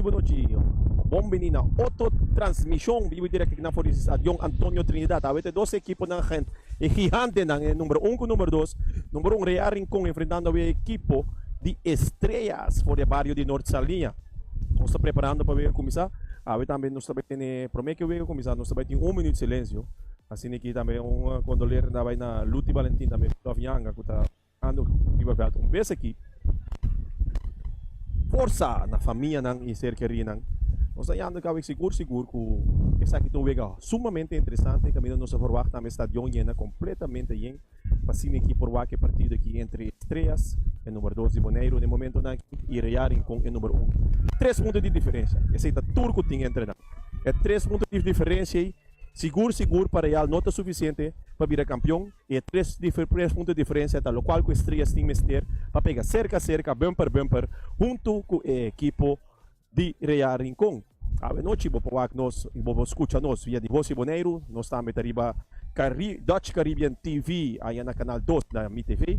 bon nochi. Bon bini na otro transmishon bibu direct aki na for di Stadion Antonio Trinidad. Awe ta e dos ekiponan gent e gigantenan, e number un ku number dos. Number un Real Rincon enfrentando awe e ekipo di Estrellas for di e bario di Noord Saliña. Nos ta preparando pa wega kuminsá. Awe tambe nos ta bai tene, promé ku e wega kuminsá nos ta bai tin un minuut silensio. Asina aki tambe un kondoler ta bai na Luti Valentin tambe Rudolf Yanga ku ta. Ando riba veld un bes aki. Forsa na famianan y ser kerinan. Nos ta yanda caba sigur sigur cu esaki ta un wega sumamente interesante caminda nos ta verwacht tambe stadion yena completamente yen pa asina aki por wak e partido aki entre Estrellas e number dos di Boneiru na e momentonan aki y Real Rincon e number un. Tres punto di diferencia esey ta tur cu tin entre nan. E tres punto di diferencia ey sigur sigur pa Real no ta suficiente pa bira campeon. E tres tres punto di diferencia ta locual cu Estrellas tin mester pa pega cerca cerca, bumper bumper, hunto cu e ekipo di Real Rincon. Awe nochi bo por wak nos y bo por scucha nos via di Voz di Boneiru. Nos tambe ta riba Cari Dutch Caribbean TV aya na canal dos na Mi TV.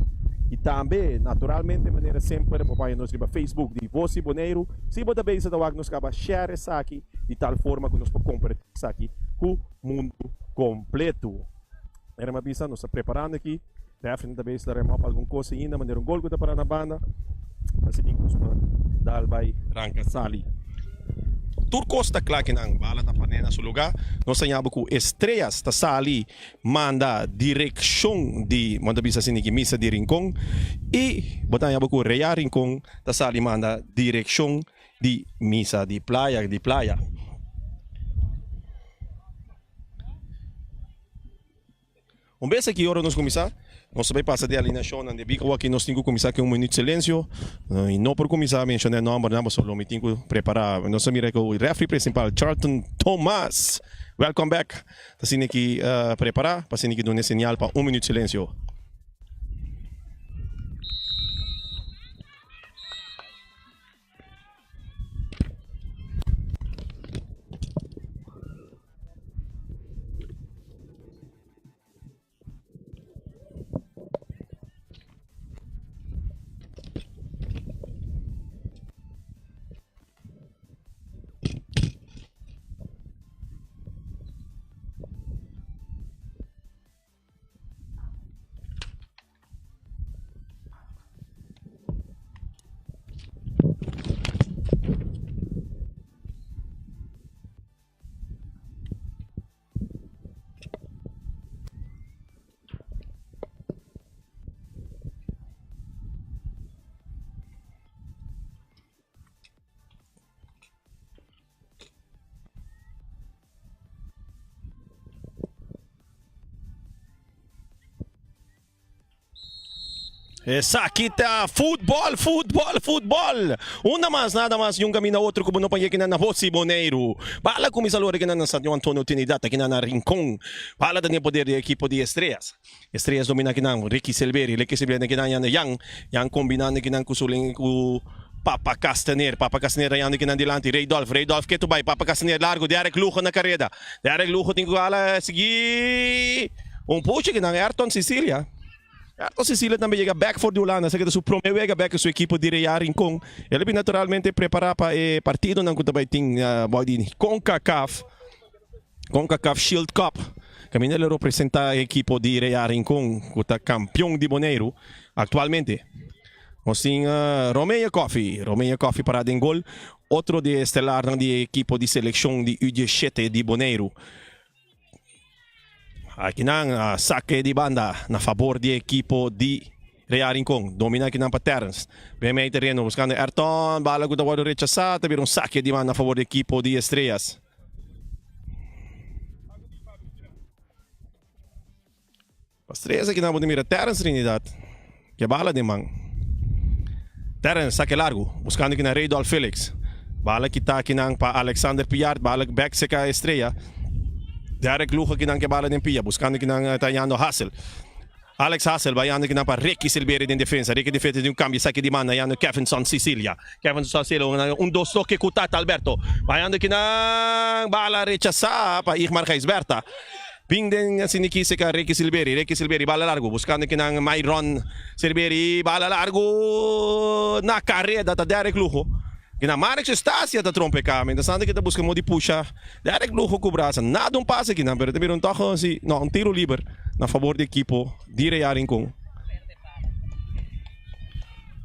Y tambe naturalmente manera semper bo por haya nos riba Facebook di Voz di Boneiru. Si bo ta bezig ta wak nos caba share esaki di tal forma cu nos por comparti esaki cu mundo completo. Era mi a bisa, nos ta preparando aki. Referee ta bezig ta rema op algun kos ainda, manera un gol ku ta para na banda. Así tin kos pa dal bai ranka sali. Tur kos ta kla kinan, bala ta pone na su lugá. Nos ta yaba ku Estrellas ta sali manda direkshon di, bo ta bisa asina ki misa di Rincon. I bo ta yaba ku Real Rincon ta sali manda direkshon di misa di playa, di playa. Un bes aki ora nos kuminsá, nos ta bai pasa di alineashonnan. Debí ku aki nos tin ku kuminsá ku un minüt silensio i no por kuminsá menshoná e nòmbernan pasobra lo mi tin ku prepará. Nos a mira ku rèfri prinsipal Charlton Thomas, wèlkòm bèk, ta asina ki prepará pa asina ki duna e señal pa un minüt silensio. Esaki ta futbol, futbol, futbol! Unda mas, nada mas, di un camino a otro cu bo no panja kinan na Voz Boneiru. Bala cuminsa lora kinan na Stadion Antonio Trinidad, akinan na Rincon. Bala ta den poder di ekipo di Estrellas. Estrellas domina kinan Ricky Silveri, Ricky Silveri na kinan yanda Jan, Jan combinando kinan cu su cu Papa Castaner, Papa Castaner rayando kinan dilanti Reydolf, Reydolf ketu bay, Papa Castaner largo, Derek Lugo na careda, Derek Lugo tin cu hala sigui un puchi kinan Ayrton Cecilia, Ayrton Cecilia tambe yega bek for di Hulanda, esaki ta su prome wega bek cu su ekipo di Real Rincon, el a bin naturalmente prepara pa e partidonan cu ta bay tin bao di Concacaf. Concacaf Shield Cup, kaminda el a representá e ekipo di Real Rincon ku ta kampion di Boneiru aktualmente. Nos tin Romeo Coffie, Romeo Coffie pará den gol, otro di e estelarnan di e ekipo di selekshon di U diesshete di Boneiru. Akinan sake di banda na fabor di e ekipo di Real Rincon. Domina akinan pa Terrence. Ben mei tereno buskando Ayrton, bala ku ta wòrdu rechasá, ta bira un sake di banda na fabor di ekipo di Estrellas. Pas tres aki nan bo ta mira Terrence Trinidad ke bala den man. Terrence sake largu buskando kinan Reydolf Felix. Bala kita kinan pa Alexander Piart bala bek seka Estrella. Derek Lugo kinan ke bala den pia buskando kinan ta yando Hassel. Alex Hassel bayando kinan pa Ricky Silveri den defensa. Ricky defensa di un cambio esaki di manda yando Kevinson Cecilia. Kevinson Cecilia un un dos toke cu Tata Alberto. Bayando kinan bala rechasa pa Igmar Gijsberta. Bin den asina seca Ricky Silveri. Ricky Silveri bala largo buscando kinan Myron Silveri bala largo na careda ta Derek Lugo. Kina Marix Eustacia ta trompeká, mientrastanto ke ta buska modo di pusha Derek Lugo ku brasa. Nada un pase kinan, pero ta bira un tòg si, no, un tiro liber na fabor di ekipo di Real Rincon.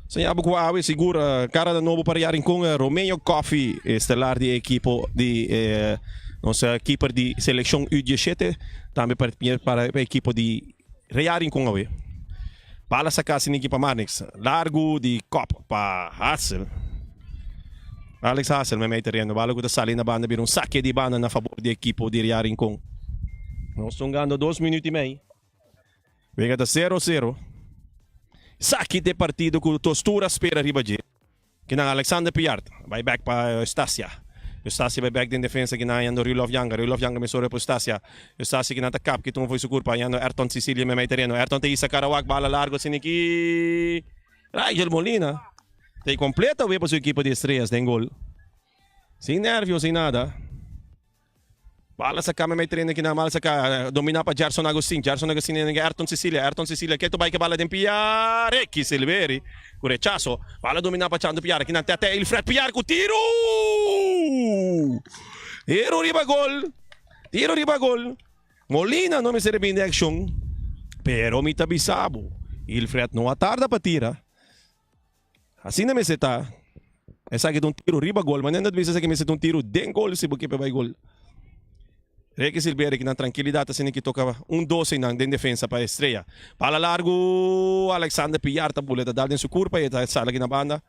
Señor bo ku awe sigur kara da nobo pa Real Rincon, Romeo Coffie, estelar di e ekipo di nos keeper di selekshon U diesshete, tambe pa e ekipo di Real Rincon awe. Bala saká siniki pa Marnix. Largu di kòp pa Hassel. Alex Hassel meimei tereno. Bala ku ta sali na banda bira un sake di banda na fabor di ekipo di Real Rincon. Nos ta hungando dos minuut i mei. Wega ta sero sero. Esaki ta e partido ku Tostura spera riba dje. Kinan Alexander Piart bai bek pa Eustacia. Eustacia bai bek den defensa kinan hayando Rudolf Janga. Rudolf Janga mesora pa Eustacia. Eustacia kinan ta kap ki tuma for su kurpa hayando Ayrton Cecilia meimei tereno. Ayrton ta hisa Karawak bala largo asina ki Rigel Molina ta e completa wee pa su ekipo di Estrellas den gol. Sin nervio sin nada. Bala sa kame mei trene kina mal sa ka domina pa Gerson Agustin. Gerson Agustin en Ayrton Cecilia. Ayrton Cecilia keto bai ke bala den pia. Ricky Silveri ku rechaso. Bala domina pa Chando Piar. Kinan te ate Ilfred Piar ku tiro! Tiro riba gol. Tiro riba gol. Molina no mester bin den akshon. Pero mi ta bisa bo, Ilfred no a tarda pa tira. Asina mester ta. Esaki ta un tiro riba gol. Manera ta bisa esaki mester ta un tiro den gol si bo ke pa bai gol. Ricky Silveira ki nan trankilidat asina ki toka un dos einan den defensa pa Estrella. Bala largu Alexander Pillar ta bula ta dal den su kurpa i ta sali aki na banda.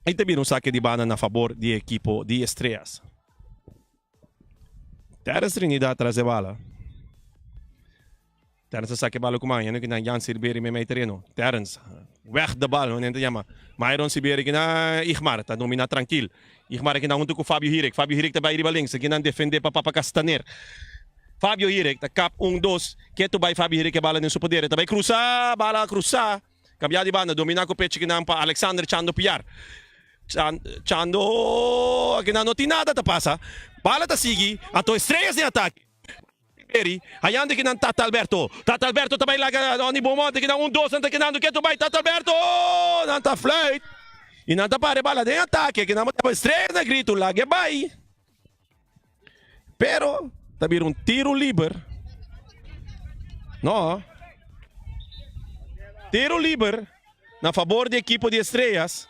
I ta bira un sake di banda na fabor di e ekipo di Estrellas. Terence Trinidad tras e bala. Terence a saka e bala ku man, yendo ki nan Jan Silberi meimei tereno. Terence, weg de bal, nan ta yama. Myron Silberi ki nan Igmar, ta domina trankil. Igmar aki nan huntu ku Fabio Hirik. Fabio Hirik ta bai riba links, aki nan defende pa Papa Castaner. Fabio Hirik ta kap un, dos, ketu bai Fabio Hirik e bala den su poder, e ta bai krusa, bala a krusa. Kambia di banda, domina ku pechi ki nan pa Alexander Chando Piar. Chando, aki nan no tin nada ta pasa. Bala ta sigui, anto Estrellas den atake. Eri, hayando ki nan Tata Alberto. Tata Alberto ta bai laga Ronny Beaumont ki nan un dos nan ta kenando ketu bai Tata Alberto! Nan ta fluit y nan ta para e bala den atake ki nan bo Estrellas na grito lag'e bai. Pero ta bira un tiro liber. No. Tiro liber na fabor di ekipo di Estrellas.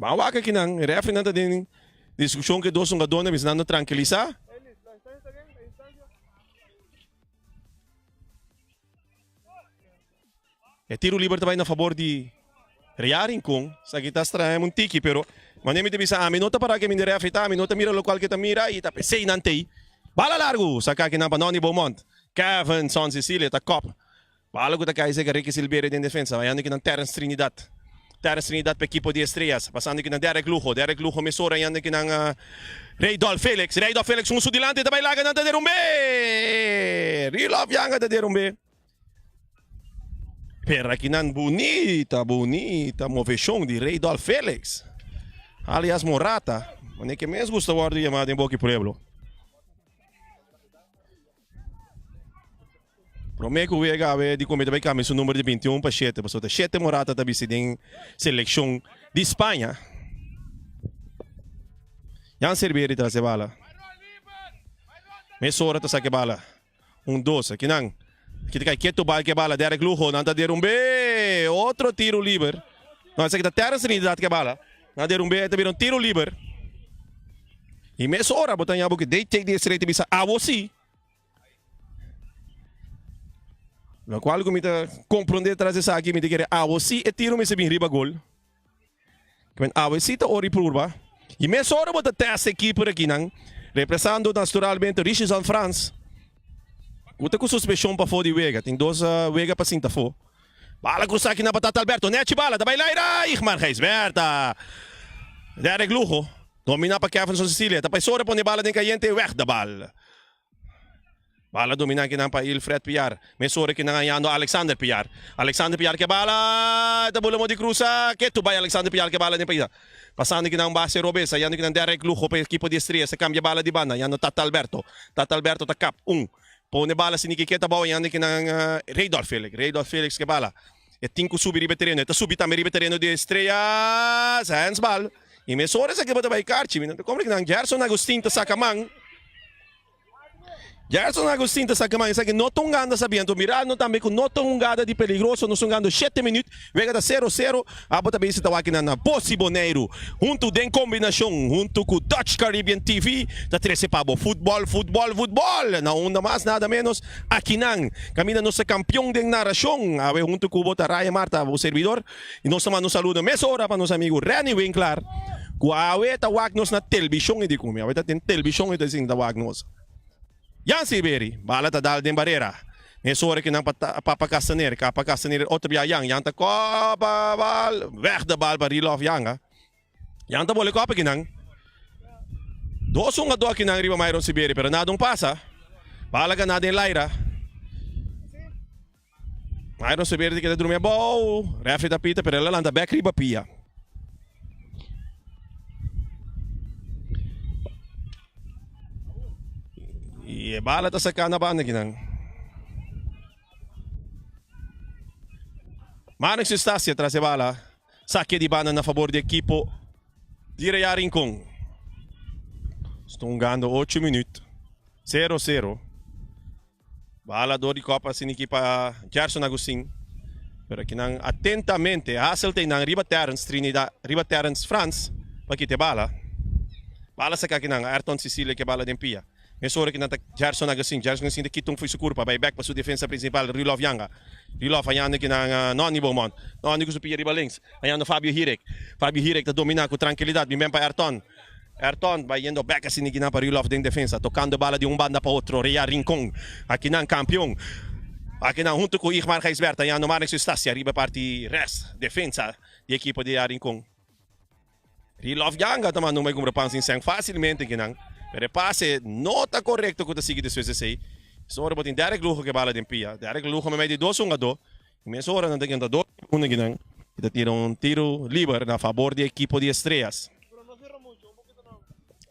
Ban wak akinan, e refrinan ta den diskushon ku e dos hungadónan bisa nan no trankilisá. E tiro liber ta bai na fabor di Real Rincon. Esaki ta straña un tiki, pero manera mi ta bisa ami no ta para ke mi di refri ta, ami no ta mira lokual ke ta mira i ta pesei nan tei. Bala largu! Saka akinan pa Nonny Beaumont. Kevin Son Cecilia ta kòp. Bala ku ta kai serka Ricky Silveria den defensa, bayando kinan Terence Trinidad. Terence Trinidad pa ekipo di Estrellas, pasando kinan Derek Lugo. Derek Lugo mesora yando kinan Reydolf Felix. Reydolf Felix un su dilanti ta bai laga nan ta derumbe! Rilov Yanga ta derumbe. Pero akinan bunita, bunita moveshon di Reydolf Felix, alias Morata, manera ke mes gusta wòrdu yamá den boki pueblo. Promé ku wega awe di kumbe ta bai kambia su number di 21 pa shete, pasobra ta shete Morata ta bisti den selekshon di Spaña. Jan Serbieri tras e bala. Mesora ta saka e bala. Un dos. Akinan. Aki ta kai ketu bal ke bala. Derek Lugo. Nan ta derumbe. Otro tiro liber. No, esaki ta Terrence Trinidad ke bala. Nan derumbe. E ta bira un tiro liber. I mesora bo ta ña bo ke dei take di estrella ta bisa awo si. Lokual ku mi ta komprende tras esaki mi ta kere awo si e tiro mester bin riba gol. Kimen awe si ta ora i purba. I mesora bo ta test e keeper akinan, represando naturalmente Richardson Frans, ku ta ku suspenshon pafó di wega. Tin dos wega pa sinta afó. Bala krusa akinan pa Tata Alberto. Nechi bala ta bai laira. Igmar Gijsberta. Derek Lugo. Domina pa Kevinson Cecilia. Ta bai sora pone bala den kayente. Weg de bal. Bala domina kinan pa Ilfred Piar. Mesora kinan hayando Alexander Piar. Alexander Piar ke bala! Ta bula mo di cruza. Ketu bai Alexander Piar ke bala den paida. Pasando kinan base robes. Hayando kinan Derek Lugo pa ekipo di Estrellas. Ta cambia bala di banda. Hayando Tata Alberto. Tata Alberto ta kap un. Pone bala sin ki keta abou. Hayando kinan Reydolf Felix. Reydolf Felix ke bala. E tin ku subi riba e tereno. E ta subi tambe riba e tereno di Estrellas. Handsbal. Y mesora esaki bo ta bai karchi. Mi no ta komprende kinan Gerson Agustin ta saka man. Gerson Agustin ta saka man esaki no ta un ganda sabi anto mirando tambe ku no ta un hungada di peligroso nos hungando shete minüt wega ta sero sero abo ta bisa ta wak nan na Bosi Boneiru huntu den kombinashon huntu ku Dutch Caribbean TV ta trese pa bo futbòl futbòl futbòl na unda mas nada menos akinan kaminda nos ta kampion den narashon awe huntu ku bo ta Ryan Marta bo servidor i nos ta manda un saludo mesora pa nos amigu Renny Winklaar ku awe ta wak nos na telbishon e di kumi awe ta den telbishon e ta sinta wak nos. Jan Siberi, bala ta dal den barera. Mesora ki nan pa Papa Castaner, Papa Castaner otro bia Jan, Jan ta kopa bal, weg de bal pa Rilof Janga. Jan ta bole kopa kinan. Dos hungador kinan riba Myron Siberi, pero nada un pasa. Bala gana den laira. Myron Siberi ta keda drumi abou. Refri ta pita, pero el a lanta bek riba pia. Y e bala ta saca na banda kinan. Marnix Eustacia tras e bala. Saque di banda na favor di equipo di Real Rincon. Sta hungando ocho minuut. Zero zero. Bala dor di kopa asina aki pa Gerson Agustin. Pero akinan atentamente Hasseltijn nan riba Terrence Trinidad, riba Terrence Frans pa kita e bala. Bala saka akinan Ayrton Cecilia ke bala den pia. Mesora kinan ta Gerson Agustin. Gerson Agustin ta kita un fo'i su kurpa bai bek pa su defensa principal Rulof Yanga. Rulof hañando kinan Nonny Beaumont. Nonny ku su pia riba links hañando Fabio Hirek. Fabio Hirek ta domina ku trankilidad bin ben pa Ayrton. Ayrton bayendo bek asina kinan pa Rulof den defensa, tocando bala di un banda pa otro, Rea Rincon akinan campeon akinan hunto cu Igmar Gijsbert hañando Marnix Eustacia riba parti res defensa di ekipo di Rea Rincon. Rulof Janga ta manda un bai cumpra pan sin seng facilmente kinan, pero e pase no ta corecto cu ta sigui despues di esey. Ora bo tin Derek Lugo cu e bala den pia, Derek Lugo memey di dos hungador. I mesora nan ta kenta dos segundo kinan i ta tira un tiro liber na fabor di ekipo di Estrellas.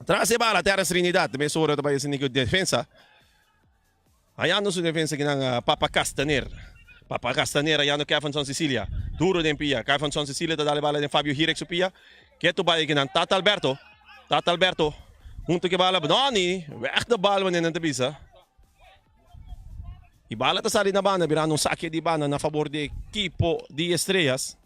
Tras e bala Terrence Trinidad mesora ta bai haciendo ku defensa. Hayando su defensa kinan Papa Castaner. Papa Castaner hayando Kevinson Cecilia. Duro den pia. Kevinson Cecilia ta dale bala den Fabio Hirek su pia. Ketu bai kinan Tata Alberto. Tata Alberto hunto ke bala Noni weg de bal wanneer nan ta bisa. E bala ta sali na banda birando un sake di banda na fabor di ekipo di Estrellas.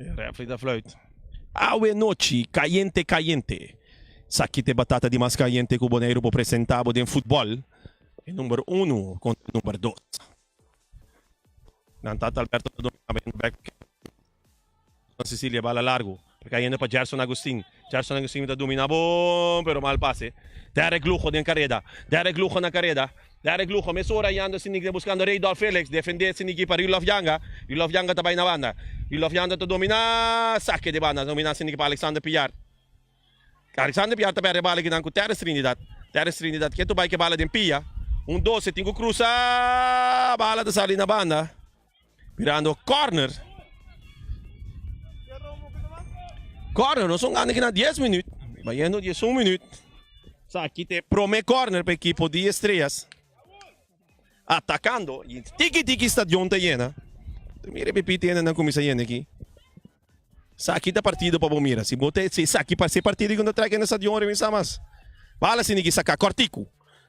E refri ta fluit. Awe nochi cayente cayente. Saki te batata di mas cayente cu Boneiru por presenta bo den futbol. E number uno contra e number dos. Nan tata Alberto ta domina bayendo bek San Cecilia bala largo ta cayendo pa Gerson Agustin Gerson Agustin ta domina bon pero mal pase Derek Lugo den careda Derek Lugo na careda Derek Lugo mesora yando sin ta buscando Reydolf Felix defende sin pa Rulof Yanga Rulof Yanga ta bay na banda Rulof Yanga ta domina sake di banda domina sin pa Alexander Piar Alexander Piar ta perde bala kinan ku Terrence Trinidad. Terrence Trinidad ke bai ke bala den pia. Un 12 tin ku krusa. Bala ta sali na banda. Mirando corner. Corner, nos son gana kinan 10 minuut. Bayendo 11 minuut. Sa aki te prome corner pa ekipo di Estrellas. Atacando. Tiki tiki stadion ta yena. Mira pipi tiene nan kumisa yena aki. Saki ta partido pa bo mira. Si bo ta si saki pa si partido ku no trek na stadion remisá mas. Bala si niki saka kòrtiku.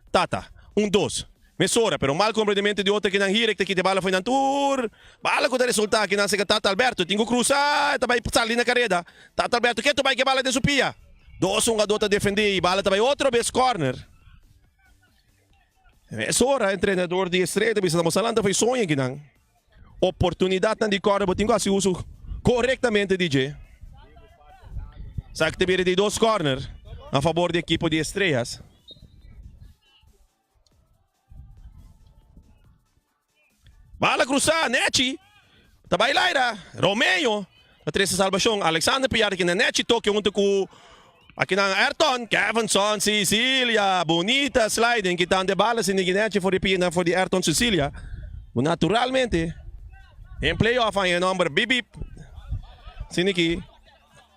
Tata, un dos. Mesora, pero mal komprendimentu di otro kinan hira ta kita e bala fo'i nan tur. Bala ku ta resultá kinan seka Tata Alberto tin ku krusa e ta bai sali na kareda. Tata Alberto ke ta bai ke bala den su pia. Dos hungadó ta defendé i bala ta bai otro bes kòrner. Mesora entrenador di Estrella ta bisa na boso a lanta fo'i soña kinan. Oportunidatnan di kòrner bo tin ku hasi uso korektamente di dje. Esaki ta bira di dos kòrner na fabor di ekipo di Estrellas. Bala krusá, Nechi. Ta bai laira. Romeo ta trese salbashon. Alexander Piar aki na nechi toke huntu ku akinan Ayrton. Kevinson Cecilia. Bunita sliding kitando e bala sin di nechi for di pia for di Ayrton Cecilia. Naturalmente den playoff haña e nomber bip bip. Sin aki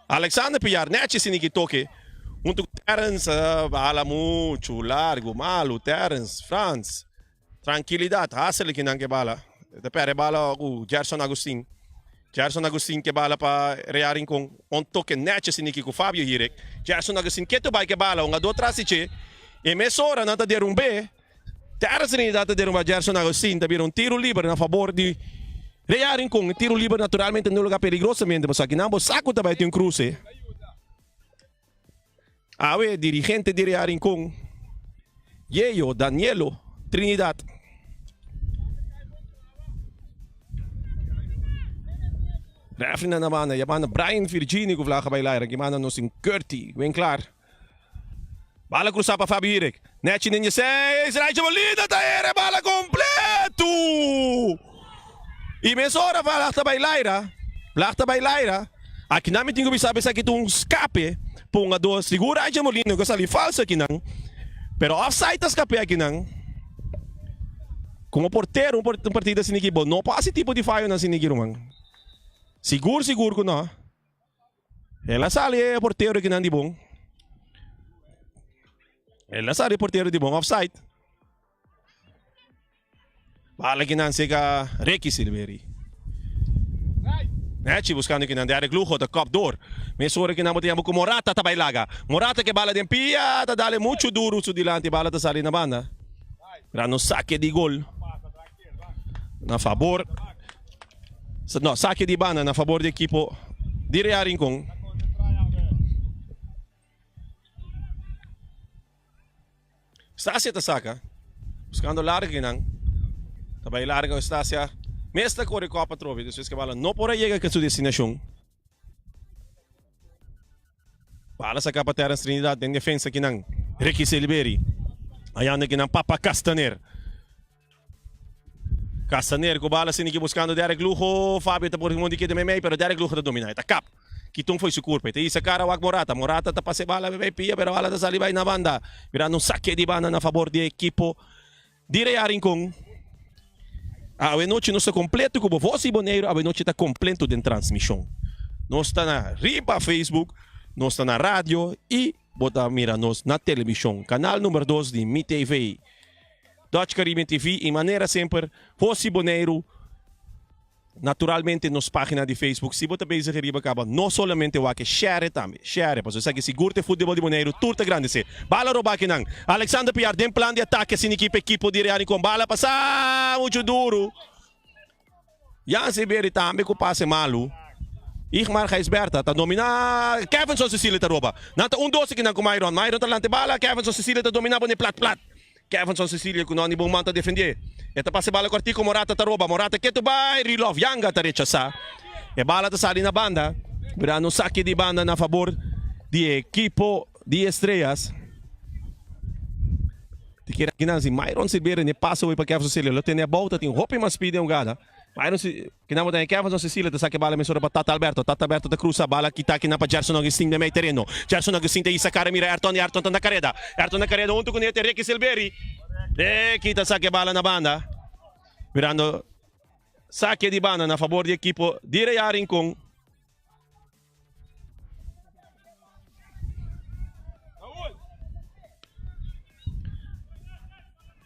Alexander Piar nechi sin aki toke huntu ku Terrence. Bala muchu largu malu Terrence Frans. Trankilidat, Hassel kinan ke bala. E ta perde bala ku Gerson Agustin. Gerson Agustin ke bala pa Real Rincon. Un toke nèchi asiniki ku Fabio Hirik. Gerson Agustin ketu bai ke bala, un a do tras di dje. E mesora nan ta derumb'é. Terrence Trinidad ta derumba Gerson Agustin. Ta bira un tiru liber na fabor di Real Rincon. E tiru liber naturalmente na un lugar peligrosamente pasobra kinan bo sa ku ta bai tin un kruse. Awe dirigente di Real Rincon, Yeyo Danielo Trinidad. Refri na banda, ya banda Brian Virgini ku vlaga bai laira, ki banda nos tin Curty, wen klar. Bala krusa pa Fabi Hirik. Nechi den 16, Raicha Molina ta ere bala kompletu! I mesora vlag ta bai laira, vlag ta bai laira. Akinan mi tin ku bisa bisa ki ta un skape pa un a dos. Sigur Raicha Molina ku a sali falso akinan, pero offside ta skape akinan. Komo portero un partida asina ki bo no por hasi tipo di fayonan asina ki ruman. Sigur sigur ku no. El a sali e portero kinan di bon. El a sali e portero di bon offside. Bala kinan sega Ricky Silveri. Nechi buscando kinan Derek Lugo ta kop door. Mesora kinan bo ta yama ku Morata ta bai laga. Morata ke bala den pia ta dale mucho duro su dilanti bala ta sali na banda. Rano sake di gol na fabor. No, sake di banda na fabor di ekipo di Real Rincon. Stasia ta saka, buscando larga kinan. Ta bai larga Stasia. Mes ta kore kopa atrobe, despues ke bala no por a yega ke su destinashon. Bala saka pa Terence Trinidad den defensa kinan. Ricky Silveri. Ayanda kinan Papa Castaner. Castaner ku bala asina ki buskando Derek Lugo. Fabio ta por mundi keda meimei pero Derek Lugo ta domina. E ta kap. Kitun foi su kurpa. E ta hisa kara wak Morata. Morata ta pasa e bala meimei pia pero bala ta sali bai na banda. Mirando un sake di banda na fabor di ekipo di Real Rincon. Awe nochi nos ta kompleto ku bo Vos i Boneiru awe nochi ta kompleto den transmishon. Nos ta na riba Facebook, nos ta na radio i bo ta mira nos na televishon. Kanal number dos di Mi TV. Dutch Caribbean TV y manera semper Hosy Boneiru naturalmente nos pagina di Facebook si bo ta bezig riba caba no solamente wak e share tambe share pasobra esaki sigur ta e futbol di Boneiru tur ta grandece bala roba akinan Alexander Piar den plan di atake sin ekipo ekipo di Real Rincon bala pasa mucho duro Jan Silveri tambe ku pase malu. Igmar Gijsbertha ta domina. Kevinson Cecilia ta roba. Nan ta un dos akinan ku Myron. Myron ta lanta e bala. Kevinson Cecilia ta domina pone plat plat. Kevinson Cecilia ku Nonny Bouwman ta defendé. E ta pasa e bala kòrtiku. Morata ta roba. Morata ketu bai. Rilov Yanga ta rechasá. E bala ta sali na banda. Mirando un sake di banda na fabor di e ekipo di Estrellas. Ti kere akinan si Myron Silverio ne pasa hoy pa Kevson Cecilia lo tene abou ta tin hopi mas speed den hugada. Myron si kinan bo ta den Kevson Cecilia ta saka e bala mesora pa Tata Alberto. Tata Alberto ta crusa bala kita kinan pa Gerson Augustin den mei tereno. Gerson Augustin ta hisa kara mira Ayrton y Ayrton ta na kareda. Ayrton na kareda hunto ku nete Ricky Silveri. Ricky ta saka e bala na banda. Mirando sake di banda na fabor di ekipo di Real Rincon.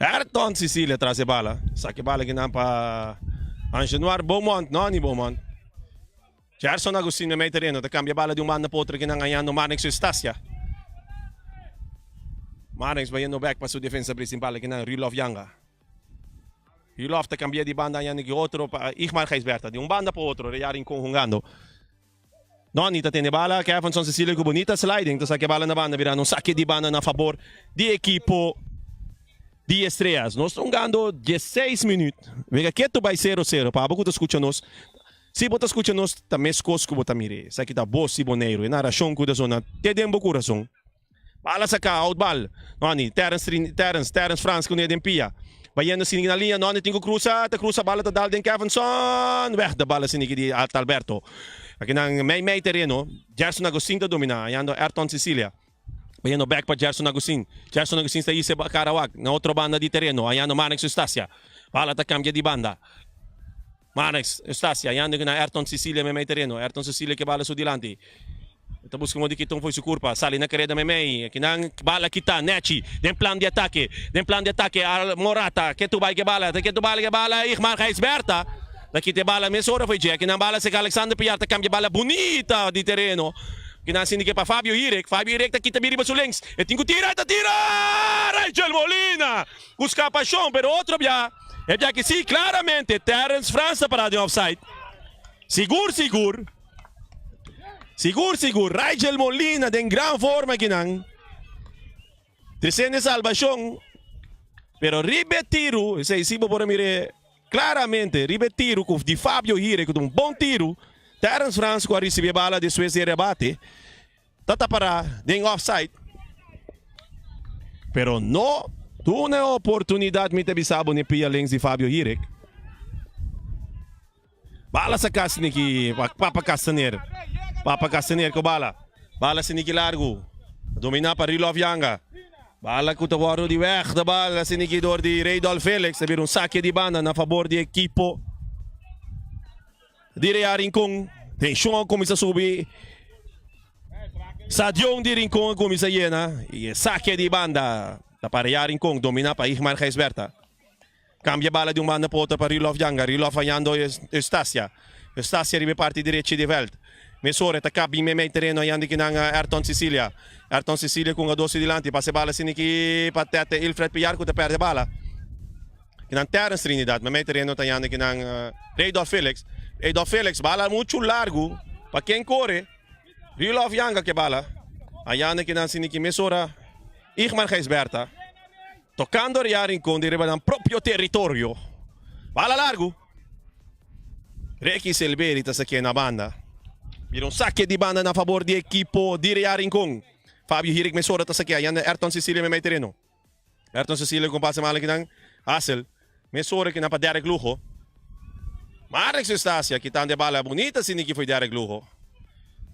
Ayrton Cecilia tras e bala. Saki bala kinan pa Angenoir Beaumont. No, ni Beaumont. Gerson Agustin na medio terreno. Ta cambia bala di un banda pa otro kinan ganhando Marnix Eustacia. Marnix bayendo back pa su defensa principal kinan Rudolf Yanga. Rudolf ta cambia di banda ganhando ki otro pa Igmar Gijsberta. Di un banda pa otro. Real Rincon hungando. Nonny ta tene bala, Kevinson Cecilio ku bunita sliding ta saka e bala na banda birando un sake di banda na fabor di ekipo di Estrellas. Nos ta hungando diesseis minuut. Wega ketu bai sero sero pa abo ku ta skucha nos. Si bo ta skucha nos ta meskos ku bo ta mir'é. Esaki ta bos di Boneiru, e narashon ku ta sona te den bo kurason. Bala saka, out bal. Nonny, Terence, Terence, Terence Frans ku ne den pia. Bayendo sinigi na liña, Nonny tin ku krusa, ta krusa bala ta dal den Kevinson. Weg de bala sinigi di Alberto. Akinan mei mei tereno, Gerson Agustin ta domina, hayando Ayrton Cecilia. Bayendo bek pa Gerson Agustin. Gerson Agustin ta hise kara wak na otro banda di tereno, hayando Marnix Eustacia. Bala ta kambia di banda. Marnix Eustacia hayando na Ayrton Cecilia mei mei tereno. Ayrton Cecilia ke bala su dilanti. Ta buska modo di kita un fo'i su kurpa. Sali na kareda meimei. Akinan bala kita. Nechi den plan di atake. Den plan di atake Morata ke tu bai ke bala. Ke tu bala ke bala. Igmar Gijsbertha ta kita e bala mesora fo'i dje. Akinan bala seka Alexander Piar ta kambia bala bunita di tereno. Akinan sinti ke pa Fabio Hirek. Fabio Hirek ta kita bira riba su links. E tin ku tira. E ta tira! Rachel Molina ku skapashon pero otro bia. E bia ki si klaramente Terrence Frans ta para den offside. Sigur sigur. Sigur sigur Rigel Molina den gran forma akinan. Treciendo e salbacion. Pero riba e tiru, esei si bo por a mira claramente, riba e tiru cu di Fabio Hire cu ta un bon tiru, Terence Frans cu a ricibi e bala despues di e rebate, ta tapara den offside. Pero no duna e oportunidad mi ta bisa bo n'e pia links di Fabio Hire. Bala sa kasi niki Papa Castaner. Papa Castaner ku bala. Bala si niki largu. Dominá pa Rilov Yanga. Bala ku ta wòrdu di wèg de bal si niki dor di Reydolf Felix. Ta bira un sake di banda na fabor di ekipo di Real Rincon. Tenshon a kuminsá subi. Stadion di Rincon a kuminsá yena. I e sake di banda ta pa Real Rincon dominá pa Igmar Gijsbertha. Cambia bala di un banda pa otro pa Rilov Janga. Rilov hayando Eustacia. Eustacia riba e parti derechi di veld. Mesora e ta kap bin meimei tereno hayando kinan Ayrton Cecilia. Ayrton Cecilia cu un a dosi dilanti. Pasa e bala asina aki pa Tete Ilfred Piar cu ta perde bala. Kinan Terence Trinidad. Meimei tereno ta hayando kinan Reydolf Felix. Reydolf Felix bala mucho largo pa ken core. Rilov Janga ke bala. Hayando kinan asina aki mesora Igmar Gijsbertha. Tocando Real Rincon di riba nan propio territorio. Bala largu. Ricky Silveri ta sakia na banda. Bira un sake di banda na fabor di ekipo di Real Rincon. Fabio Hirik mesora ta sakia. Yanda Ayrton Cecilia meimei tereno. Ayrton Cecilia con pase mala kinan. Hassel. Mesora kinan pa Derek Lugo. Marnix Eustacia kitando e bala bunita siniki foi Derek Lugo.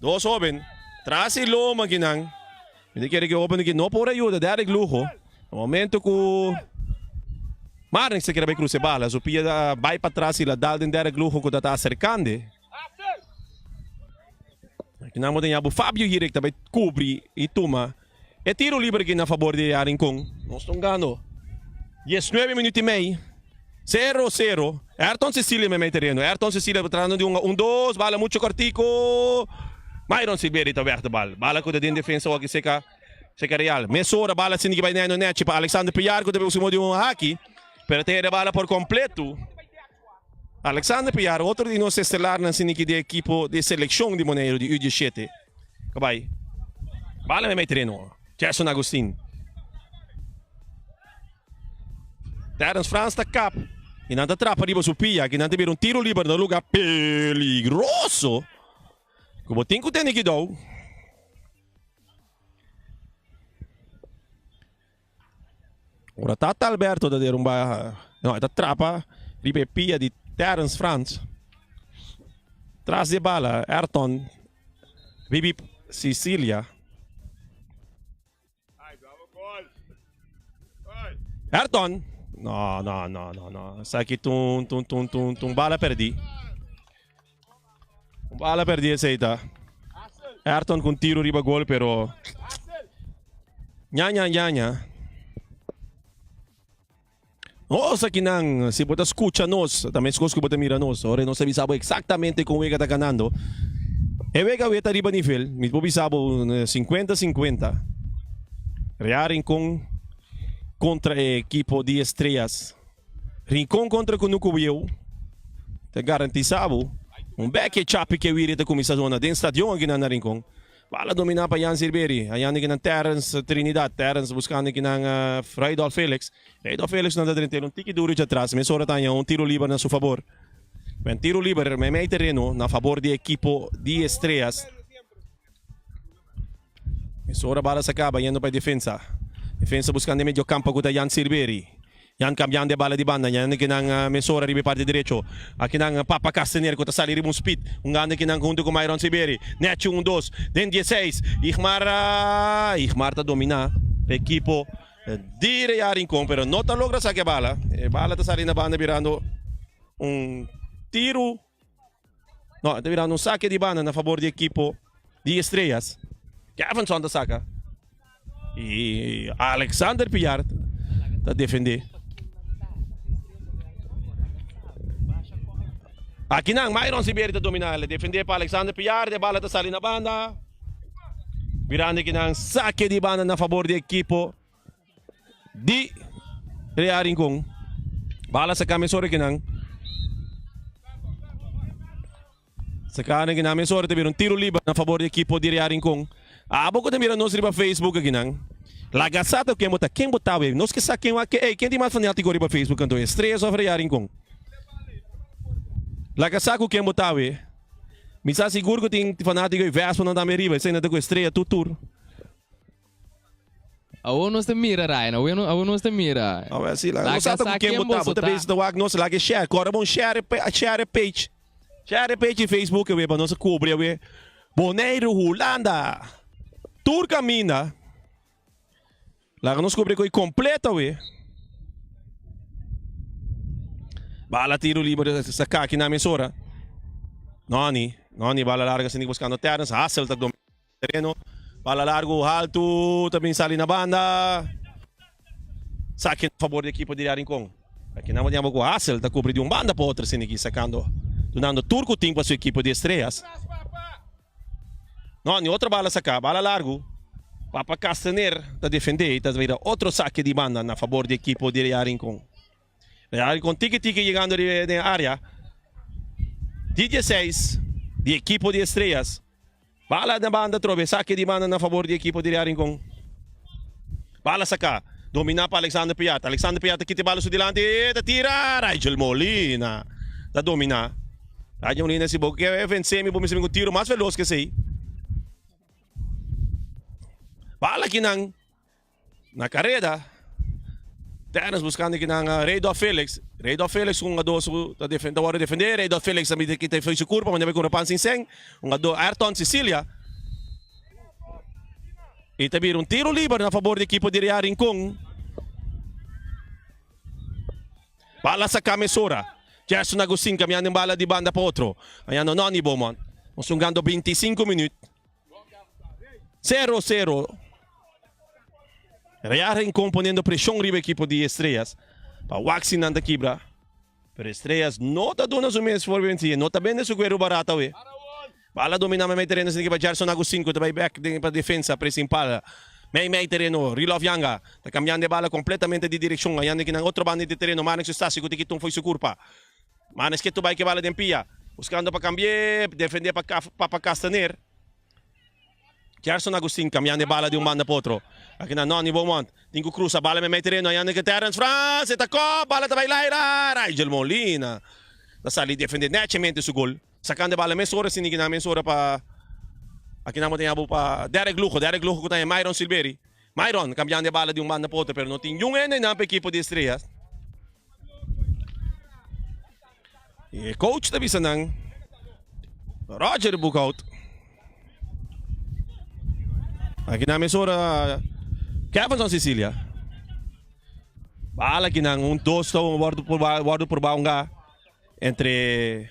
Dos hoben. Tras y loma kinan. Mi ta kere ku e hoben aki no por a yuda Derrick Lugo. Na momento ku Marnix ta kere bai krusa e bala, su pia ta bai patras i la dal den Derrick Lugo ku ta ta aserkando. Aki nan bo ta ña bo Fabio Hirek ta bai kubri i tuma e tiro liber aki na fabor di Rincon. Nos ta hungando diesnuebe minuut i mei, sero sero. Ayrton Cecilia meimei tereno. Ayrton Cecilia ta tratando di hunga un dos, bala mucho kortiko. Myron Silveri ta wèg de bal. Bala ku ta den defensa awor aki seka seka Real. Mesora bala sinti ki bai nèno nèchi pa Alexander Piar ku ta busca modo di un haki. Pero ta hera bala por kompleto. Alexander Piar, otro di nos estelarnan sinti ki di ekipo di selekshon di Boneiru di U diesshete. Ka bai. Bala meimei tereno. Gerson Agustin. Terence Frans ta kap y nan ta trapa riba su pia. Aki nan ta bira un tiro liber na un lugar peligroso ku bo tin ku tene kidou. Ora Tata Alberto ta dera un baha, no, e ta trapa riba e pia di Terence Frans. Tras di e bala, Ayrton Bibi Sicilia. Ayrton. No, no, no, no, no. Esaki ta un, ta un, ta un, ta un, ta un bala perdí. Un bala perdí esei ta. Ayrton ku un tiro riba gol, pero ña, ña, ña, ña. Nos akinan, si bo ta skucha nos, ta meskos ku bo ta mira nos. Ora nos ta bisa bo eksaktamente kon wega ta ganando. E wega awe ta riba nivel, mi por bisa bo sinkuenta sinkuenta. Real Rincon kontra e ekipo di Estrellas. Rincon kontra Kunuku Bieu. Ta garantisa bo un bek e chapi ke wiri ta kuminsa zona den stadion akinan na Rincon. Bala dominá pa Jan Silveri. Hayando kinan Terrence Trinidad. Terrence buskando kinan Rydolf Felix. Rydolf Felix nan ta drent'el un tiki duru djatrás. Mesora ta haña un tiro liber na su fabor. Ben tiro liber meimei tereno na fabor di ekipo di Estrellas. Mesora bala sa kaba yendo pa e defensa. Defensa buskando e medio kampo ku ta Jan Silveri. Yan cambiando e bala di banda. Yan kinan mesora riba e parti derecho. Akinan Papa Castaner cu ta sali riba un speed. Hungando kinan hunto cu Myron Siberi. Nechi un dos den dieseis. Igmar Igmar ta domina e ekipo di Real Rincon pero no ta logra saca e bala. E bala ta sali na banda birando un tiro. No, ta birando un sake di banda na fabor di ekipo di Estrellas. Kevinson ta saka. Y Alexander Pillard ta defende. Aki nan Myron Siberi ta domina. El defende pa Alexander Pillard. E bala ta sali na banda. Mirando aki nan sake di banda na fabor di ekipo di Real Rincon. Bala saka mesora aki nan. Saka aki nan mesora ta bira un tiro liber na fabor di ekipo di Real Rincon. Abo ku ta mira nos riba Facebook aki nan. Laga sa ta ken bo ta, ken bo ta we. Nos ke sa ken wak ey, ken tin mas fanátiko riba Facebook anto, Estrellas of Real Rincon? Laga sa ku ken bo ta we. Mi sa sigur ku tin fanátiko di Vespanan tambe riba, esei nan ta ku Estrella tur tur. Awor nos ta mira, Ryan. Awor, awor nos ta mira. Awor si, laga nos sa ta ku ken bo ta. Bo ta bisa ta wak nos, laga e share. Kòrda bon share e share e page. Share e page di Facebook awe pa nos a kubri awe. Boneiru, Hulanda. Tur kaminda. Laga nos kubri ku e kompleto awe. Bala tiro liber saka aki na mesora. Noni, Noni bala larga sini buskando Terrence. Hassel ta domina. Tereno, bala largu haltu ta bin sali na banda. Saki na fabor di ekipo di Real Rincon. Aki nan bo tin abo ku Hassel ta kubri di un banda pa otro asina aki sakando, dunando tur ku tin pa su ekipo di Estrellas. No, ni otro bala saka, bala largu. Papa Castaner ta defende i ta bira otro saki di banda na fabor di ekipo di Real Rincon. Real Rincon tiki tiki yegando riba den area di dieseis di ekipo di Estrellas. Bala na banda atrobe, sake di banda na fabor di ekipo di Real Rincon. Bala saka, domina pa Alexander Piat. Alexander Piat ta kita e bala su dilanti, ta tira, Rigel Molina ta domina. Rigel Molina si bo ke vense mi bo mester bin ku tiro mas velos ke esei. Bala kinan. Na kareda, Terrence buskando kinan Reydolf Felix. Reydolf Felix un hungador su ta ta wòrdu defendé. Reydolf Felix ta miti kita su kurpa manera ku Repan sin sen. Hungador Ayrton Cecilia. I ta bira un tiro liber na fabor di ekipo di Real Rincon. Bala saka mesora. Gerson Agustin kambiando en bala di banda pa otro. Hañando Nonny Beaumont. Nos hungando 25 minüt. Sero sero. Real Rincon poniendo presion riba ekipo di Estrellas pa wak si nan ta kibra. Pero Estrellas no ta duna su mes for venci, no ta bende su cuero barata awe. Bala domina mei mei tereno sin ekipa Gerson Agustin cu ta bay bek den pa defensa principal. Mei mei tereno Rilov Yanga ta cambiando e bala completamente di direccion hayando kinan otro banda di tereno Marnix Eustasio cu ta kita un fo'i su curpa. Manes ke tu bai ke bala den pia. Buscando pa cambi'é, defendé pa Papa Castaner. Gerson Agustin cambiando e bala di un banda pa otro. Aki na Nonny Beaumont. Tin cu cruza bala meimei tereno. Ayando ke Terrence Frans. E ta cop. Bala ta bai laira. Rigel Molina ta sali defende nechemente su gol. Sacando e bala mesora sin di nan mesora pa aki nan bo tin abo pa Derek Lugo. Derek Lugo cu ta e Myron Silveri. Myron cambiando e bala di un banda pa otro pero no tin niun hende nan pa ekipo di Estrellas. E coach ta bisa nan Roger Boekhout. Aki nan mesora Kevinson Cecilia. Bala aki nan un dos ta wordo proba wordo proba un ga entre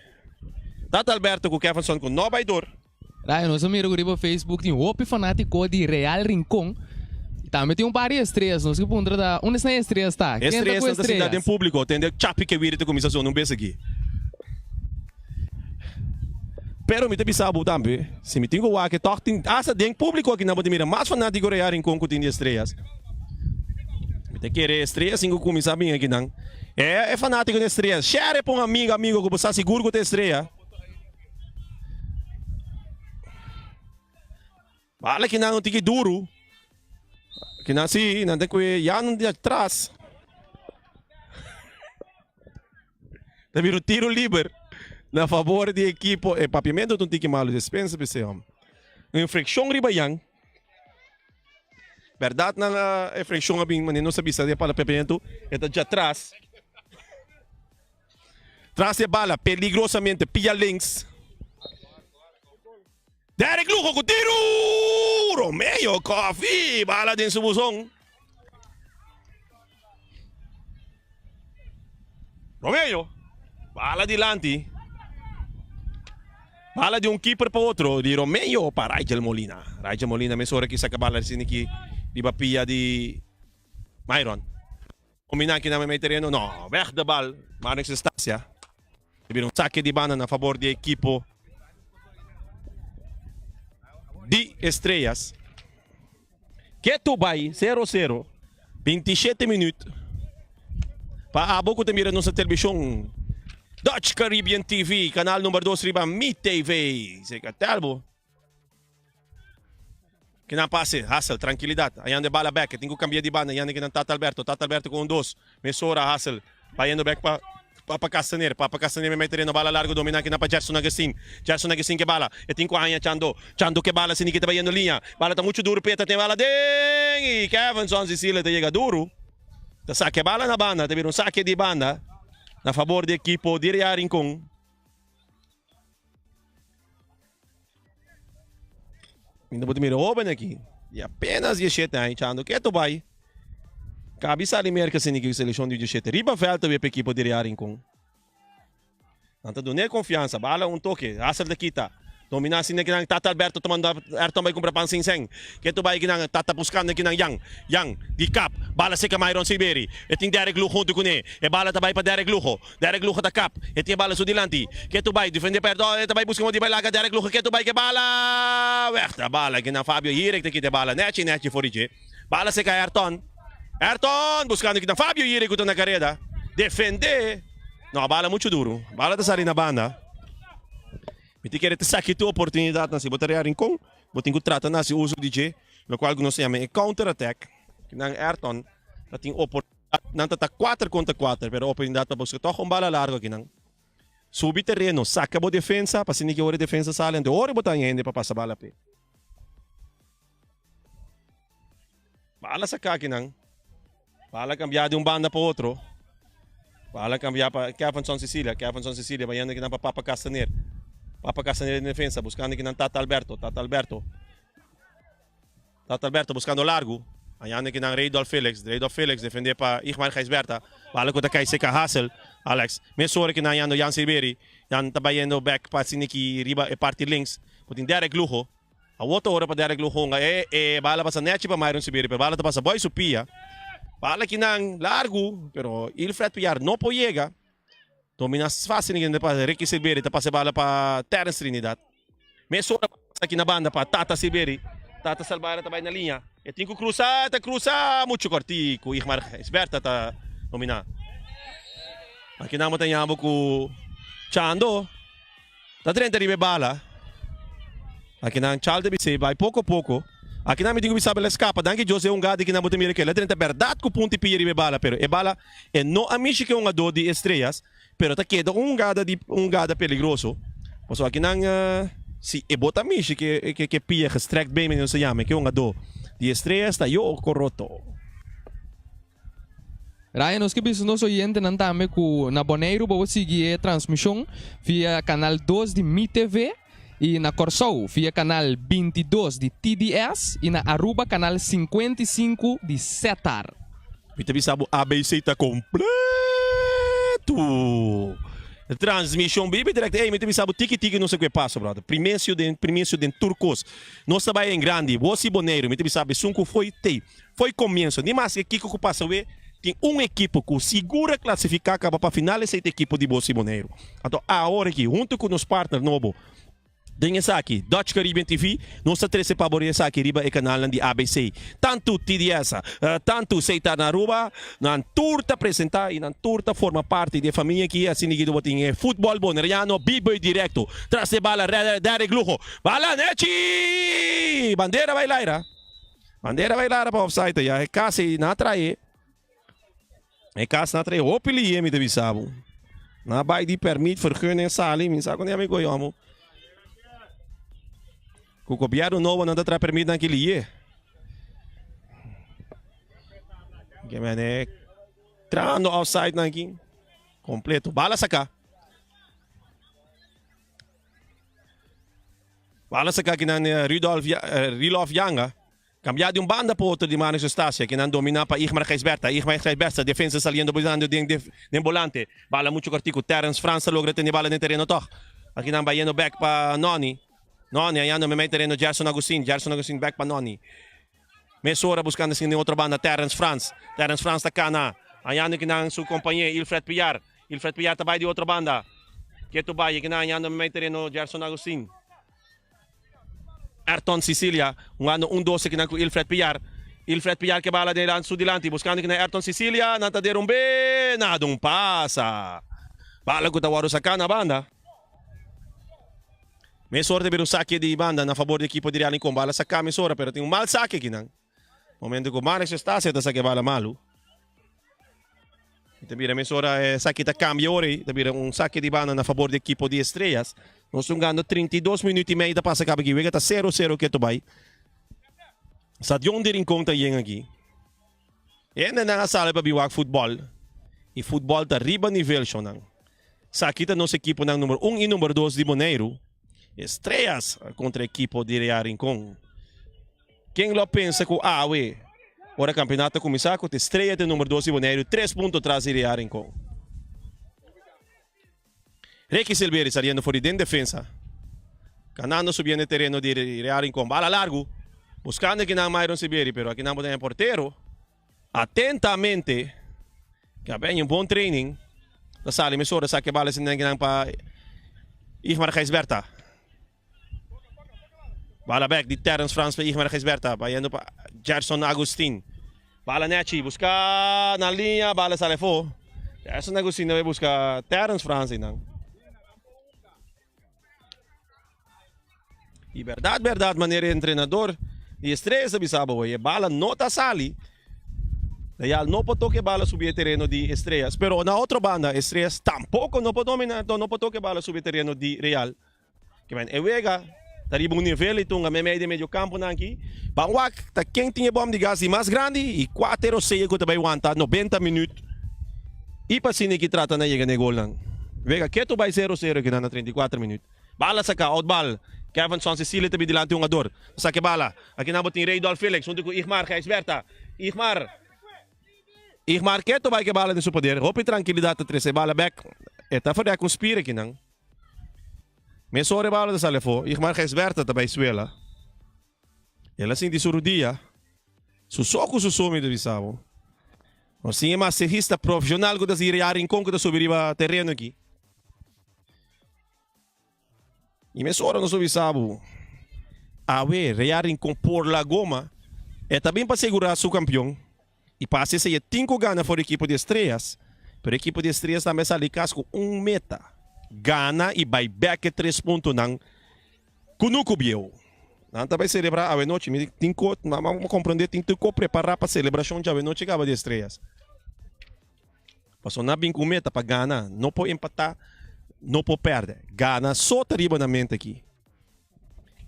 Tata Alberto ku Kevinson ku no bai door. Ryan, nos a mira ku riba Facebook tin hopi fanátiko di Real Rincon. I tambe tin un par di estrellas. Nos ke puntra ta, unda esnan estrellas ta? Ken ta Estrellas ku nan ta sinta den estrellas? públiko, tende chapi ke wiri ta kuminsá sona un bes aki. Pero mi ta bisa bo tambe, si mi tin ku wak e tòg tin asta den públiko aki nan bo ta mira mas fanátiko Real Rincon ku tin di estrellas. Mi ta kere estrellas sin ku kuminsá bin aki nan. E fanátiko di estrellas, share pa un amigo, amigo ku bo sa sigur ku ta estrella. Bala ki nan un tiki duru. Ki nan si, nan ta kue ya nan di atras. Ta bira un tiro liber na favor di ekipo. E papiamento ta un tiki malu, dispensa p'esei hom. Un infraccion riba Jan. Berdad nan e friccion a bin, manera nos a bisa den palapepiamentu, e ta djatras. Tras e bala peligrosamente pia links. Derek Lugo ku tiru! Romeo Coffee, bala den su buzon. Romeo, bala dilanti. Bala di un keeper pa otro, di Romeo pa Rigel Molina. Rigel Molina mesora ki saka bala asina ki riba pia di Myron. Kombiná ki nan mei tereno, no, weg de bal, Marnix Estacia. Ta bira un sake di banda na fabor di ekipo di Estrellas. Ketu bai sero sero, 27 minuut. Pa abo ku ta mira nos na televishon Dutch Caribbean TV, kanal number 2 riba Mi TV. Seka telbo. Kinan pase, Hassel, trankilidat. Ayan de bala bek, e tin ku kambia di banda. Ayan de kinan Tata Alberto, Tata Alberto ku un dos. Mesora Hassel, bayendo bek pa Papa Castaner. Papa Castaner me mete tereno, bala largo domina kinan pa Gerson Agustin. Gerson Agustin ke bala, e tin ku haña Chando. Chando ke bala, Siniki ta bayendo liña. Bala ta muchu duru, Peta tin bala den! I Kevinson Sicilia ta yega duru. Ta sake bala na banda, ta bira un sake di banda na fabor di ekipo di Real Rincon. Mi ta por mira hoben aki di apenas diesshete aña echando keto bai. Kabi sali merka sini ku selekshon di diesshete riba vèlt ta wep ekipo di Real Rincon. Nan ta dun'é konfiansa, bala un toke, Hassel ta kita. Dominá asina kinan Tata Alberto ta manda Ayrton bai kumpra pan sin sèn. Keto bai kinan Tata buskando kinan Jan. Jan di kap, bala seka Myron Silberi. E tin Derek Lugo huntu kuné. E bala ta bai pa Derek Lugo. Derek Lugo ta kap, e tin e bala su dilanti. Ketu bai, defende pa Erdo, e ta bai buska motibu pa e laga Derek Lugo. Ketu bai ku e bala! Wèg ta bala kinan Fabio Hirek ta kita e bala nèchi nèchi for di dje. Bala seka Ayrton. Ayrton buskando kinan Fabio Hirek ku ta na kareda. Defende! No, bala muchu duru. Bala ta sali na banda. Mi ta kere ta saki tur oportunidatnan. Si bo ta rea Rincon, bo tin ku trata na hasi uso di dje, lokual ku nos ta yama e counter attack. Kinan Ayrton ta tin oportunidat. Nan ta ta kuater kontra kuater, pero oportunidat pa buska tòg un bala largu akinan. Subi tereno, saka bo defensa, pa asina ki ora e defensa sali, anto ora bo ta haña hende pa pasa bala p'e. Bala saka akinan. Bala kambia di un banda pa otro. Bala kambia pa Kevinson Cecilia. Kevinson Cecilia bayendo akinan pa Papa Castaner. Papa Castaner den defensa, buskando akinan Tata Alberto. Tata Alberto. Tata Alberto buscando largu. Añando kinan Reidolf Felix. Reidolf Felix defende pa Igmar Gijsberta. Bala cu ta cay seca Hassel. Alex. Mesora kinan añando Jan Silveri. Jan ta bayendo back pa Siniki riba e parti links. Bo tin Derek Lugo. Awor ta ora pa Derek Lugo hunga. E e bala pasa nechi pa Myron Silveri pero bala ta pasa boy su pia. Bala kinan largu pero Ilfred Piar no por yega. Domina facil kinan pa Ricky Silveri ta pasa e bala pa Terence Trinidad. Mesora pasa aki na banda pa Tata Silveri. Tata Salvara ta bai na liña. E tin ku krusa, ta krusa muchu kòrtiku. Igmar Gisberta ta dominá. Aki nan bo ta yama ku Chando ta drenta riba e bala. Aki nan Charles ta bis'é bai poko poko. Aki nan mi tin ku bisa bel a skapa. Danki Dios e hunga di ki nan bo ta mira ke el a drenta bèrdat ku punta i pia riba e bala pero e bala e no a mishi ku e hungadó di Estrellas. Pero ta keda un hungada di un hungada peligroso. Pasobra akinan si e bo ta mishi ke ke pia gestrekt been manera nos ta yama ke hungadó di Estrellas ta yo koroto. Ryan, nos ke bisa nos oyentenan tambe ku na Boneiru bo por sigui e transmishon via kanal dos di Mi TV i na Kòrsou via kanal 22 di TDS i na Aruba kanal 55 di Setar. Mi ta bisa bo ABC ta completo. Transmision bibi direct. Ey, mi ta bisa bo tiki tiki nos a kue paso, brother. Primesio den, primesio den tur kos. Nos ta bai en grandi. Bo si Boneiru, mi ta bisa bo esun ku foi tey. Foi comienso. Ni maske kiko ku pasa we, tin un ekipo ku sigur a clasifica kaba pa final esey ta ekipo di bo si Boneiru. Anto awor aki, hunto ku nos partner nobo, Den esaki, Dutch Caribbean TV, nos ta trece pa bo esaki riba e canalnan di ABC. Tantu TDS, tantu Seitar na Aruba, nan tur ta presenta y nan tur ta forma parti di e famia aki. Asina ki bo tin e futbol Boneriano bibo y directo. Tras e bala Derek Lugo. Bala nechi! Bandera bay laira. Bandera bay laira pa offside ya. E casi na trae. E kas na trae hopi lihe mi ta bisa bo. Na bai di permit, vergunning sali, mi sa kuné mi goyo amo. Ku gobierno nobo nan ta trae permitnan ki lihe. Ke mene trahando offside nan aki. Completo. Bala saca. Bala saca aki nan Rudolf Rilof Yanga. Cambia di un banda pa otro di Marnix Eustacia. Kinan domina pa Igmar Gijsbertha. Igmar Gijsbertha defensa saliendo buscando den den volante. Bala mucho cortico. Terrence Frans ta logra tene bala den tereno toch. Akinan bayendo back pa Nonny. Nonny ayando memey tereno Gerson Agustin. Gerson Agustin back pa Nonny. Mesora buscando sin den otro banda Terrence Frans. Terrence Frans ta cana. Ayando kinan su compañe Ilfred Piar. Ilfred Piar ta bay di otro banda. Ketu bay kinan ayando memey tereno Gerson Agustin. Ayrton Cicilia hungando un doce kinan ku Ilfred Piar. Ilfred Piar ke bala den su dilanti buscando kinan Ayrton Cicilia. Nan ta derumbe. Nada un pasa. Bala ku ta wòrdu saká na banda. Mesora ta bira un sake di banda na fabor di ekipo di Real Rincon. Bala saká mesora pero tin un mal sake kinan. Momento ku Marnix Eustacia ta saka e bala malu. Ta bira mesora e saki ta kambia ora ei. Ta bira un sake di banda na fabor di ekipo di Estrellas. Nos ta hungando 32 minuut i mei ta pasa kaba aki. Wega ta sero sero ketu bai. Stadion di Rincon ta yen aki. Hendenan a sali pa bin wak futbòl i futbòl ta riba nivel shownan. Esaki ta nos ekiponan number un i number dos di Boneiru, Estrellas kontra ekipo di Real Rincon. Ken lo a pensa ku awe ora kampeonato a kuminsá ku ta Estrella ta e number dos di Boneiru tres punto tras di Real Rincon. Ricky Silveri saliendo for di den defensa. Ganando subiendo e tereno di Real Rincon. Bala largu. Buscando akinan Myron Silveri, pero akinan bo ta e portero. Atentamente. Ke a beni un bon training. Ta sali mesora sa ke bala sin akinan pa Igmar Gijsberta. Bala bek di Terence Frans pa Igmar Gijsberta. Bayendo pa Gerson Agustin. Bala nechi busca na liña. Bala sale afo. Gerson Agustin ta bay busca Terence Frans einan. Y berdad berdad manera e entrenador di Estrellas a bisa bo e bala no ta sali. Real no por toca e bala subi e tereno di Estrellas. Pero na otro banda Estrellas tampoco no por domina, no por toca e bala subi e tereno di Real. Kimen e wega ta riba un nivel i tunga meimei den medio kamponan aki. Ban wak ta ken tin e bòm di gas di mas grandi i kua ta e rosea ku ta bai wanta nobenta minüt i pa asina ki trata na yega na e golnan. Wega ketu bai sero sero kinan na 34 minüt. Bala saka out bal. Kevinson Cecilia ta bin dilanti hungador. Ta saka e bala. Akinan bo tin Reydolf Felix huntu ku Igmar Gijsbertha. Igmar. Igmar ketu bai ku e bala den su poder. Hopi trankilidat ta trese e bala bek. E ta ferdè ku un spir akinan. Mesora e bala ta sali afó, Igmar Gijsbertha ta bai suela. El a sinti su rudia, su so ku su so mi ta bisa bo. Nos tin e masejista profesional ku ta sigui Real Rincon ku ta subi riba tereno aki. I mesora nos ta bisa bo, awe Real Rincon por la goma, e ta bin pa segura su kampion. I pa hasi esei e tin ku gana for ekipo di Estrellas, pero ekipo di Estrellas tambe a sali kas ku un meta, gana i bai bek e tres puntonan kunuku bieu. Nan ta bai selebrá awenochi, mi tin ku komprondé tin tur ku prepará pa selebrashon djawenochi kaba di Estrellas. Pasobra nan a bin ku un meta pa gana, no por empatá, no por pèrdè. Gana so ta riba nan mente aki.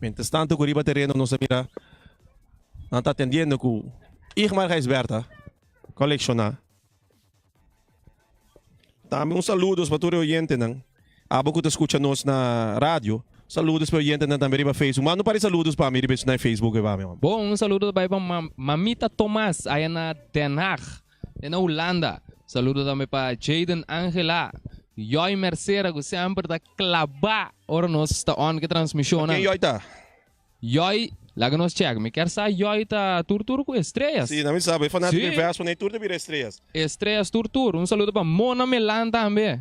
Mientras tanto ku riba tereno nos a mira nan ta atendiendo ku Igmar Gijsbertha ku a lekshoná. Tambe un saludos pa tur e oyentenan. Abo ku ta skucha nos na radio, saludos pa e oyentenan tambe riba Facebook. Manda un par di saludos pa mi riba na Facebook pa mi. Bon, un saludo ta bai pa Mamita Thomas aya na Den Haag. E na Hulanda. Saludo tambe pa Jayden Angela, Joy Mercera ku semper ta klabá ora nos ta on ku e transmishonnan. Ken Joy ta? Joy, laga nos chèk. Mi kier sa Joy ta tur tur ku estrellas. Sí, nan mi sa. Bo e fanátiko di Vasco, nan e tur ta bira estrellas. Estrellas tur tur. Un saludo pa Mona Melan tambe.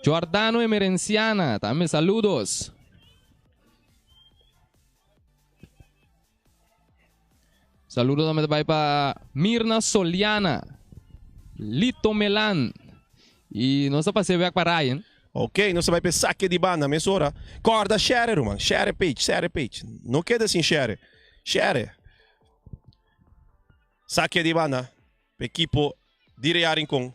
Jordano Emerenciana tambe saludos. Saludo tambe ta bai pa Mirna Soliana, Lito Melan y nos ta pase bek pa Ryan. Ok, nos ta bai pa e sake di banda mesora. Corda share ruman, share page, share page. No keda sin share. Share. Sake di banda pa ekipo di Real Rincon.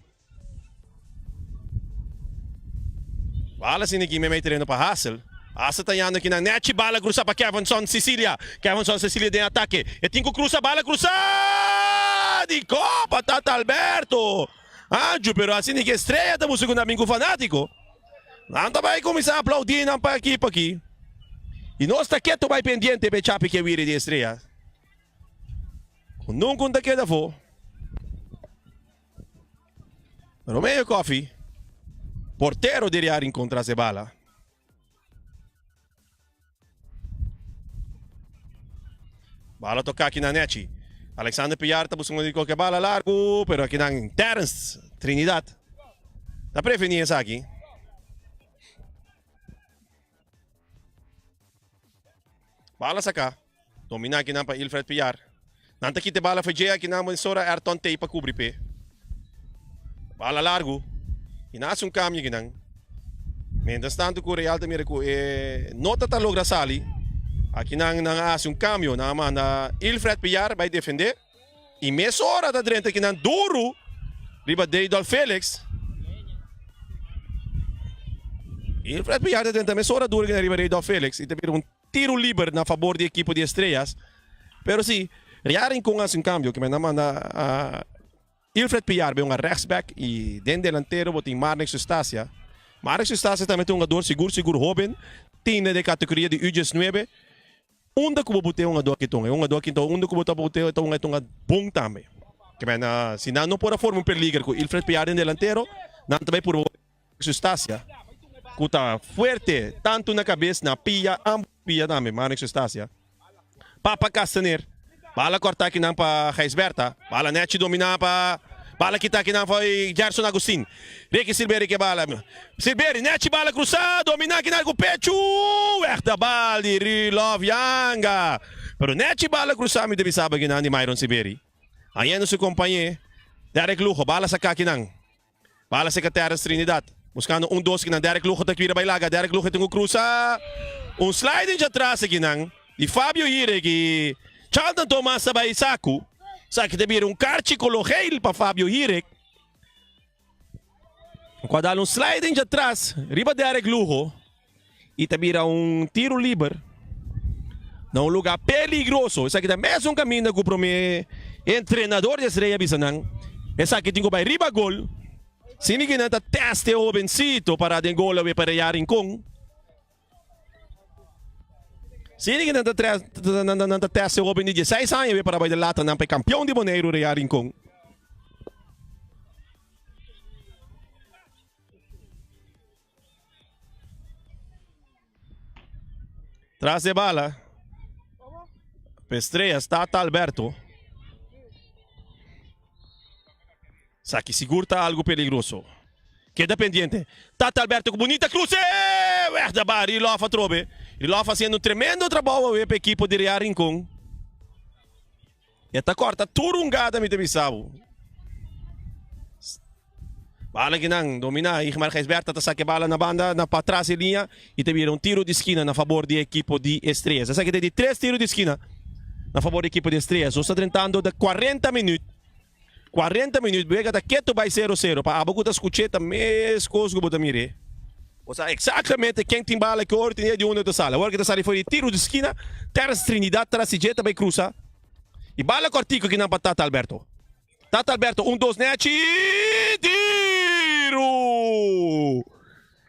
Bala sin aki meimei tereno pa Hassel. Asa ta yanda kinan nechi bala krusa pa Kevinson Cecilia. Kevinson Cecilia den atake. E tin ku krusa bala krusa di kopa Tata Alberto. Anju pero asina ke Estrella ta buska ku nan bin ku Fanatiko. Nan ta bai kuminsá aplaudí nan pa ekipo aki. I nos ta ketu bai pendiente pa e chapi ke wiri di Estrella. Ku nunka un ta keda afó. Romeo Coffie, portero di Real Rincon tras e bala. Bala toca aki na Nechi. Alexander Pillar ta buscando di koke bala largo, pero aki nan Terence Trinidad ta preveni esaki. Bala saca. Domina aki nan pa Ilfred Pillar. Nan ta kita e bala fo dje aki nan mesora Ayrton tey pa cubri pe. Bala largo. Y nan haci un cambio aki nan. Mientras tanto cu Real ta mira cu e no ta ta logra sali. Aki nan nan a haci un cambio. Nan a manda Ilfred Pillar bay defende. Y mesora ta drenta aki nan duro riba Deidol Felix. Ilfred Pillar ta drenta mesora duro aki nan riba Deidol Felix. Y ta bira un Tiro liber na fabor di ekipo di Estrellas. Pero si, Real Rincon haci un cambio, kimen a manda Ilfred Pillar bay hunga rechtsback y den delantero bo tin Marnix Eustacia. Marnix Eustacia tambe ta un hungador sigur sigur hoben, tin den e categoria di U diesnuebe. Unda cu bo bute e hungador aki ta hunga? E hungador aki ta unda cu bo ta bute e ta hunga e ta hunga bon tambe. Kimen si nan no por a forma un peliger cu Ilfred Pillar den delantero, nan ta bay purba. Eustacia cu ta fuerte tanto na cabes na pia ambos pia tambe Marnix Eustacia Papa Castaner bala corta akinan pa Gijsbertha bala nechi domina pa bala kita akinan fo'i Gerson Agustin Ricky Silberi ke bala Silberi nechi bala crusa domina akinan cu pechu weg da bal di Rulov Yanga pero nechi bala crusa mi ta bisa bo akinan di Myron Silberi hañendo su compañe Derek Lugo bala saca akinan. Bala seca Terrence Trinidad. Buscando un dos kinan Derek Lugo ta cuida bay laga. Derek Lugo tin cu cruza. Un sliding dje atras akinan di Fabio Hirek y Charlton Thomas ta bay sacu. Esaki ta bira un carchi colo geel pa Fabio Hirek. Cu a dal un sliding dje atras riba Derek Lugo y ta bira un tiro liber na un lugar peligroso. Esaki ta mesun caminda cu prome entrenador di Estrella bisa nan. Esaki tin cu bay riba gol. Sini cu nan ta test e hobencito para den gol awe pa Real Rincon. Sini cu nan ta test e hoben di dieseis aña awe para bay den lata nan pa e campeon di Boneiru Real Rincon. Tras de bala. Pa Estrellas, Tata Alberto. Saki sigur ta algo peligroso. Keda pendiente. Tata Alberto ku bunita cruce! Weg da ba, Rilof atrobe. Rilof haciendo un tremendo trabou awe pa ekipo di Real Rincon. E ta corta tur un gada mi ta bisa bo. Bala kinan domina Igmar Gijsbertha ta saca e bala na banda na patras e liña y ta bira un tiro di skina na fabor di ekipo di Estrellas. Esaki ta di tres tiro di skina na fabor di ekipo di Estrellas. Nos ta drentando de 40 minuut. 40 minuut wega ta keto bai sero sero. Pa abo ku ta skuch'é ta meskos ku bo ta mir'é. Bo sa eksaktamente ken tin bala ki ora tin e di unda ta sali. Awor ki ta sali for di tiro di skina, Terence Trinidad tras di dje ta bai krusa y bala kortiko kinan pa Tata Alberto. Tata Alberto un dos nechi tiru!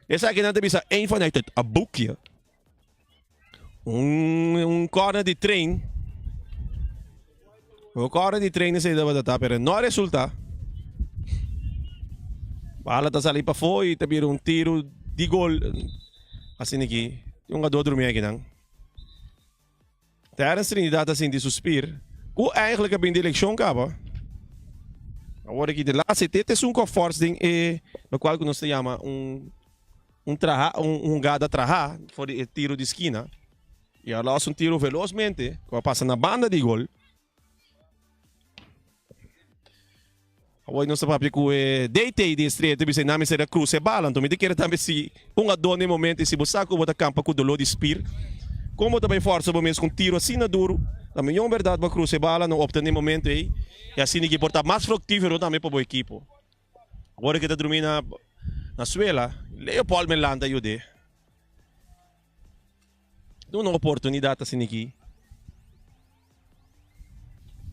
Esaki nan ta bisa een vanuit het boekje. Un un corner di train. Un corner di train esei tabata ta pero no a resulta. Bala ta sali pafó y ta bira un tiru di gol. Asina aki un jugador drumi akinan. Terence Trinidad ta sinti su spir ku eigenlijk a bin di elekshon kaba. Awor aki de laatste dit es un ku a fòrs den e lokual ku nos ta yama un un traha un hungada traha for di e tiro di skina i a lòs un tiro velosmente ku a pasa na banda di gol. Awor nos ta papia ku e DT di Estrella ta bisa nan mester a krusa e bala. Anto mi ta kere tambe si un adó na e momento i si bo sa ku bo ta kampa ku doló di spir, kon bo ta bai forsa bo mes ku un tiro asina duru? Ta mion bèrdat bo a krusa e bala, no opta na e momento ei i asina ki por ta mas fruktífero tambe pa bo ekipo. Awor ke ta drumí na suela, Leopold Melan ta yud'é. Duna un oportunidat asina aki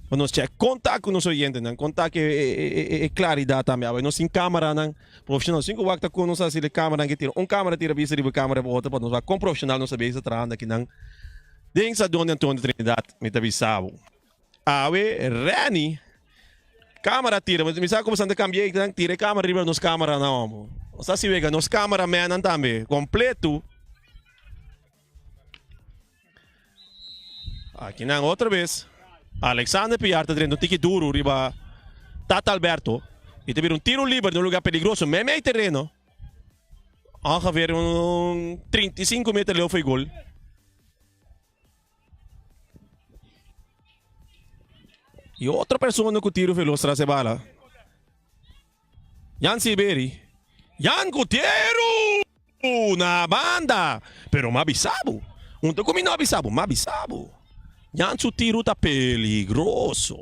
pa nos chek konta ku nos oyentenan, konta ku e klaridat tambe. Awe nos tin kameranan profeshonal. Sin ku wak ta kon nos a hasi e kameranan ke tira un kamera tira bista riba e kamera riba otro pa nos wak kon profeshonal nos a bes ta trahando akinan den Stadion di Antonio Trinidad. Mi ta bisa bo. Awe Renny camera tira mi sa como santa cambia e nan tira e camera riba nos camera nan homo nos ta si wega nos camera man nan tambe completo aki nan otra vez Alexander Piar ta drenta un tiki duro riba Tata Alberto y ta bira un tiro liber den un lugar peligroso mei mei terreno ongeveer un 35 meter leu for e gol. Y otro persona cu tiro veloz tras e bala. Jan Silveri. Jan cu tiro! Na banda! Pero m'a bisa bo. Unta cu mi no a bisa bo, m'a bisa bo. Jan su tiro ta peligroso.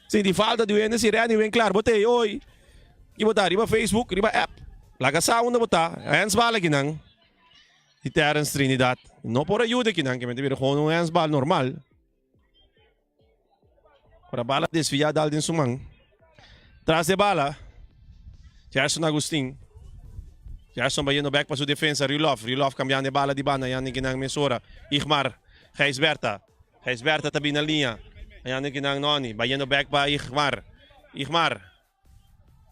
Sinti falta di wende si Renny wen klaar bo te oi. Ki bo ta riba Facebook, riba app. Laga sa unda bo ta. Handsbal akinan di Terrence Trinidad. No por ayuda akinan ke mester bira gewoon un handsbal normal. Ora bala desvia dal den su man. Tras de bala Gerson Agustin. Gerson bayendo bek pa su defensa Rulof. Rulof cambiando e bala di banda yandi kinan mesora. Igmar Gijsberta. Gijsberta ta bini na liña. Hañando kinan Noni. Bayendo bek pa Igmar. Igmar.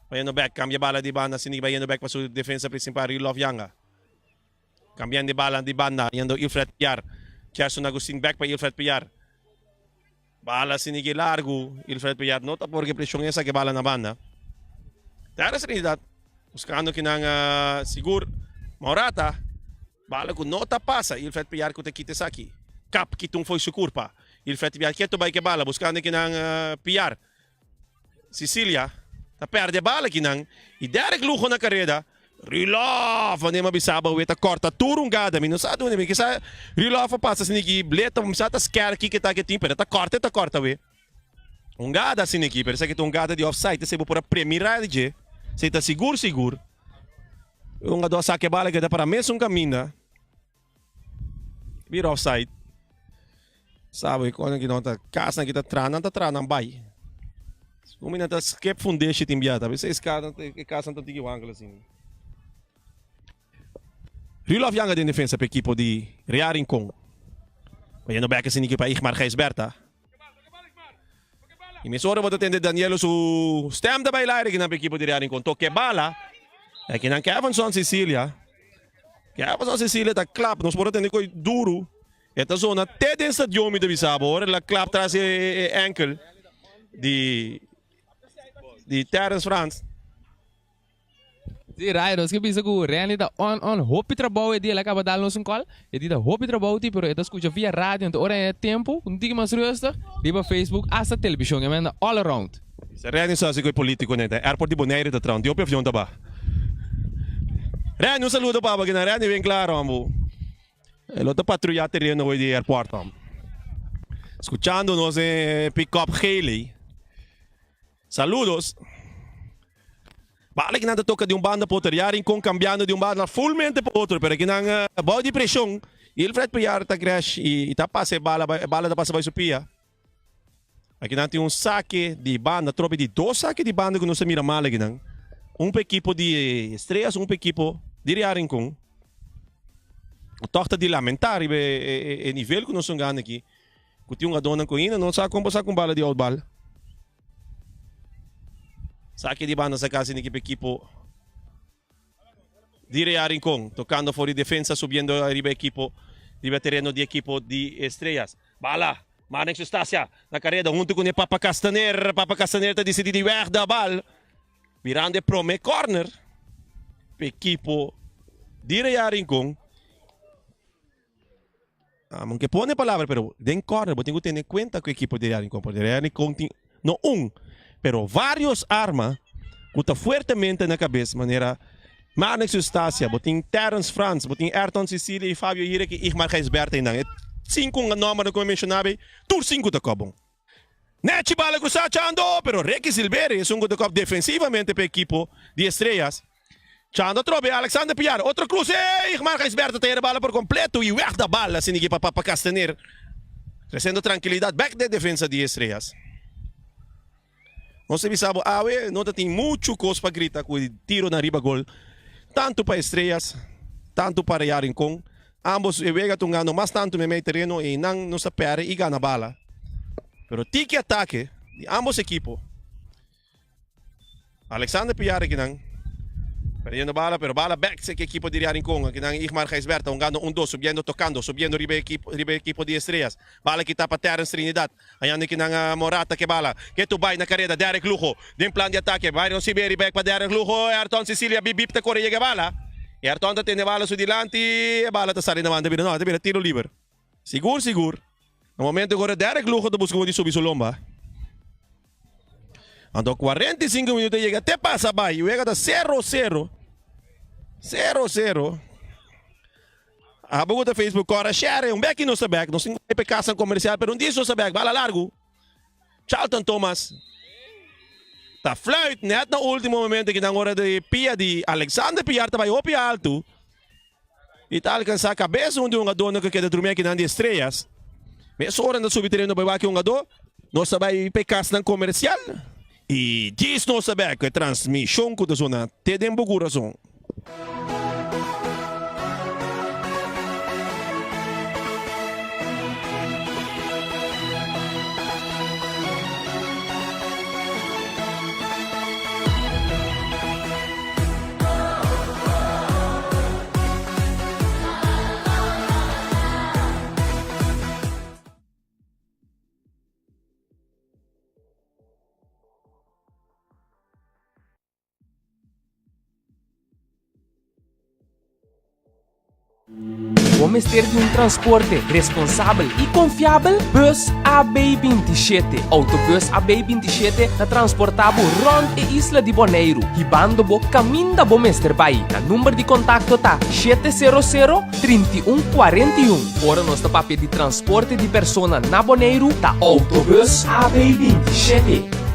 Bayendo bek. Cambia bala di banda. Asina bayendo bek pa su defensa principal Rulof Yanga. Cambiando e bala di banda. Hañando Ilfred Piar. Gerson Agustin bek pa Ilfred Piar. Bala asina ki largu. Ilfred Piar no ta por ke presion esaki bala na banda. Terence Trinidad buscando kinan sigur. Morata. Bala ku no ta pasa, Ilfred Piar ku ta kita esaki. Kap kita un fo'i su kurpa. Ilfred Piar ketu bai ke bala buskando kinan Piar. Cicilia ta perde bala kinan i Derek Lugo na kareda. Rulof! Wanneer mi a bisa bo awe ta kòrta tur un gada. Mi no sa dunde mi kisa Rulof a pasa asina aki bleta mi sa ta skèrki ke ta ke tin pero ta kòrta e ta kòrta awe. Un gada asina aki pero esaki ta un gada di offside esei bo por a premira di dje. Esei ta sigur sigur. E hungadó a saka e bala keda para mesun kaminda. Bira offside. Sabe kon ki no ta kasnan ki ta traha nan ta traha nan bai. Umi nan ta skip fundeshi tin bia ta bisa e kasnan ta tiki wankel asin. Rulof Janga den defensa pa ekipo di Real Rincon. Bayendo bek asin pa Igmar Gijsberta. Y mesora bo ta tende Danielo su stem ta baila aire kinan pa ekipo di Real Rincon. Toke bala. E kinan Kevinson Cecilia. Kevinson Cecilia ta klap. Nos por a tende koe duru. E ta zona te den stadion mi ta bisa bo. Ora el a klap tras e enkel di di Terrence Frans. Sí, Rai, nos ke bisa ku Randy ta on on hopi trabou e dia el a kaba dal nos un call. E di ta hopi trabou ti pero e ta skucha via radio anto ora e tempu un tiki mas rustig riba Facebook hasta televishon e manda all around. Bisa Randy sa si ku e politico nen ta airport di Bonaire ta traha un di hopi avion ta ba. Randy un saludo pa bo kinan Randy wen kla rombo. E lo ta patruya tereno hoy di airport om. Skuchando nos den pick-up Haley. Saludos. Bala kinan ta toca di un banda pa otro. Ya Rincon cambiando di un banda fulmente pa otro. Pero kinan bou di presion. Wilfred Piar ta crash y ta pasa e bala, e bala ta pasa bay su pia. Akinan tin un sake di banda. Tropi di dos sake di banda cu nos a mira mal akinan. Un pa ekipo di Estrellas, un pa ekipo di Real Rincon. Toch ta di lamenta riba e nivel cu nos a gana aki. Cu tin hungadornan cu ainda no sa con pa saca un bala di out bal. Saki di banda sa casi ekipo ekipo di Real Rincon. Tocando for di defensa subiendo ariba ekipo riba tereno di ekipo di Estrellas. Bala! Marnix Eustacia na careda hunto cu ne Papa Castaner. Papa Castaner ta dicidi di weg da bal. Mirando e prome corner pa ekipo di Real Rincon. Aunke pone palabra pero den corner bo tin cu tene cuenta cu ekipo di Real Rincon porque Real Rincon tin no un pero varios arma cu ta fuertemente na cabes manera Marnix Eustacia, bo tin Terrence Frans, bo tin Ayrton Cecilia y Fabio Hirek y Igmar Gijsberta y nan e cinco nombernan cu mi menciona bay tur cinco ta cobon. Nechi bala cruza Chando pero Ricky Silveria esun cu ta cop defensivamente pa ekipo di Estrellas. Chando atrobe Alexander Piar, otro cruz, ey! Igmar Gijsbertha ta yera bala por completo y weg da bala sin ekipa pa Castaner. Treciendo tranquilidad bek den defensa di Estrellas. Nos ta bisa bo awe no ta tin mucho cos pa grita cu e tironan riba gol, tanto pa Estrellas, tanto pa Real Rincon. Ambos e wega ta un gano mas tanto memey tereno y nan nos ta perde y gana bala. Pero tiki atake di ambos ekipo. Alexander Piar akinan perdiendo bala pero bala bek seki ekipo di Real Rincon akinan Igmar Gijsbert ta hungando un dos subiendo tocando subiendo riba ekipo riba ekipo di Estrellas bala kita pa Terrence Trinidad ayando akinan Morata ke bala ke tu bay na careda Derrick Lugo den plan di atake Byron Siberi bek pa Derrick Lugo Ayrton Cecilia bip bip ta core yega bala Ayrton ta tene bala su dilanti e bala ta sali na banda bira no ta bira tiro liber sigur sigur na momento ku ora Derrick Lugo ta busca di subi su lomba. Anto 45 minuut a yega te pasa bai. Wega ta 0 0. 0 0. Abo ku ta Facebook kora share un bek nos ta bek. Nos tin pe casa comercial pero un dia nos ta bek. Bala largo. Charlton Thomas. Ta fluit net na ultimo momento ki nan ora di pia di Alexander Piar ta bai hopi alto. I ta alkansá kabes un di hungadónan ku keda drumí akinan di Estrellas. Mesora nan ta subi tereno bai wak e hungadó. Nos ta bai pa e kasnan komersial i djis nos ta bek ku e transmishon ku ta sona te den bo kurason. Bo mester di un transporte responsabel i konfiabel? Bus AB 27. Autobus AB 27 ta transportá bo rònt e isla di Boneiru, hibando bo kaminda bo mester bai. Nan number di kontakto ta 700 31 41. Ora nos ta papia di transporte di persona na Boneiru, ta Autobus AB 27.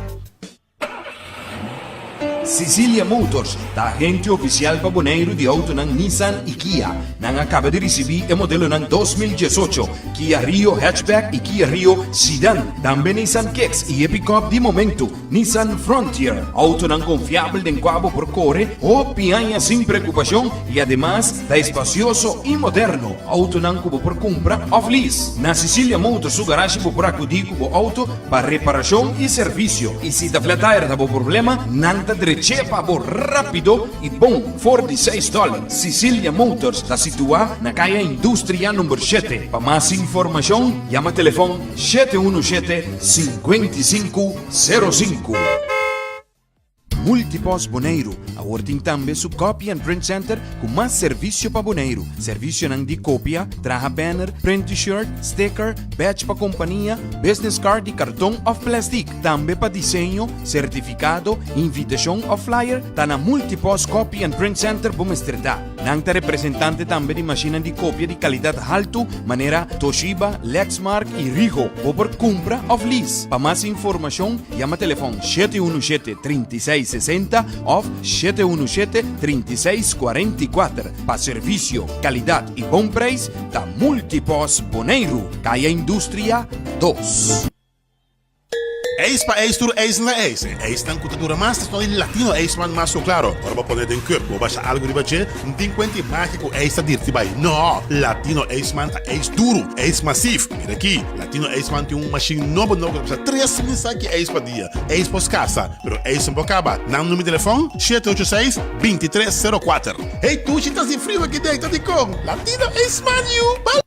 Sicilia Motors ta agente ofisial pa Boneiru di outonan Nissan i Kia. Nan a kaba di risibí e modelonan 2018, Kia Rio Hatchback i Kia Rio Sedan. Tambe Nissan Kicks i e pikòp di momentu, Nissan Frontier. Outonan konfiabel den kua bo por kore hopi aña sin preokupashon i ademas ta espasioso i moderno. Outonan ku bo por kumpra òf lease. Na Sicilia Motors su garashi bo por akudí ku bo outo pa reparashon i servisio. I si ta flat tire ta bo problema, nan ta drech'é pa bo rápido i bon for di seis dòler. Sicilia Motors ta situá na Kaya Industria number shete. Pa mas informashon yama telefòn 717 55 05. Multipost Boneiru awor tin tambe su Copy and Print Center ku mas servisio pa Boneiru. Servisionan di kopia, traha banner, print t-shirt, sticker, badge pa kompania, business card di karton òf plèstik. Tambe pa diseño, sertifikado, invitashon òf flyer ta na Multipost Copy and Print Center bo mester ta. Nan ta representante tambe di mashinnan di kopia di kalidat haltu manera Toshiba, Lexmark i Rigo. Bo por kumpra òf lease. Pa mas informashon yama telefòn 717 36 60 òf 717 36 44. Pa servisio, kalidat i bon preis ta Multipos Boneiru, Kaya Industria 2. Eis pa eis tur eis na eis. E eisnan ku ta dura mas ta sona di latino eisman mas ku klaro. Ora bo pone den cup bo basha algu riba dje, no tin kuenti magi ku eis ta dirti bai. No! Latino eisman ta eis duru, eis masif. Mira aki, Latino eisman tin un mashin nobo nobo ku ta pasa 3000 saki eis pa dia. Eis por skasa, pero eis no por kaba. Nan number di telefon, 786, 2304. Hey Tushi ta si friu aki den, ta dikon? Latino eisman yu! Bye!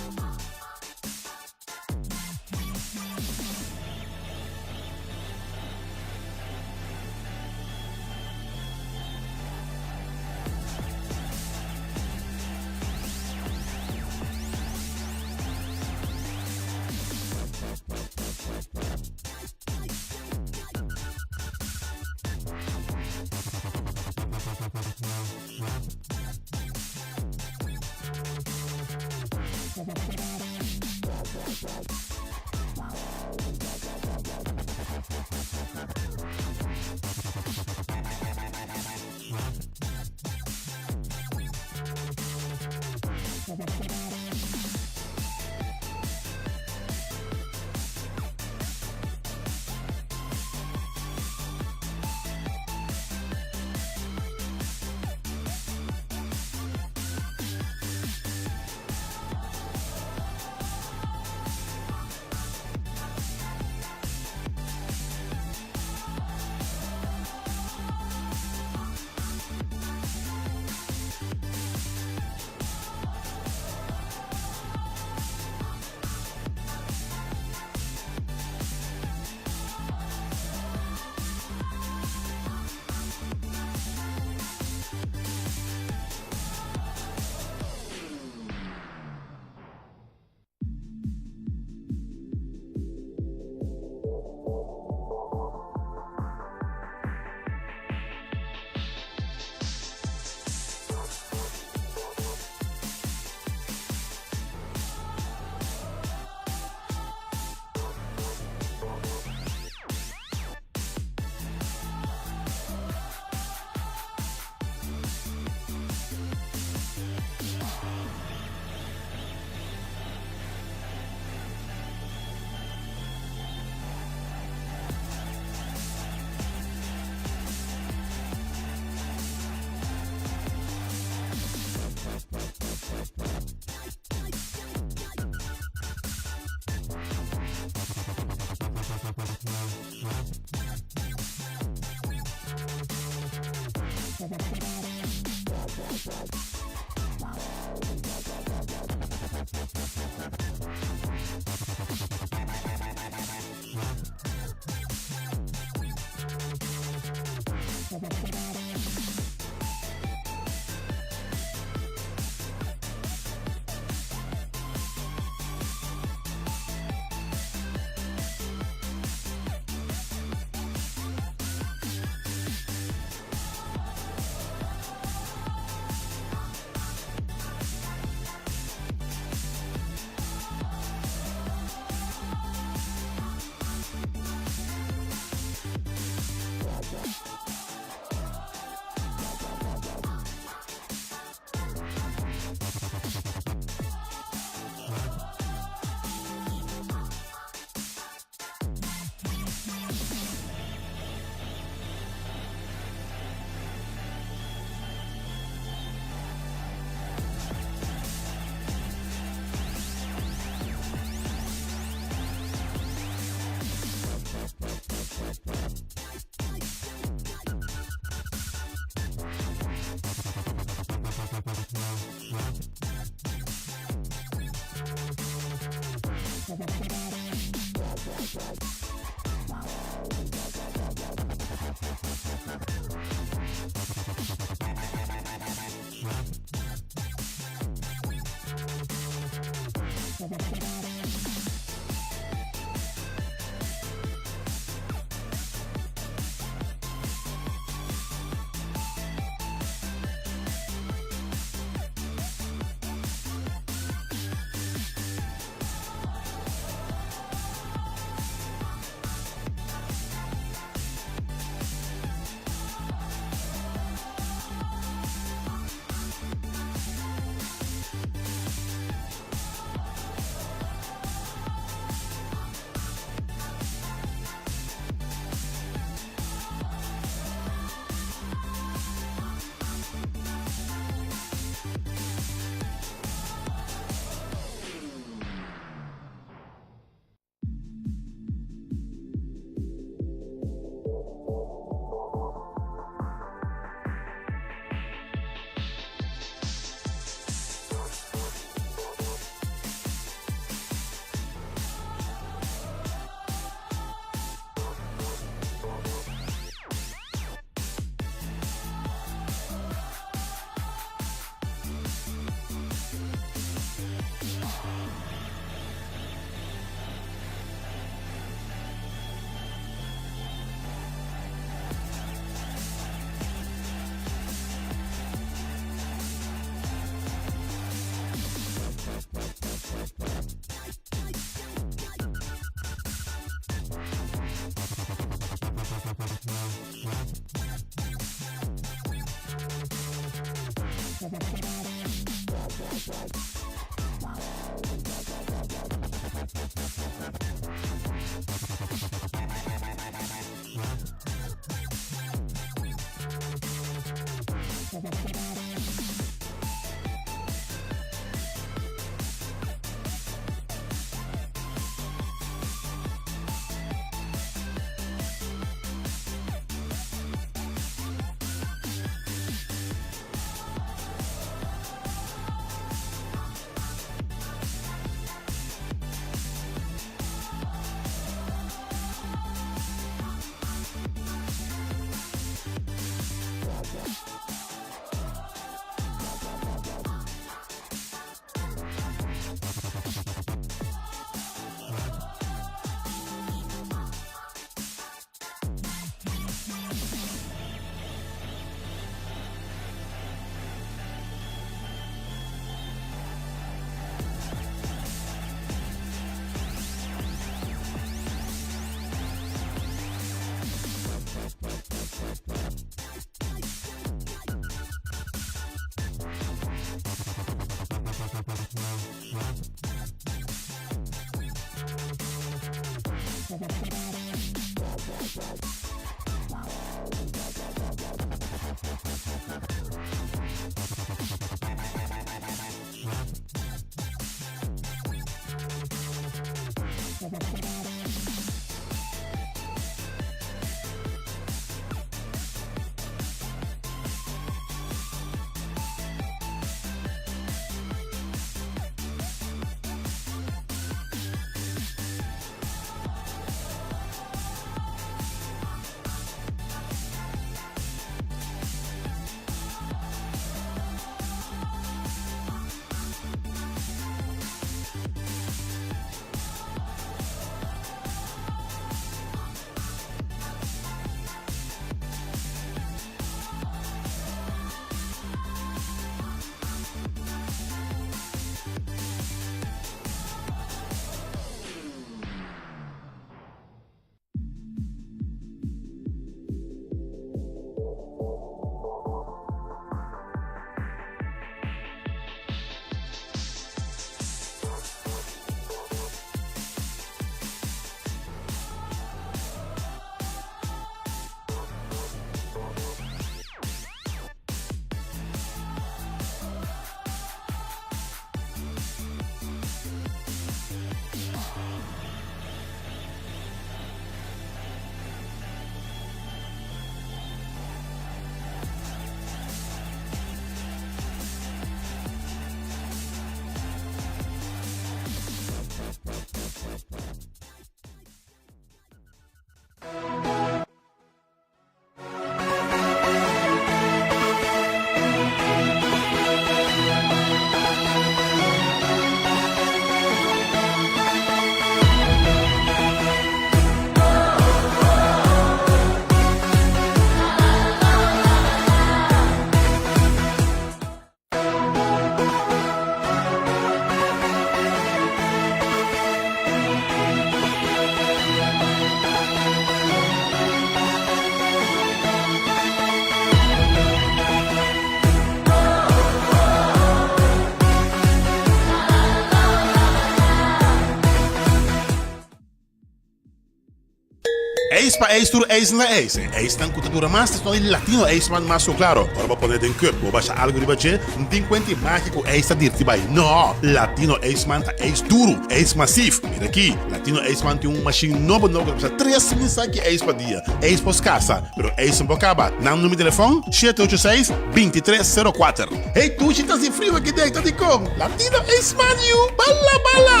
Ijs pa ijs tur ijs na ijs. E ijsnan ku ta dura mas ta di Latino ijsman mas ku klaro. Ora bo pone den cup, bo basha algu riba dje, no tin kuenta e magia ku ijs ta dirti bai. No! Latino ijsman ta ijs duru, ijs masif. Mira aki, Latino ijsman tin un mashin nobo nobo ku ta pasa 3000 saki ijs pa dia. Ijs por skasa, pero ijs no por kaba. Nan numero di telefon, shete ocho seis, 23 sero kuater. Hey Tushi ta hasi friu aki den, ta dikon? Latino ijsman yu! Bala bala!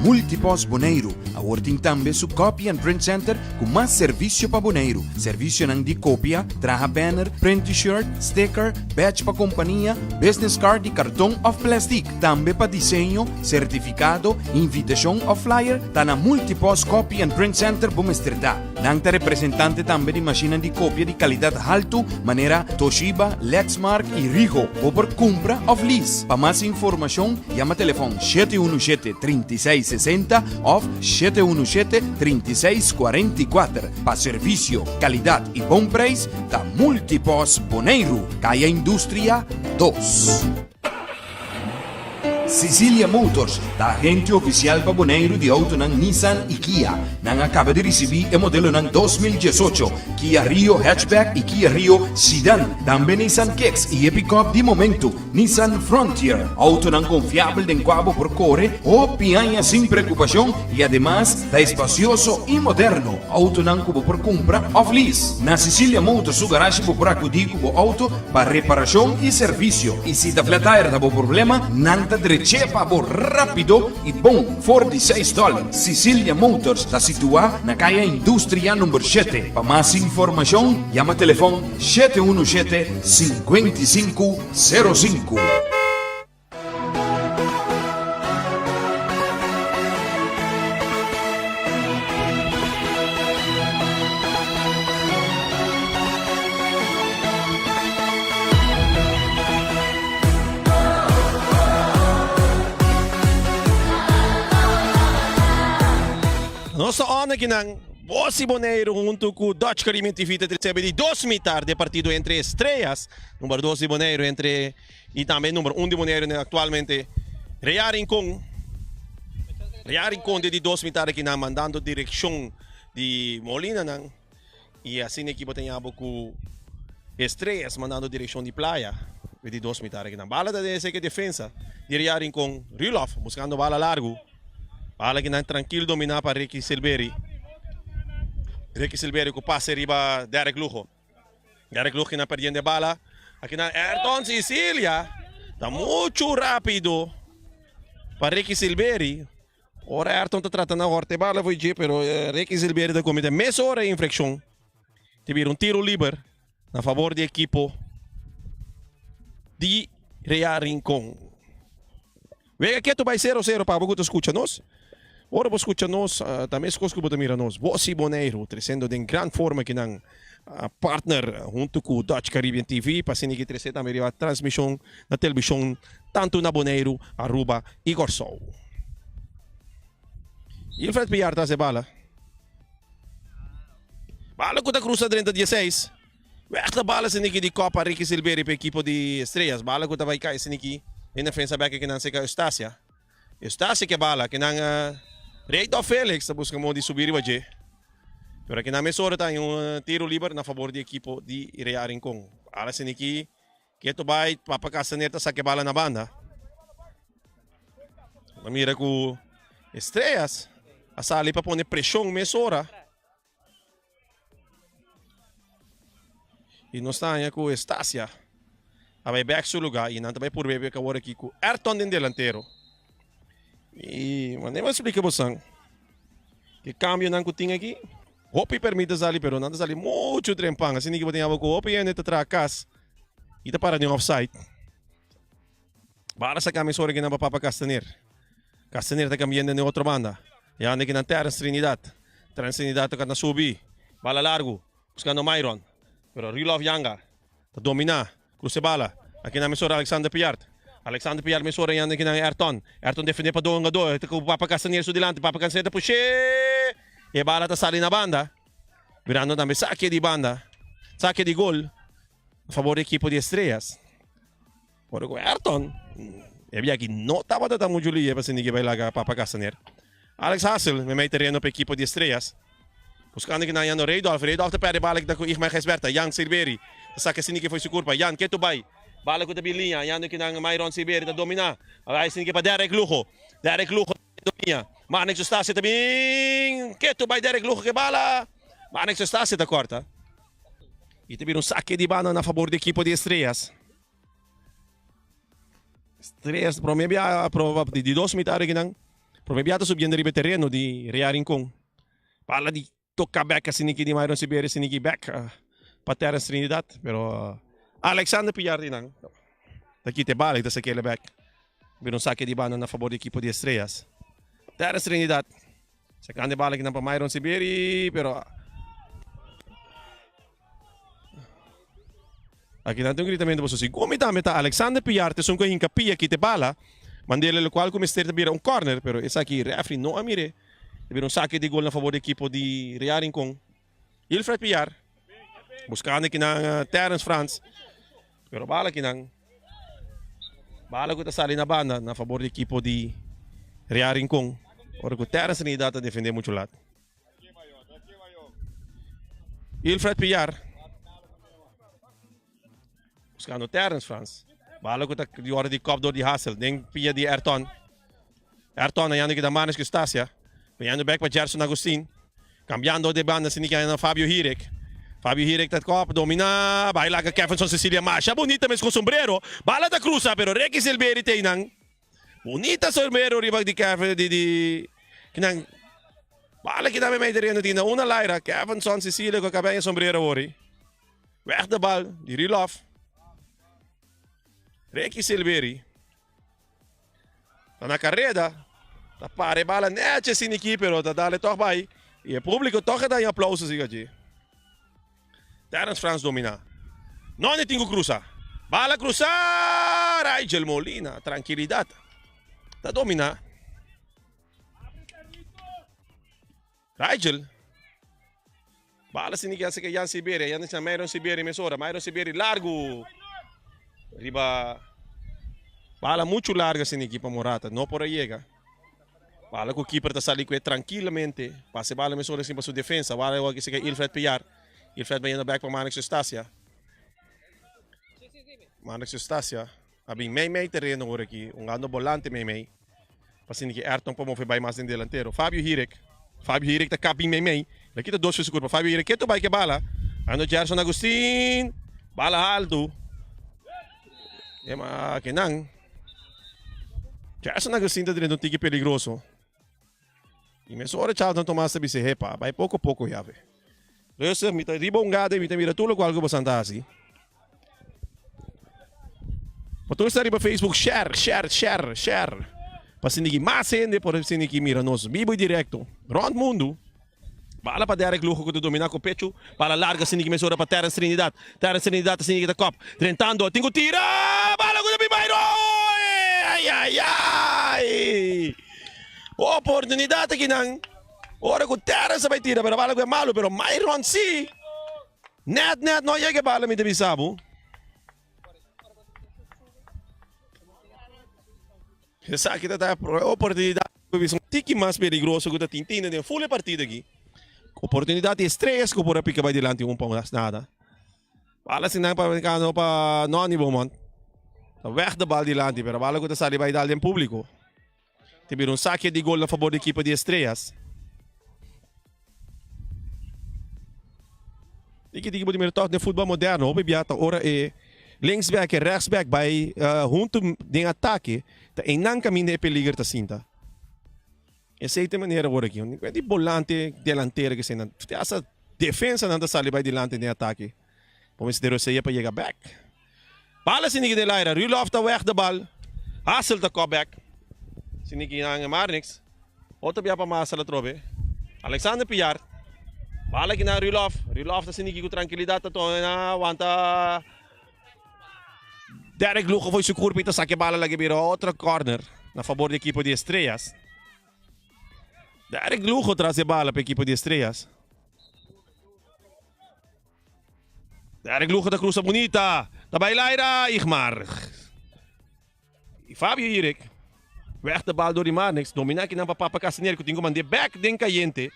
Multipost Boneiru awor tin tambe su Copy and Print Center ku mas servisio pa Boneiru. Servisionan di kopia, traha banner, print T-shirt, sticker, badge pa kompania, business card di karton òf plèstik. Tambe pa diseño, sertifikado, invitashon òf flyer, ta na Multipost Copy and Print Center bo mester ta. Nan ta representante tambe di mashinnan di kopia di kalidat haltu manera Toshiba, Lexmark i Ricoh. Bo por kumpra òf lease. Pa mas informashon yama telefòn 717 36 60 òf 7. 717 36 44. Pa servisio, kalidat i bon preis ta Multipos Boneiru, Kaya Industria dos. Cecilia Motors ta agente ofisial pa Boneiru di outonan Nissan i Kia. Nan a kaba di risibí e modelonan 2018 Kia Rio Hatchback i Kia Rio Sedan, tambe Nissan Kicks i e pikòp di momentu Nissan Frontier. Outonan konfiabel den kua bo por kore hopi aña sin preokupashon i ademas ta espasioso i moderno. Outonan ku bo por kumpra òf lease. Na Cecilia Motors su garashi bo por akudí ku bo outo pa reparashon i servisio. I si ta flat tire ta bo problema, nan ta drech'é pa bo rápido i bon for di seis dòler. Cecilia Motors ta situá na Kaya Industria number shete. Pa mas informashon yama telefòn 717 5505. Nos ta on akinan, Bos i Boneiru huntu ku Dutch Caribbean TV ta trese di dos mitar di e partido entre Estrellas, number dos di Boneiru, entre i tambe number un di Boneiru aktualmente, Real Rincon. Real Rincon di dos mitar akinan mandando direkshon di Molinanan. I asina ekipo ta yabo ku Estrellas mandando direkshon di Playa. Di di dos mitar akinan. Bala ta den seke defensa di Real Rincon. Rulof buskando bala largu. Bala akinan trankil dominá pa Ricky Silveri. Ricky Silveri ku pase riba Derek Lugo. Derek Lugo kinan perdiendo e bala. Akinan Ayrton Sicilia ta muchu rápido pa Ricky Silveri. Ora Ayrton ta trata na horta e bala foi dje, pero Ricky Silveri ta comete mesora e infraccion. Te bira un tiro liber na favor di ekipo di Real Rincon. Wega ketu bai sero sero pa bo ku ta skucha nos. Ora bo skucha nos ta meskos ku bo ta mira nos. Bosi Boneiru tresendo den gran forma kinan partner huntu ku Dutch Caribbean TV pa asina ki trese tambe riba transmishon na televishon tantu na Boneiru, Aruba i Kòrsou. Wilfred Piar ta hasi bala. Bala ku ta krusa drenta dieseis. Wèg ta bala esaki di Kopa Ricky Silveri pa ekipo di Estrellas. Bala ku ta bai kai esaki den defensa bèk kinan seka Eustacia. Eustacia ke bala kinan Reidolf Felix ta buska modo di subi riba dje. Pero kinan mesora ta un tiro liber na fabor di ekipo di Real Rincon. Bala esaki ketu bai Papa Castaner ta saka e bala na banda. Ta mira ku Estrellas a sali pa pone preshon mesora. Y nos ta haña cu Estacia a bay bek su lugar y nan ta bay purbe bek awor aki cu Ayrton den delantero. Y manera mi a splica bosan ke cambionan cu tin aki hopi permit ta sali pero nan ta sali mucho trempan asina ki bo tin abo cu hopi hende ta traha cas y ta para den offside. Bala sa cambia sora kinan pa Papa Castaner. Castaner ta cambiando den otro banda. Ya anda kinan Terence Trinidad. Terence Trinidad ta na subi. Bala largo. Buscando Myron. Pero Rudolf Yanga ta domina. Cruce bala. Aki nan mesora Alexander Piart. Alexander Piart mesora yanda kinan Ayrton. Ayrton defende pa dos hungador. Ta cu Papa Castaner su dilanti. Papa Castaner ta pushe. E bala ta sali na banda. Mirando tambe saque di banda. Saque di gol. A favor di equipo di Estrellas. Ora ku Ayrton e biaha no tabata ta muchu lihe pa sinti ke bai laga Papa Castaner. Alex Hassel meimei tereno pa ekipo di Estrellas. Buskando kinan Yando Reidolf. Reidolf ta perde bala kita ku Igmar Gijsbertha. Jan Silveri ta saka sinti ke foi su kurpa. Jan ketu bai. Bala ku ta bin liña. Yando kinan Myron Silveri ta domina. A bai sinti ke pa Derek Lugo. Derek Lugo ta liña. Marnix Eustacia ta bin ketu bai Derek Lugo ke bala. Marnix Eustacia ta korta. I ta bira un sake di banda na fabor di ekipo di Estrellas. Estrellas prome bia di dos mitad akinan prome bia ta subiendo riba e tereno di Real Rincon. Bala di toka bek asina ki di Myron Siberio asina ki bek pa Terence Trinidad pero Alexander Pillar di nan ta kita e bala y ta sakele bek. Bira un sake di banda na fabor di ekipo di Estrellas. Terence Trinidad sakando e bala akinan pa Myron Siberi pero Aki nan tin un gritamentu pasobra si Gumi tambe ta Alexander Piart esun ku a hinka pia kita e bala, mand'el lokual ku mester ta bira un corner, pero esaki refri no a mir'é. Ta bira un sake di gol na fabor di ekipo di Real Rincon. Wilfred Piar buscando kinan Terence Frans. Pero bala kinan. Bala ku ta sali na banda na fabor di ekipo di Real Rincon. Ora ku Terence Trinidad ta defende mucho lat. Wilfred Piar. Buscando Terence Frans. Bala ku ta di ora di kop door di Hassel. Den pia di Ayrton. Ayrton ayando kita Manes Gustacia. Bayando back pa Gerson Agustin. Cambiando de banda sini ki na Fabio Hirek. Fabio Hirek ta kop, domina. Bai laga Kevinson Cecilia masha bonita mes con sombrero. Bala ta cruza pero Ricky Silveri teinan. Bonita sombrero riba di Kevin di di kinan. Bala kita me terreno tina una laira. Kevinson Cecilia con cabella sombrero ori. Weg de bal di Rilof. Ricky Silveri. Ta na careda. Ta para e bala netjes sin die pero ta dale toch bij. Y e publico toch e da aplauso siga allí. Terence Frans domina. Noni tin ku cruza. Bala cruza. Rigel Molina. Tranquilidad. Ta domina. Rigel. Bala sin ke hace Jan Siberia. Jan dice Myron Siberia mesora. Myron Siberia largo. Riba. Bala mucho larga sin equipa Morata. No por llega. Bala ku keeper ta sali kue tranquilamente. Pase bala mesora sin pa su defensa. Bala igual que se Ilfred Pillar. Ilfred bayendo back pa Manix Eustacia. Manix Eustacia. A bin mei mei terreno ora aki. Un gando volante mei mei. Pa asina ki Ayrton por move bai mas den delantero. Fabio Hirek. Fabio Hirek ta kap bin mei mei. Le kita dos su kurpa. Fabio Hirek ketu bai ke bala. Ando Gerson Agustin. Bala altu. Ema kenan. Gerson Agustin ta drenta un tiki peligroso. I mesora Charlton Tomas ta bisa, Hepa, bai poko poko yave. Rustig, mi ta riba un gada i mi ta mira tur lokual ku bosan ta hasi. Pa tur sta riba Facebook, share, share, share, share. Pa asina ki mas hende por asina ki mira nos bibo i direkto rònt mundu. Bala pa Derek Lugo ku ta dominá ku pechu. Bala larga asina ki mesora pa Terence Trinidad. Terence Trinidad asina ki ta kòp. Drentando, tin ku tira! Bala ku ta bin bai Roy! Ai, ai, ai! Oportunidat akinan. Ora ku Terence a bai tira, pero bala ku e malu, pero Myron si. Net net no yega e bala mi ta bisa bo. Esaki ta ta oportunidat ku bisa un tiki mas peligroso ku ta tin tin den full e partido aki. Oportunidat di Estrellas ku por a pika bai dilanti un pa mas nada. Bala si nan pa kano pa Nonny Beaumont. Ta weg de bal dilanti pero bala ku ta sali bai dal den publico. Ta bira un sake di gol na fabor di ekipo di Estrellas. Tiki tiki bo ta mira tòg den futbòl moderno hopi bia ta ora e linksback e rechtsback bai huntu den atake ta einan kaminda e peliger ta sinta. Esei ta e manera awor aki. Di bolante delantero ke eseinan te hasta defensanan ta sali bai dilanti den atake. Bo mester rosea pa yega bek. Bala siniki den laira. Rulof ta weg de bal. Hassel ta kop bek. Siniki nan Marnix. Otro bia pa Marcel atrobe. Alexander Piar. Bala ki nan Rulof. Rulof ta siniki ku trankilidat ta tona wanta Derek Lugo foi su kurpa i ta saka e bala laga bira otro corner na fabor di ekipo di Estrellas. Derek Lugo tras e bala pa ekipo di Estrellas. Derek Lugo ta cruza bunita. Ta bai Laira Igmar. Y Fabio Hirik. Weg de bal door di Marnix. Domina kinan pa Papa Castañer ku tin ku mande back den cayente.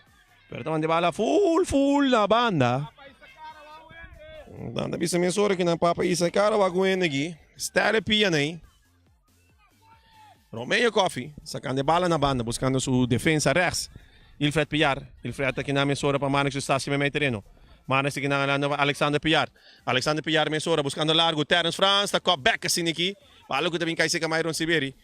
Pero ta mande bala full full na banda. Dan ta bisa mesora kinan Papa Isa cara wak un hende aki. Stelle pia nei. Romeo Coffee sacando e bala na banda buscando su defensa rechts. Ilfred Piar. Ilfred ta kina mesora pa Marnix Eustacio mei tereno. Marnix ta kina alando pa Alexander Piar. Alexander Piar mesora buscando largo. Terence Frans ta kop back asina aki. Bala cu ta bin cay seca Myron Siberi.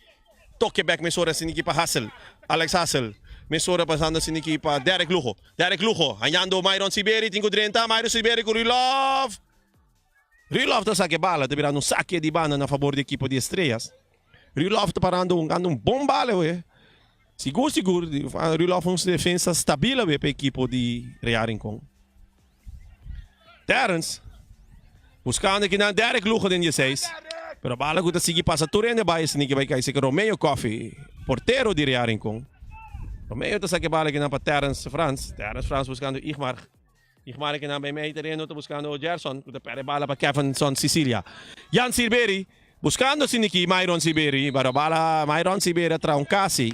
Toke back mesora asina aki pa Hassel. Alex Hassel mesora pasando asina aki pa Derek Lugo. Derek Lugo hañando Myron Siberi tin cu drenta. Myron Siberi cu Rulov. Rulov ta saka e bala, ta birando un sake di banda na fabor di ekipo di Estrellas. Rulov ta parando hungando un bon bala awe. Sigur sigur Rulov un defensa stabil awe pa ekipo di Real Rincon. Terrence buscando kinan Derek Lugo den 16. Pero bala ku ta sigui pasa tur hende bai esaki bai kai seka Romeo Coffee, portero di Real Rincon. Romeo ta saka e bala akinan pa Terrence Frans. Terrence Frans buskando Igmar. Igmar akinan bay mei tereno ta buskando Gerson ku ta perde bala pa Kevinson Cicilia. Jan Silberi buskando siniki Myron Silberi pero bala Myron Silberi a traha un kasi.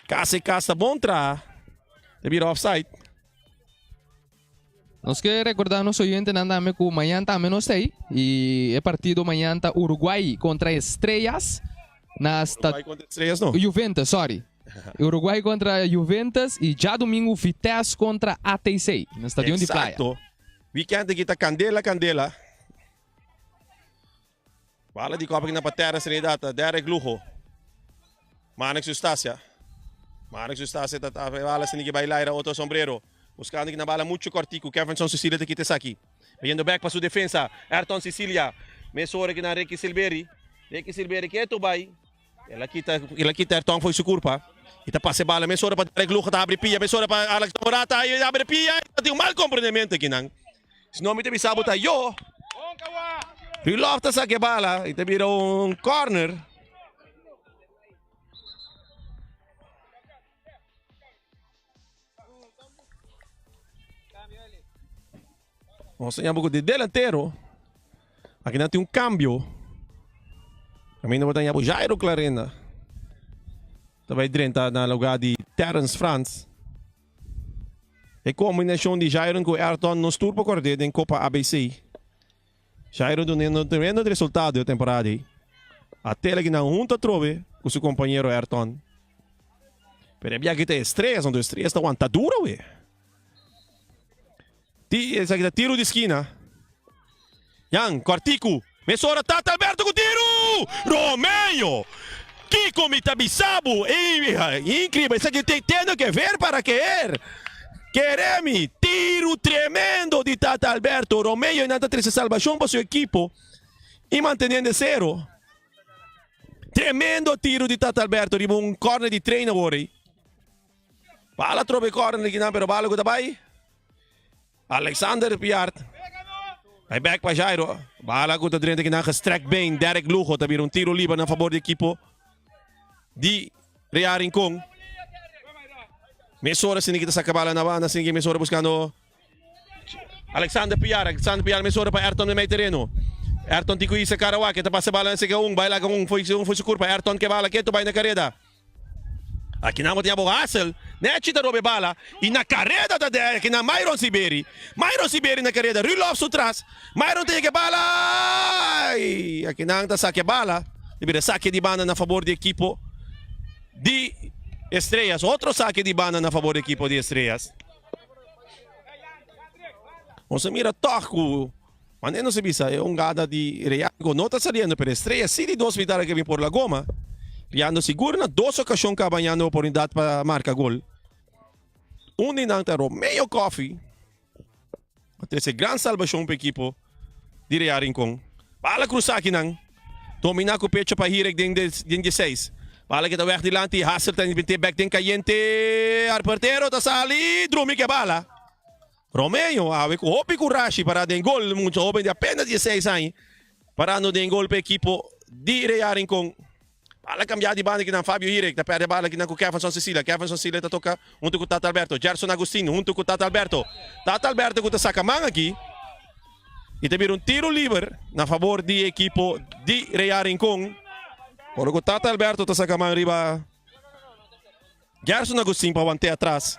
Kasi kas ta bon traha. Ta bira offside. Nos ke rekorda nos oyentenan tambe ku mañan tambe nos ta ei i e partido mañan ta Uruguay kontra Estrellas na sta Uruguay kontra Estrellas no. Juventus, sorry. Uruguay kontra Juventus i djadumingu Vitesse kontra ATC na stadion di Playa. Exacto. Weekend aki ta kandela kandela. Bala di kopa kina pa Terra Trinidad ta Derek Lugo. Marnix Eustacia. Marnix Eustacia ta ta bala sin ki bai laira otro sombrero. Buscando kina bala mucho cortico. Kevinson Cecilia ta kita esaki. Bayendo back pa su defensa. Ayrton Cecilia. Mesora kina Ricky Silveri. Ricky Silveri ketu bai. El a kita el a kita Ayrton foi su curpa. Y ta pasa e bala mesora pa Derek Lugo ta abri pia mesora pa Alex Morata. Y abri pia. Tin un mal comprendimento kinan. Si no mi ta bisa bo ta yo. Rilov ta saka e bala y ta bira un corner. Nos ta ña di delantero. Aki nan tin un cambio. Caminda bo ta ña bo Jairo Clarenda. Ta bai drenta na lugar di Terence Frans. E kombinashon di Jairon ku Ayrton nos tur por kord'é den Kopa ABC. Jairon dunendo un tremendo resultado e temporada ei. A tela ki nan huntu atrobe ku su kompañero Ayrton. Pero e biaha ta Estrellas, anto Estrellas ta wanta duro we. Ti, esaki ta tiro di skina. Jan, kòrtiku. Mesora Tata Alberto ku tiru! Romeo! Kiko mi ta bisa bo? Inkrible, esaki tin tendo ke ver para keer. Kere mi, tiru tremendo di Tata Alberto. Romeo nan ta trese salbashon pa su ekipo i manteniendo e sero. Tremendo tiru di Tata Alberto riba un corner di train awor ei. Bala trobe corner kinan pero bala ku ta bai. Alexander Piart. Bai bek pa Jairo. Bala ku ta drenta kinan gestrekt been. Derek Lugo ta bira un tiro liber na fabor di ekipo di Real Rincon. Mesora sini kita saka bala na banda sini mesora buscando Alexander Piar. Alexander Piar mesora pa Ayrton den mei tereno. Ayrton tin ku isa Karawak. Ta pasa bala na seka un. Bai laga un. Foi un foi su kurpa. Ayrton ke bala ketu bai na kareda. Aki nan bo tin abo Hassel, Nechi ta roba e bala y na careda ta de aki nan Myron Siberi, Myron Siberi na careda, Rulof su tras, Myron ta yega e bala y aki nan ta saca e bala, ta bira saque di banda na fabor di ekipo di Estrellas, otro saque di banda na fabor di ekipo di Estrellas. Nos a mira toch cu Manera nos a bisa e hungada di Real no ta saliendo pero Estrella si di dos mitad a bin por la goma riando sigur na dos ocasion caba hañando oportunidad pa marca gol. Un di nan ta Romeo Coffee a trece gran salbacion pa ekipo di Real Rincon. Bala cruza akinan domina cu pecho pa Hirek den den dieseis. Bala kita weg dilanti Hassel ta inbinte bek den cayente arportero ta sali drumi ke bala. Romeo awe ku hopi kurashi para den gol, mucha hoben di apenas dieseis aña parando den gol pa ekipo di Real Rincon. Bala kambia di banda kinan Fabio Hirek ta perde bala kinan ku Kevinson Cecilia. Kevinson Cecilia ta toka huntu ku Tata Alberto. Gerson Agustin huntu ku Tata Alberto. Tata Alberto ku ta saka man aki i ta bira un tiro liber na fabor di ekipo di Real Rincon. Ora ku Tata Alberto ta saka man riba Gerson Agustin pa want'é atras.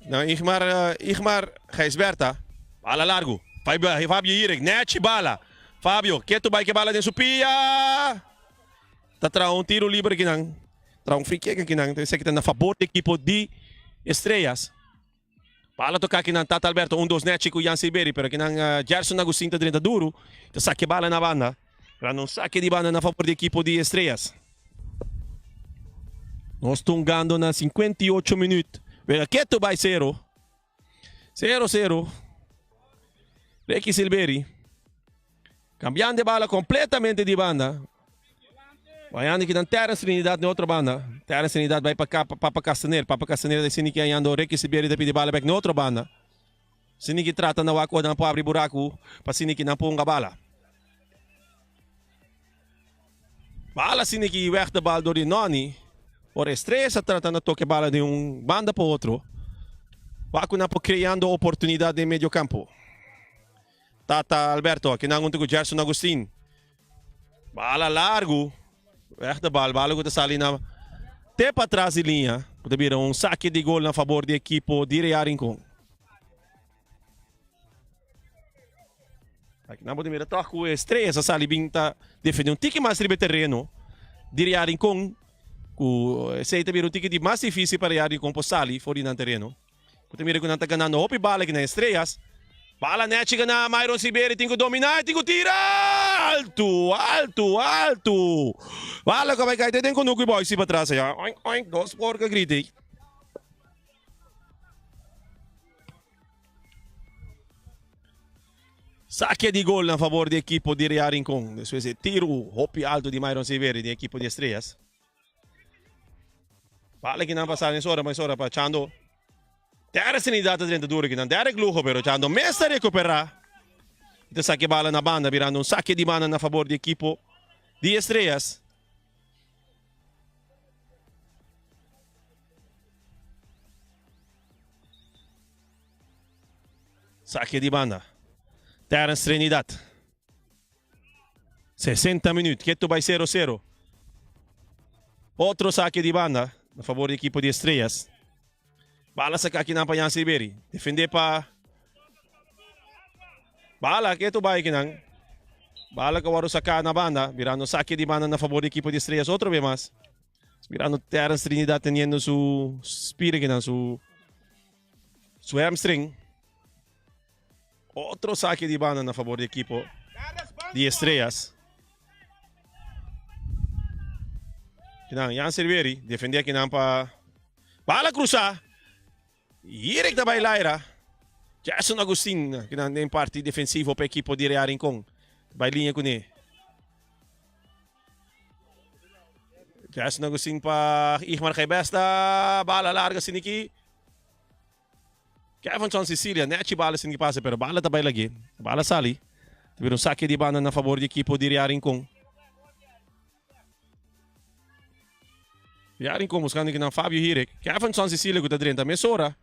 Nou Igmar, Igmar Gijsberta. Bala largo. Fabio, Fabio Hierik, nechi bala. Fabio, ketu bai ke bala den su pia. Ta traha un tiro liber akinan. Traha un free kick akinan. Esaki ta na fabor di ekipo di Estrellas. Bala toka kinan Tata Alberto un dos nechi ku Jan Silberi pero kinan Gerson Agustin ta drenta duru ta saki e bala na banda. Grande un sake di banda na fabor di ekipo di Estrellas. Nos tungando na 58 minuut. Wega ketu bai sero. Sero sero. Ricky Silberi. Cambiando e bala completamente di banda. Bayando kinan Terence Trinidad na otro banda. Terence Trinidad bai pa Papa Castaner. Papa Castaner ta sini ki ayando Ricky Sibieri ta pidi bala bek na otro banda. Sini ki trata na wak ora nan por abri buraku pa sini ki nan por hunga bala. Bala asina ki weg de bal door di Nonny. Ora Estrellas a trata na toke bala di un banda pa otro. Wak ku nan por creando oportunidad den medio campo. Tata Alberto aki nan hunto ku Gerson Agustin. Bala largu. Weg de bal, bala ku ta sali na te patras di liña. Ku ta bira un sake di gol na fabor di ekipo di Real Rincon. Aki nan bo ta mira tòg ku Estrellas a sali bin ta defendé un tiki mas riba e tereno di Real Rincon ku esei ta bira un tiki di mas difísil pa Real Rincon por sali for di nan tereno. Bo ta mira ku nan ta ganando hopi bala aki na Estrellas. Bala nèchi gana Myron Siberi tin ku dominá i tin ku tira altu, altu, altu. Bala ku a bai kai te den kunuku i bòi si patras ayá. Oink, oink, dos porko a grita ei. Saque di gol na favor di equipo di Real Rincon. Despues e tiro hopi alto di Myron Severi di equipo di Estrellas. Bala ki nan pasa mesora mesora pa Chando. Derek Trinidad ta drenta duro ki nan. Derek Lugo pero Chando mes ta recupera. Ta saque bala na banda birando un saque di banda na favor di equipo di Estrellas. Sake di banda. Terence Trinidad. 60 minuut. Keto bai 0-0. Otro sake di banda. Na favor di equipo di Estrellas. Bala saka kinan pa Jan Siberi. Defende pa Bala keto bai kinan. Bala ka wòrdu saká na banda, mirando sake di banda na fabor di ekipo di Estrellas otro be mas. Mirando Terence Trinidad teniendo su spier kinan, su su hamstring. Otro sake di banda na fabor di ekipo di Estrellas. Kinan Jan Silveri defende kinan pa bala cruza. Hirik ta bai laira. Jason Agustin kinan den parti defensivo pa ekipo di Real Rincon. Bai liña kuné. Jason Agustin pa Igmar Gebesta. Bala larga siniki. Kevinson Cecilia nechi bala sin ki pasa pero bala ta bai lag'é. Bala sali. Ta bira un sake di banda na fabor di ekipo di Real Rincon. Real Rincon buskando kinan Fabio Hirik. Kevinson Cecilia ku ta drenta mesora.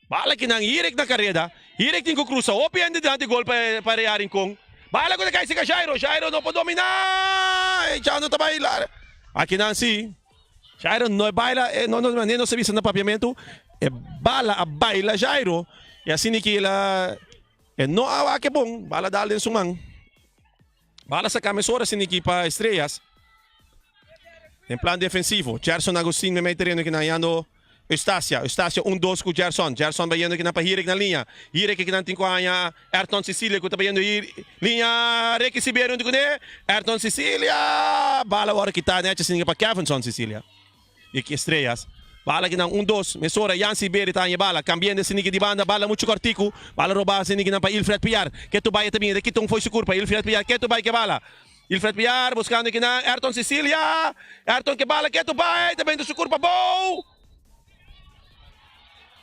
Bala kinan Hirik na kareda. Hirik tin ku krusa hopi hende dilanti gol pa pa Real Rincon. Bala ku ta kai sika Jairo. Jairo no por dominá. E Chando ta bai lara. Akinan si. Jairo no e baila, e no no manera nos ta bisa na papiamentu, e bala a baila Jairo y asina ki el a e no a wak e bon, bala dal den su man. Bala saca mesora asina ki pa Estrellas. Den plan defensivo, Gerson Agustin memey tereno ki nan yando Eustacia, Eustacia un dos ku Gerson, Gerson bayendo kinan pa Hirek na liña, Hirek kinan tin ku haña Ayrton Cecilia ku ta bayendo liña Ricky Siberio huntu kuné, Ayrton Cecilia bala wòrdu kitá nèchi asina pa Kevinson Cecilia di ki Estrellas, bala kinan un dos mesora Jan Siberio ta haña e bala kambiendo asina ki di banda bala muchu kòrtiku bala robá asina kinan pa Ilfred Piar ketu bai e ta bini ta kita un fo'i su kurpa Ilfred Piar ketu bai ke bala Ilfred Piar buskando kinan Ayrton Cecilia Ayrton ke bala ketu bai ta benta su kurpa bou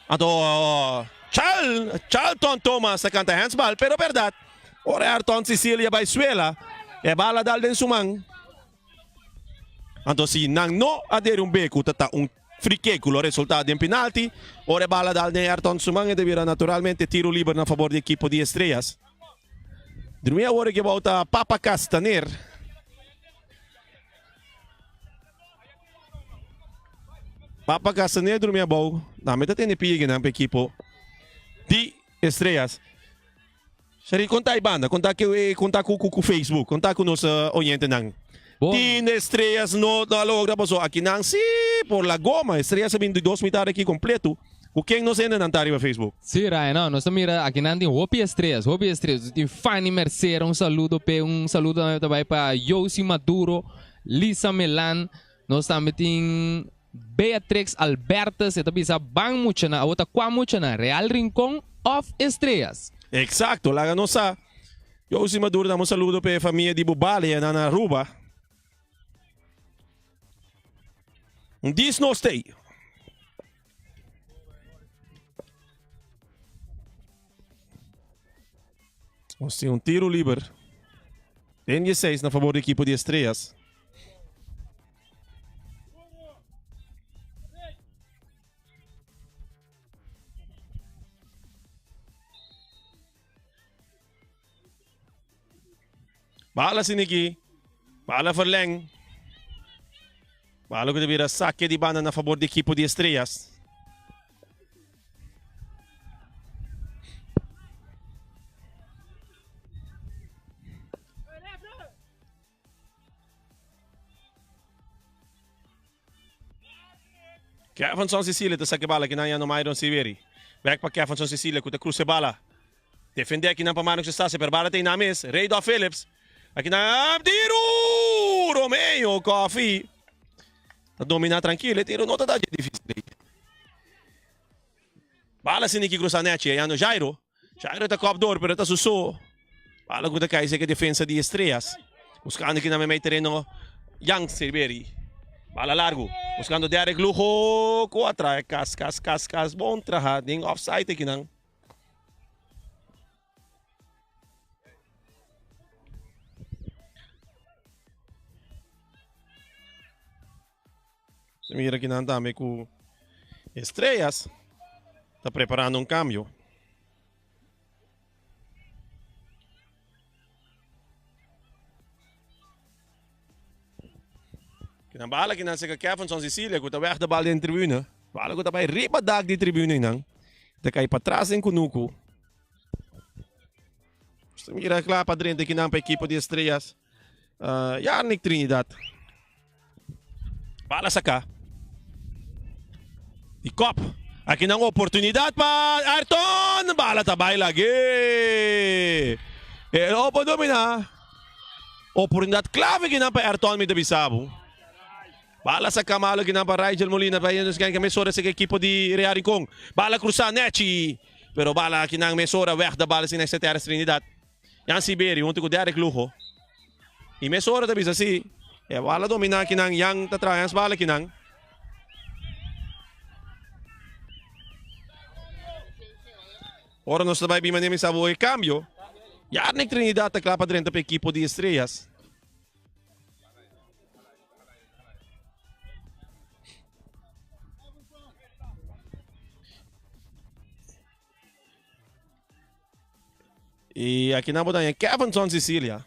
Anto Chal Charlton Thomas ta kanta handsbal pero berdad ora Ayrton Cecilia bai suela e bala dal den su man anto si nan no a deri un be ku ta ta un free kick ku lo resulta den penalti ora e bala dal den Ayrton su man e ta bira naturalmente tiro liber na fabor di ekipo di Estrellas. Drumi awor e gebou ta Papa Castaner. Papa Castaner drumi abou. Tambe ta tene pia nan pa ekipo di Estrellas. Shari, konta e banda, konta ke konta ku ku Facebook, konta ku nos oyentenan. Bon. Tin Estrellas no a logra paso aki nan si por la goma. Estrellas a bin di dos mitad aki completo. Ku ken nos hendenan ta riba Facebook? Sí, Ryan, no, nos ta mira akinan tin hopi estrellas, hopi estrellas. Tin Fanny Mercera, un saludo p'e, un saludo tambe ta bai pa Josie Maduro, Lisa Melan, nos tambe tin Beatrix Albertus, e ta bisa ban muchanan, awor ta kua muchanan, Real Rincon of Estrellas? Exacto, laga nos sa. Josie Maduro dam un saludo p'e famia di Bubali anan na Aruba. Un dis nos tei. Nos tin un tiro liber. Den 16 na fabor di ekipo di Estrellas. Bala siniki. Bala verleng. Bala ku ta bira sake di banda na fabor di ekipo di Estrellas. Kevinson Cecilia ta saka e bala kinan ya no Myron Siveri. Bek pa Kevinson Cecilia ku ta krusa e bala. Defende akinan pa Marnix Estacio pero bala ta einan mes. Reydolf Phillips. Akinan tiru! Romeo Coffee ta domina trankilo. E tiru no ta da dje dificil ei. Bala sin ki krusa nechi ei ando Jairo. Jairo ta kop door pero ta su so. Bala ku ta kai seka defensa di Estrellas. Buskando ki na meimei tereno Jan Silveri. Bala largu. Buskando Derek Lugo ku a traha kas kas kas kas bon traha den offside akinan. Mira kinan tambe ku Estrellas ta preparando un kambio. Kinan bala kinan seka Kevinson Cecilia ku ta weg de bal den tribune. Bala ku ta bai riba dak di tribune nan. Ta kai patras den kunuku. Mira kla pa drenta kinan pa ekipo di Estrellas. Uh, Yarnick Trinidad. Bala saka. Di kop. Aki nan oportunidad pa Ayrton. Bala ta bai lage. E opo domina. Oportunidad clave kinan pa Ayrton mi ta bisa bo. Bala saka malo kinan pa Rigel Molina. Pa yendo sken mesora seka equipo di Real Rincon. Bala cruza Nechi. Pero bala kinan mesora weg de bala sin STR Trinidad. Jan Siberi hunto ku Derrick Lugo. I mesora ta bisa si e bala dominá kinan Jan ta traha ens bala kinan. Ora nos ta bai bin manera mi sa bo e kambio. Yarnick Trinidad ta kla pa drenta pa ekipo di Estrellas. I aki nan bo ta haña Kevinson Cecilia.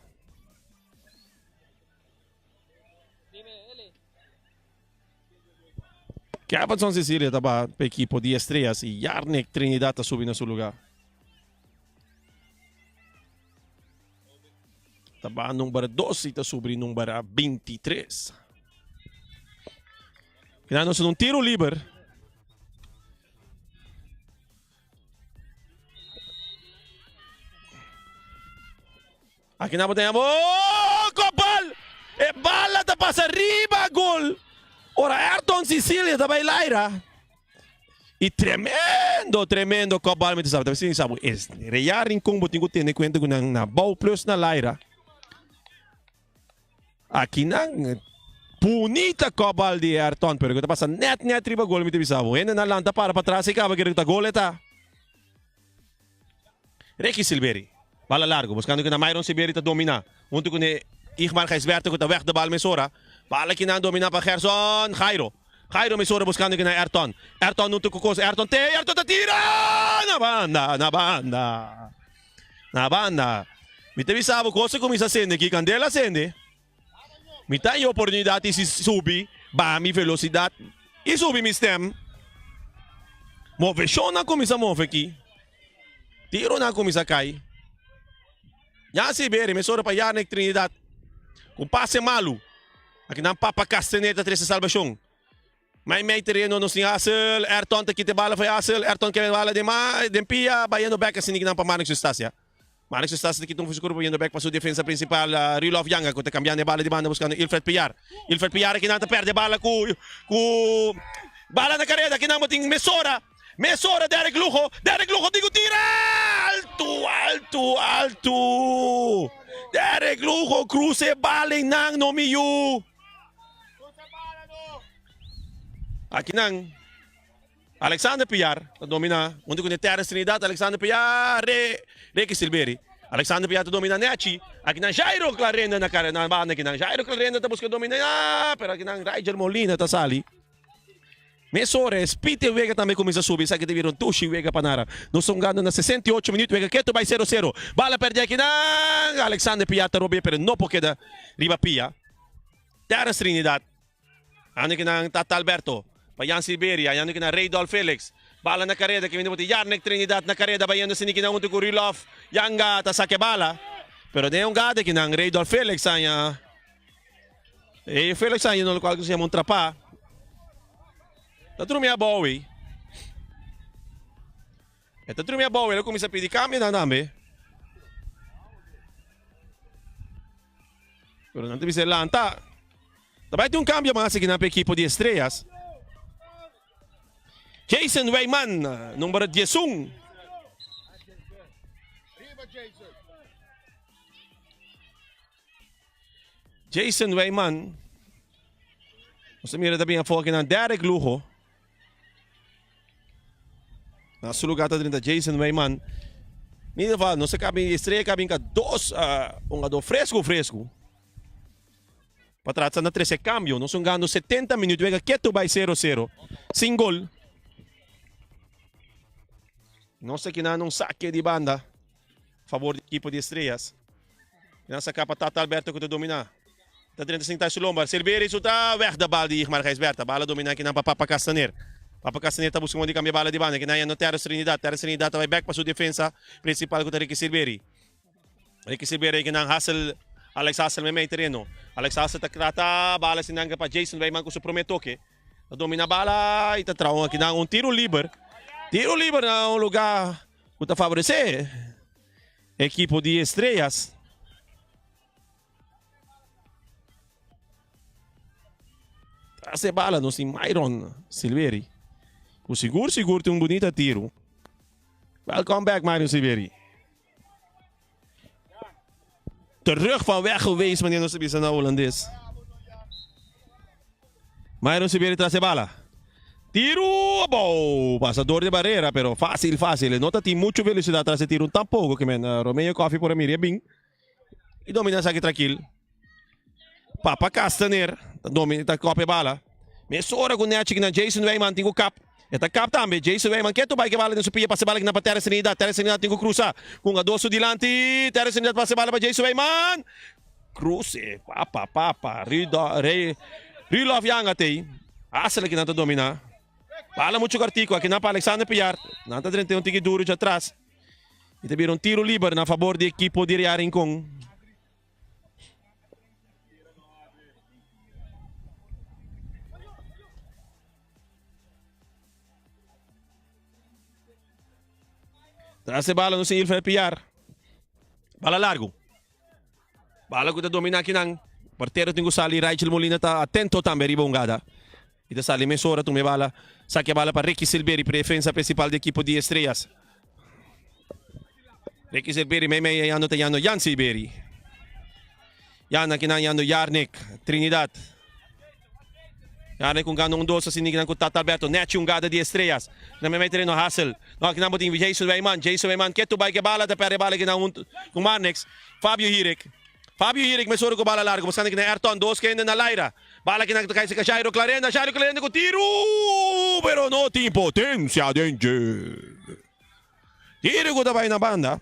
Kevinson Cecilia ta baha pa ekipo di Estrellas i Yarnick Trinidad ta subi na su lugar. Ta baha number 2 i ta subi number 23. Kina nos un tiro liber. Aki nan bo ta yama oh kopal! E bala ta pasa riba gol. Ora Ayrton Cecilia ta bai laira. I tremendo, tremendo kopbal mi ta sabi. Ta sin sabi es Real Rincon bo tin ku tene kuenta ku nan na bou plus na laira. Aki nan bunita kopbal di Ayrton pero ku ta pasa net net riba gol mi ta bisa bo. Hende nan lanta para patras i kaba kere ku ta gol e ta. Ricky Silveri, bala largo buscando ku na Myron Silveri ta domina hunto ku ne Igmar Gijsberto ku ta weg de bal mesora. Bala kinan domina pa Gerson Jairo. Jairo mesora buscando ku na Ayrton. Ayrton hunto ku kos Ayrton te Ayrton ta tira na banda na banda na banda. Mi ta bisa bo kos a kuminsa sende aki kandela a sende. Mi ta e oportunidat i si subi baha mi velosidat i subi mi stem. Moveshonnan kuminsá move aki. Tironan kuminsá kai. Ya Siberi mesora pa Yarnick Trinidad ku pase malu. Akinan Papa Castaner ta trese salbashon. Mei mei tereno nos tin Hassel, Ayrton ta kita e bala fo'i Hassel, Ayrton kere bala den ma den pia bayendo bek asina kinan pa Marnix Eustacia. Marnix Eustacia ta kita un fo'i su kurpo bayendo bek pa su defensa principal Rilov Yanga ku ta kambiando e bala di banda buskando Ilfred Piar. Ilfred Piar akinan ta perde e bala ku ku bala na kareda akinan bo tin mesora mesora Derrick Lugo Derrick Lugo tin ku tira altu altu altu Derrick Lugo krusa e bala einan no mi yu. Akinan Alexander Piar ta domina hunto ku Terence Trinidad. Alexander Piar, Ricky Silveri. Alexander Piar ta domina nechi. Akinan Jairo Clarenda na kare na banda akinan. Jairo Clarenda ta buska domina, pero akinan Rigel Molina ta sali. Mesora e speed e wega tambe cuminsa subi, esaki ta bira un dushi wega pa nara. Nos ta hungando na 68 minuut, wega keto bay sero sero. Bala perdi akinan, Alexander Piar ta rob'e pero no por keda riba pia. Terrence Trinidad, ando kinan Tata Alberto, pa Jan Silveria, ando kinan Reydolf Felix. Bala na kareda, ke bini boti Yarnek Trinidad na kareda bayendo sini kinan hunto ku Rulof Yanga ta saka e bala. Pero den e hungada kinan Reydolf Felix haña. E Felix haña no lokual ku se yama un trapá. Ta drumi abou ei. E ta drumi abou, el a kuminsá pidi kambionan tambe. Pero nan ta bisa e lanta. Ta bai tin un kambio mas aki nan pa ekipo di Estrellas. Jason Wijman, number 11. Jason Wijman. Nos ta mira ta bin afó aki nan Derek Lugo. Na su lugar ta drenta Jason Wijman. In ieder geval, nos a kabi, Estrella kabi ka dos uh, un gado fresco fresco. Pa trata na trece cambio. Nos hungando 70 minuut. Wega keto bay 0-0. Sin gol. Nos aki na un saque di banda. Favor di equipo di Estrellas. Nan saca pa Tata Alberto cu ta domina. Ta drenta sin ta su lomba. Silveri su ta weg de bal di Igmar Gijsberta. Bala domina kinan pa Papa Castaner. Papa Castaner ta busca modo di cambia bala di banda. Kinan ya no Terence Trinidad. Terence Trinidad ta bay back pa su defensa principal cu ta Ricky Silveri. Ricky Silveri kinan Hassel Alex Hassel mei mei tereno. Alex Hassel ta trata bala sinan pa Jason Wijman cu su prome toke. Ta domina bala y ta traha kinan un tiro liber. Tiro liber na un lugar cu ta favorece ekipo di Estrellas. Tras e bala nos tin Myron Silveri. Ku sigur sigur tin un bunita tiro. Welcome back Myron Silveri. Terug van weg geweest, meneer nos bisa na holandês. Myron Silveri tras e bala. Tiro abou, pasa door de barrera, pero fácil, fácil. No ta tin mucho velocidad tras e tiro tampoco, que men Romeo Coffee por a mira e bin. Y domina esaki trankil. Papa Castaner ta domina, ta kopi e bala. Mesora ku Nechi na Jason Wijman tin ku kap. E ta kap tambe. Jason Wijman ketu bai ke bala den su pia pasa e bala kina pa Terence Trinidad. Terence Trinidad tin ku krusa. Ku un ados su dilanti. Terence Trinidad pasa e bala pa Jason Wijman. Kruse. Papa, papa. Rudo, Rey, Rulof Yanga tei. Hassel kinan ta domina. Bala muchu kortiku. Akinan pa Alexander Piar. Nan ta drenta un tiki duru dja atras. I ta bira un tiro liber na fabor di ekipo di Real Rincon. Tras e bala nos Ilfred Piar. Bala largo. Bala ku ta domina akinan. Portero tin ku sali. Rachel Molina ta atento tambe riba hungada. I ta sali mesora tuma e bala. Saki e bala pa Ricky Silveri, defensa principal di ekipo di Estrellas. Ricky Silveri mei mei yando ta yando Jan Silveri. Jan akinan yando Yarnick Trinidad. Yarnick hungando un dos asina kinan ku Tata Alberto. Nechi hungada di Estrellas. Na mei mei tereno Hassel. No akinan bo tin Jason Wijman. Jason Wijman ketu bai ke bala ta perde bala kinan huntu ku Marnix. Fabio Hirik. Fabio Hirik mesora ku bala largo buscando kinan Ayrton. Dos kende na laira. Bala kinan ta kai serka Jairo Clarenda. Jairo Clarenda ku tiru pero no tin potencia den dje. Tiru ku ta bai na banda.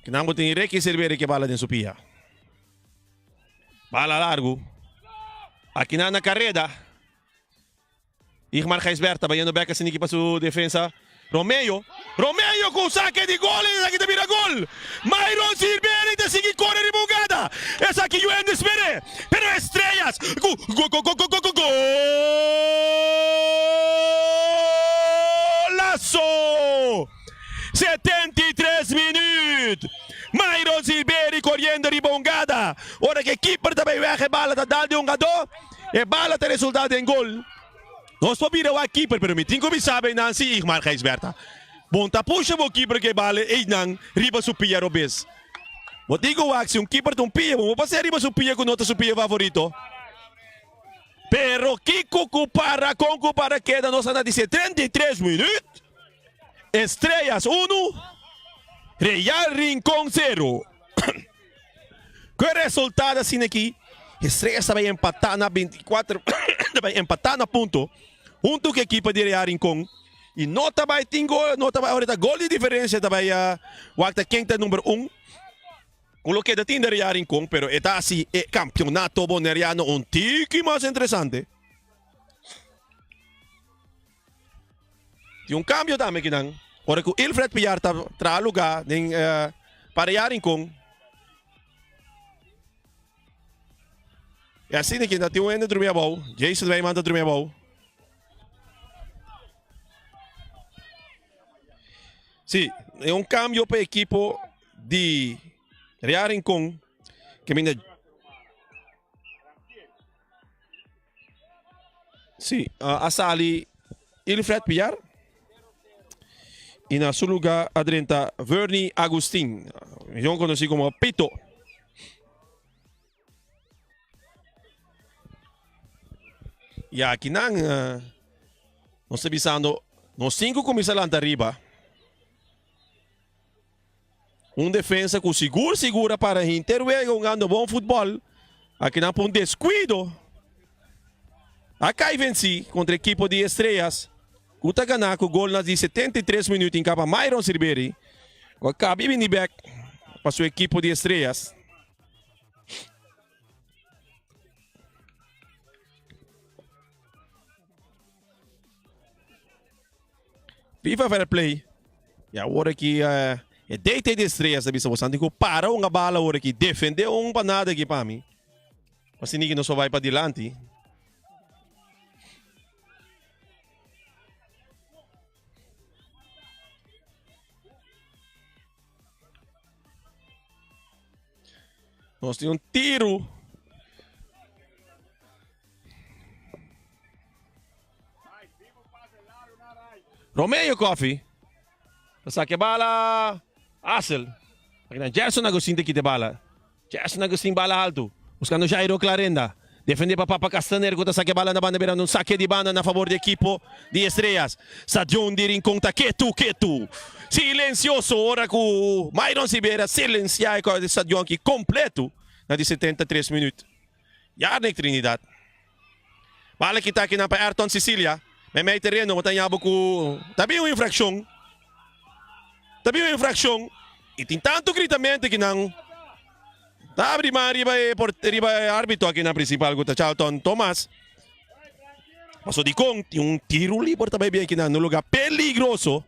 Kinan bo tin Ricky Silveri ke bala den su pia. Bala largu. Akinan na kareda. Igmar Gijsbertha bayendo bek asina ki pa su defensa. Romeo. Romeo ku un sake di gol i esaki ta bira gol. Myron Silveri ta sigui kore riba hugada. Esaki Yuendis Meré. Pero Estrellas ku go go go go go golazo! 73 minuut. Myron Silveri koriendo riba hungada. Ora ku e keeper ta bay weg e bala ta dal di hungadó. E bala ta resulta den gol. Nos por bira wak keeper pero mi tin ku bisa bay nan si Igmar Gijsbertha. Bon ta pusha bo keeper ke bala eynan riba su pia robes. Bo tin ku wak si un keeper ta un pia bo por pas'e riba su pia ku no ta su pia favorito. Pero kiko ku para kon ku para keda nos a na di 73 minuut. Estrellas unu, Real Rincon sero. Ku e resultado asina aki, Estrellas ta bai empatá na 24 ta bai empatá na punto huntu ku ekipo di Real Rincon i no ta bai tin gol, no ta bai ahorita gol di diferensia ta bai wak ta ken ta number un. Ku lo keda tin Real Rincon pero e ta hasi e kampionato boneriano un tiki mas interesante. Tin un kambio tambe kinan ora ku Ilfred Piar ta traha luga den pa Real Rincon. E asina kinan tin un hende drumi abou, Jason Wijman ta drumi abou. Si, e un kambio pa ekipo di Real Rincon ke minda Si, a sali Ilfred Piar y na su lugar a drenta Vernie Agustin, mihor conoci como Pito. Y aki nan nos ta bisando nos tin cu cuminsa lanta ariba. Un defensa cu sigur sigur a para henter wega hungando bon futbol. Aki nan pa un descuido a cay venci contra ekipo di Estrellas cu ta gana cu gol na di 73 minuut in capa Myron Sirberi cu a cabi bini bek pa su ekipo di Estrellas. FIFA Fair Play. Y awor aki e DT di Estrellas ta bisa bosan tin ku para un bala awor aki. Defende un pa nada aki pa mi. Asina ki nos por bai padilanti. Nos tin un tiru. Romeo Coffee. Ta saque bala. Asel. Gerson Agustin ta quita bala. Gerson Agustin bala alto. Buscando Jairo Clarenda. Defende pa Papa Castaner cu ta saque bala na banda birando un saque di banda na favor di equipo di Estrellas. Stadion di Rincon ta ketu ketu. Silencioso ora cu Myron Sibera silencia e stadion aki completo na di 73 minuut. Yarnick Trinidad. Bala kita akinan pa Ayrton Cecilia. Meimei tereno bo ta ñabo ku ta bin un infrakshon. Ta bin un infrakshon i tin tantu gritamentu akinan. Ta abri man riba e riba e arbitro akinan prinsipal ku ta Charlton Thomas. Paso dikon tin un tiru liber ta bai bin akinan na un luga peligroso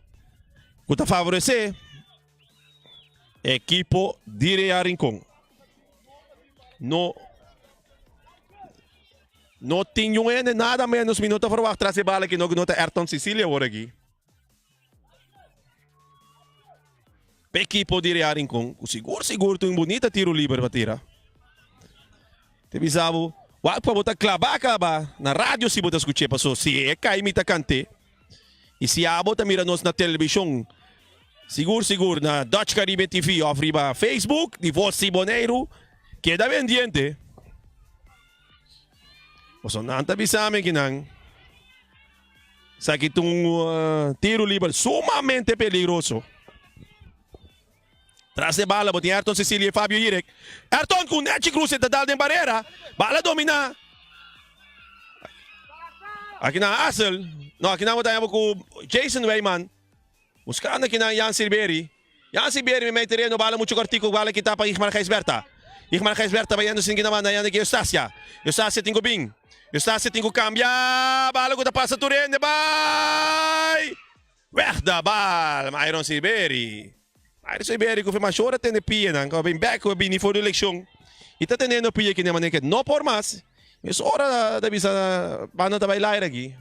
ku ta favoresé Ekipo di Real Rincon no no tin niun hende nada menos mi no ta verwacht tras e bala aki no no ta Ayrton Cecilia awor aki. P'e ekipo di Real Rincon ku sigur sigur tin un bunita tiro liber pa tira. Te bisa bo wak pa bo ta klaba kaba na radio si bo ta skuch'é paso si e kai mi ta kant'é. I si abo ta mira nos na televishon, sigur sigur na Dutch Caribbean TV òf riba Facebook di Vos di Boneiru, keda pendiente. Pasobra nan ta bisa mi kinan esaki ta un tiru liber sumamente peligroso. Tras e bala bo tin Ayrton Cecilia i Fabio Jirek. Ayrton ku nechi kruse ta dal den barera. Bala dominá. Akinan Asel. No, akinan bo ta haña bo ku Jason Wijman. Buskando akinan Jan Silberi. Jan Silberi meimei tereno bala muchu kòrtiku bala kita pa Igmar Gijsberta. Igmar Gijsberta bayendo sin kina banda yanda ki Eustacia. Eustacia tin ku bin. Eustacia tin ku kambia. Bala ku ta pasa tur hende bai. Weg da bal, Myron Silberi. Myron Silberi ku firma shora tene pianan ku a bin bek ku a bini for di elekshon i ta tenendo pia kine manera ke no por mas. Mes ora ta bisa banda ta bai laira aki.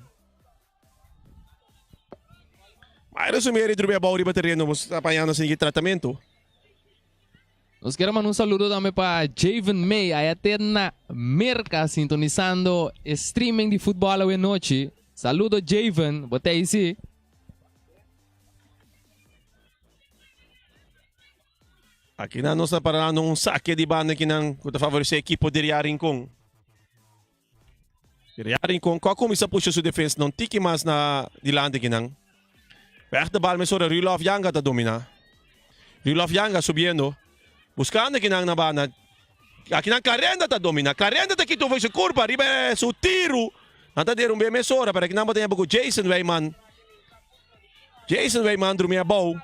Myron Silberi drumi abou riba tereno bo ta pañando sin ki tratamentu. Nos kier a manda un saludo tambe pa Javen May aya te na Merca sintonisando e streaming di futbol awe nochi. Saludo Javen, bo ta ei si? Akinan nos ta parando un sake di banda kinan ku ta favoresé ekipo di Real Rincon. Real Rincon ku a kuminsá pusha su defensa un tiki mas na dilanti kinan. Wèg de bal mesora Rulof Janga ta dominá. Rulof Janga subiendo, buskando kinan na banda. Akinan Clarenda ta dominá. Clarenda ta kita over su kurpa riba su tiru. Nan ta derumbe mesora, pero akinan bo ta yaba ku Jason Wijman. Jason Wijman drumi abou.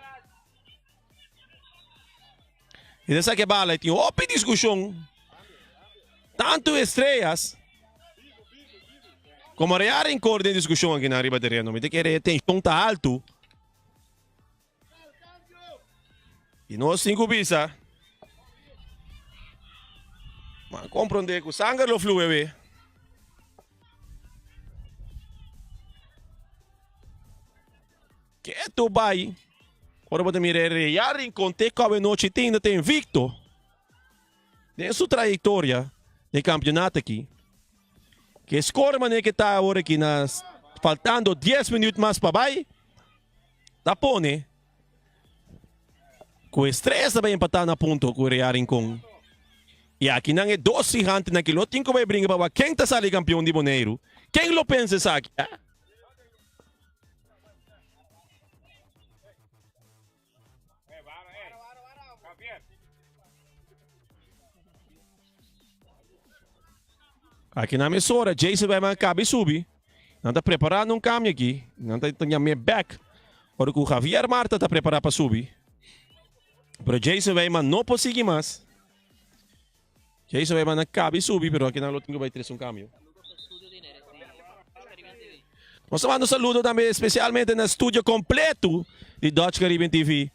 I den esaki bala i tin hopi diskushon. Tantu Estrellas komo Real Rincor den diskushon akinan riba tereno. Mi ta kere e tenshon ta altu. I nos tin ku bisa, ma komprondé ku sanger lo flue we. Ketu bai ora bo ta mira e Real Rincon te ku awenochi tin ta invicto den su trayectoria den campeonato aki. Ke score manera ke ta awor aki na faltando dies minuut mas pa bai ta pone ku Estrellas ta bai empata na punto ku Real Rincon. I aki nan e dos gigantenan ki lo tin ku bai bringa pa wak ken ta sali campeon di Boneiru. Ken lo pensa esaki? Aki na mesora Jason bai man kabi subi. Nan ta preparando un cambio aki. Nan ta yam'é back. Ora ku Javier Marta ta prepara pa subi. Pero Jason Wijman no por sigui mas. Jason Wijman a kabi subi pero aki nan lo tin ku bai tres un cambio. Nos ta manda un saludo tambe especialmente na studio completo di Dutch Caribbean TV.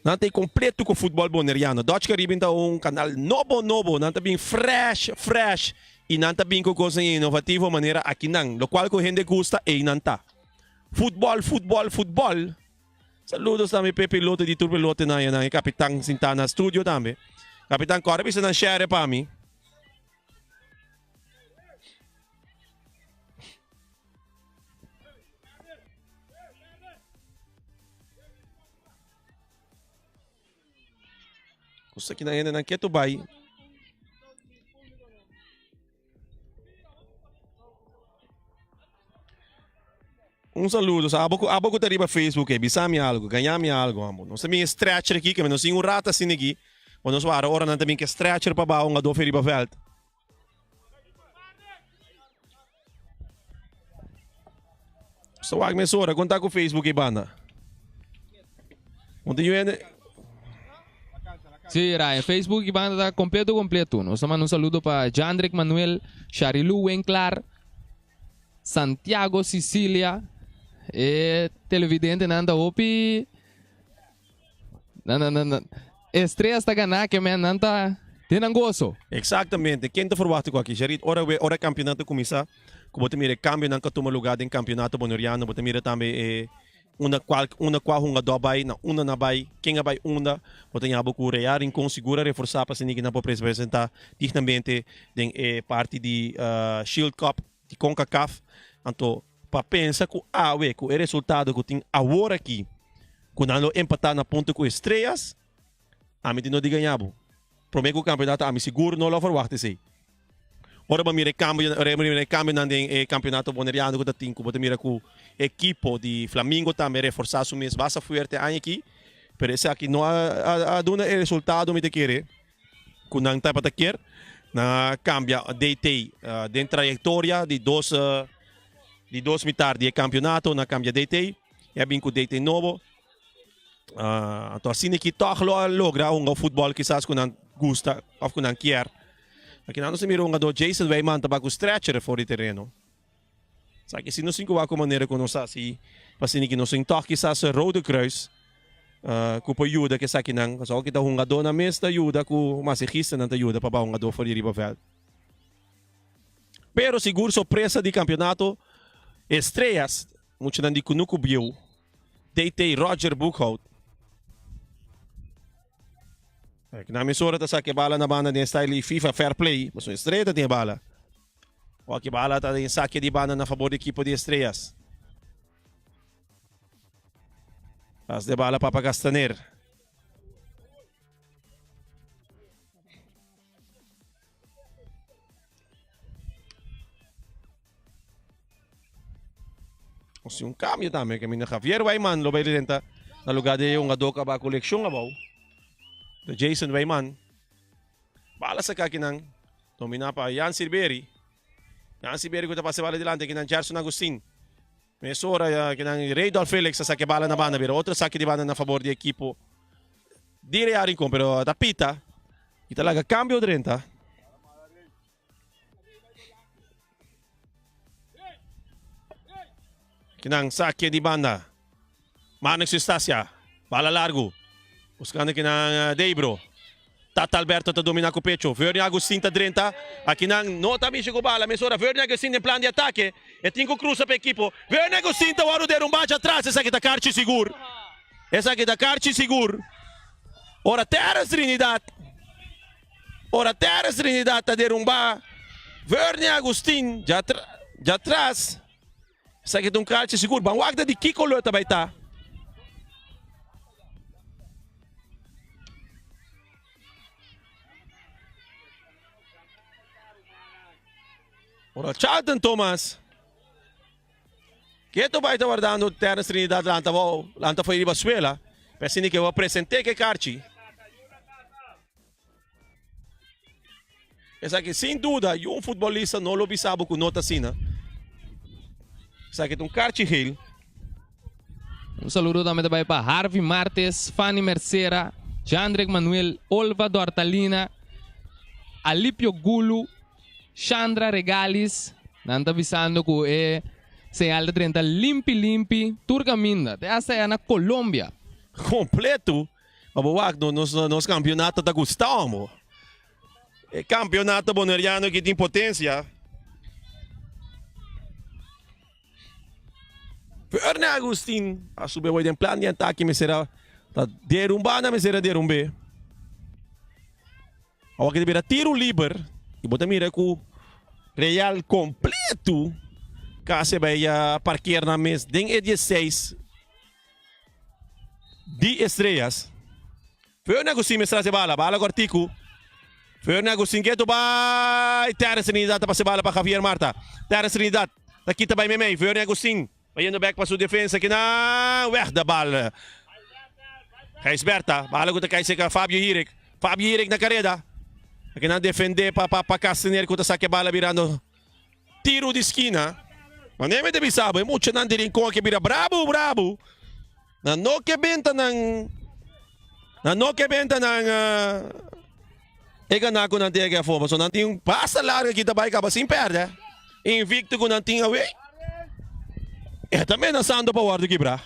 Nan ta completo cu futbol boneriano. Dutch Caribbean ta un canal nobo nobo. Nan ta bin fresh fresh y nan ta bin cu cosnan innovativo manera aki nan. Locual cu hende gusta ey nan ta. Futbol, futbol, futbol. Saludos tambe p'e piloto di tur pilotonan ya nan e kapitan sintá na studio tambe. Kapitan kòrda bisa nan share pa mi. Kusa ki nan hendenan ketu bai. Un saludo, sa abo ku abo ku ta riba Facebook e bisa mi algo, gaña mi algo amo. Nos ta bin e stretcher aki, ke nos tin un rato asina aki, bo nos wara ora nan ta bin ke stretcher pa baha un adofe riba veld. Nos ta wak mesora, kon ta ku Facebook e banda? Mon tin yu hende. Sí, Ryan, Facebook y banda ta completo completo. Nos ta manda un saludo pa Jandrick Manuel, Sharilu Winklar, Santiago Sicilia. E televidentenan ta hopi nan nan nan nan Estrellas ta gana ke men nan ta den nan goso. Exactamente. Ken ta verwachta cu aki, Jarid? Ora we ora campeonato cuminsa, cu bo ta mira e cambionan cu a tuma lugar den campeonato Boneriano, bo ta mira tambe e Unda cual unda cua hungador bay, na unda nan bay, ken a bay unda, bo ta ña bo cu Real Rincon sigur a reforsa pa asina nan por presenta dignamente den e parti di Shield Cup di Concacaf. Anto pa pensa cu awe cu e resultado cu tin awor aki cu nan lo empata na punto cu Estrellas, ami tin no di gaña bo. Prome cu campeonato ami sigur no lo verwacht esey. Ora bo mira e cambio, ora bo mira e cambionan den e campeonato Boneriano cu ta tin cu bo ta mira cu ekipo di Flamingo tambe reforsa su mes basta fuerte aña aki, pero esaki no a a duna e resultado mi ta kere cu nan tabata kier. Nan a cambia DT den trayectoria di dos di dos mitar di e campeonato, nan a cambia DT y a bin cu DT nobo. Anto asina aki tog lo a logra hunga futbol kisas cu nan gusta of cu nan kier. Aki nan nos a mira hungador Jason Wijman ta ba cu stretcher for di tereno. Sa ki si nos tin cu wak un manera cu nos haci pa asina ki nos tin tog kisas Rode Kruis cu por yuda cu esakinan. Pasobra aki ta hungadornan mes ta yuda cu masagistanan ta yuda pa ba hungador for di riba veld. Pero sigur sorpresa di campeonato Estrellas, muchanan di Cunucu Bieu. DT Roger Boekhout. Na mesora ta saca e bala na banda den style di FIFA Fair Play. Pasobra Estrella ta tin e bala. Oki bala ta den sake di banda na fabor di ekipo di Estrellas. Pas de bala Papa Castaner. Nos tin un cambio tambe ke miner Javier Wijman lo bay drenta na lugar di e hungador cu a bay cu leccion abao. De Jason Wijman. Bala saca akinan. Domina pa Jan Silberi. Jan Silberi cu ta pasa e bala dilanti akinan Gerson Agustin. Mesora akinan Reydolf Felix a saca e bala na banda bira otro saki di banda na fabor di ekipo di Real Rincon pero ta pita y ta laga cambio drenta. Kinan sake di banda. Marnix Eustacia. Bala largo. Buscando kinan Deibro. Tata Alberto ta domina cu pecho. Vernie Agustin ta drenta. Akinan no ta mishi cu bala. Mesora Vernie Agustin den plan di atake. E tin cu cruza pa ekipo. Vernie Agustin ta worde derumba atras. Esaki ta karchi sigur. Esaki ta karchi sigur. Ora Terence Trinidad. Ora Terence Trinidad ta derumbá Vernie Agustin djatras, esaki ta un karchi sigur. Ban wak ta di ki kolor ta bai ta. Ora Charlton Thomas ketu bai ta wardando Terence Trinidad lanta abou, lanta fo'i riba suela, pa asina ke bo a present'é ke karchi. Esaki sin duda y un futbolista no lo bisa bo cu no ta asina. Esaki ta un karchi geel. Un saludo tambe ta bai pa Harvey Martes, Fanny Mercera, Jandrek Manuel, Olva Dortalina, Alipio Gulu, Shandra Regalis. Nan ta bisando cu e señal ta drenta limpi limpi tur caminda, te hasta ya na Colombia. Completo Ma bo wak no nos nos campeonato ta gusta homo. E campeonato boneriano ki tin potencia. Verne Agustin a sube hoy den plan di atake mester a ta derumba na mester a derumbe. Awor ki ta bira tiro liber y bo ta mira cu Real completo casi bay a parkeer nan mes den e dieseis di Estrellas. Ferney Agustin mester haci bala, bala cortico. Ferney Agustin ketu bay Terence Trinidad ta pasa e bala pa Javier Marta. Terence Trinidad ta kita bay memey. Ferney Agustin bayendo bek pa su defensa kinan weg de bal. Gijsberta, bala cu ta cay cerca Fabio Hirik. Fabio Hirik na careda. Akinan defende pa pa Castaner cu ta saca e bala birando Tiro di skina. Manera mi ta bisa bo, e muchanan di Rincon a ke bira brabu brabu. Nan no ke benta nan, nan no ke benta nan e gana ku nan tin aki afó, pasobra nan tin un basta largu aki ta bai kaba sin pèrdè. Invicto ku nan tin awe, e ta menasando pa wòrdu kibrá.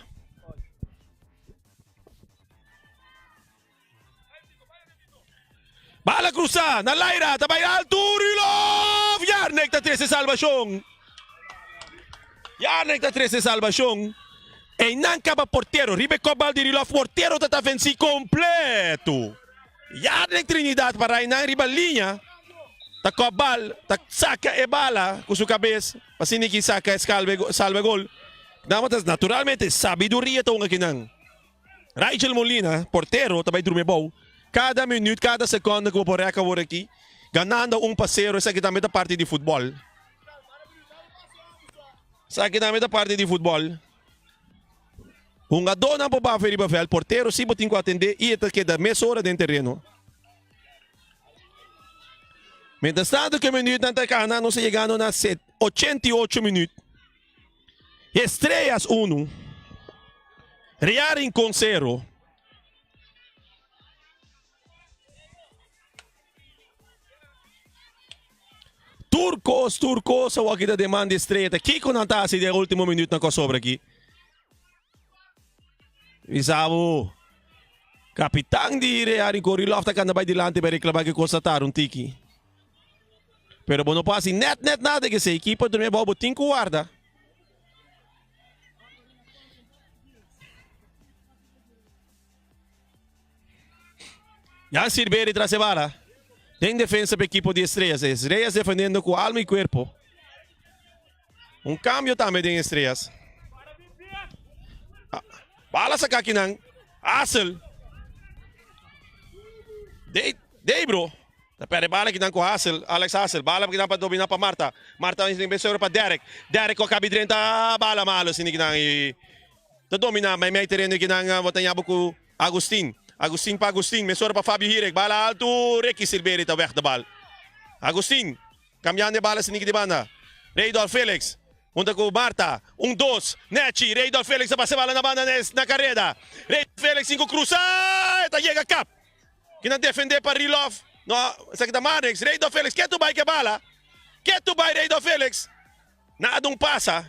Bala cruza na laira ta bay alto Rudolf Yarnek ta trece salvacion Yarnek ta trece salvacion Eynan caba portero riba e kopbal di Rudolf portero ta ta venci completo Yarnek Trinidad para eynan riba liña ta kopbal ta saca e bala cu su cabes pa asina ki saca e salba e gol Naturalmente sabiduria ta un akinan. Raichel Molina, portero, ta bai drumi abou. Kada minuut, kada sekonde ku bo por rèk awor aki, ganando un pa sero, esaki tambe ta parti di futbòl. Esaki tambe ta parti di futbòl. Hungadónan por bafa riba vèlt, portero si bo tin ku atendé i e ta keda mesora den tereno. Mientras tanto ku e minuutnan ta kana, nos ta yegando na 88 minuut. Estrellas unu, Real Rincon sero. Tur kos, tur kos awor aki ta demanda Estrella. Ta kiko nan ta hasi den ultimo minuutnan ku a sobra aki? Bisa bo, kapitan di Real Rincon Rilov ta kanda bai dilanti bai reklama ku e kos ta tarda un tiki. Pero bo no por hasi net net nada ke esei. Kipa drumi abou bo tin ku warda. Jan Silveri tras e bala. Den defensa pa ekipo di Estrellas. Estrellas defendiendo ku alma i kuerpo. Un kambio tambe den Estrellas. Bala saka kinan. Asel. Debro. Ta perde bala kinan ku Hassel, Alex Hassel. Bala kinan pa domina pa Marta. Marta den besoro pa Derek. Derek ku a kabi drenta bala malo sini kinan i ta domina meimei tereno kinan bo ta yaba ku Agustin. Agustin pa Agustin mesora pa Fabio Hirek. Bala altu Ricky Silveri ta weg de bal. Agustin kambiando e bala sini ki di banda. Reydolf Felix hunta ku Marta. Un dos Nechi. Reydolf Felix ta pasa e bala na banda na kareda. Reydolf Felix tin ku krusa e ta yega kap. Kinan defendé pa Rilov. No, esaki ta Marnix. Reidor Felix, ketu bai ke bala. Ketu bai Reidor Felix. Nada un pasa.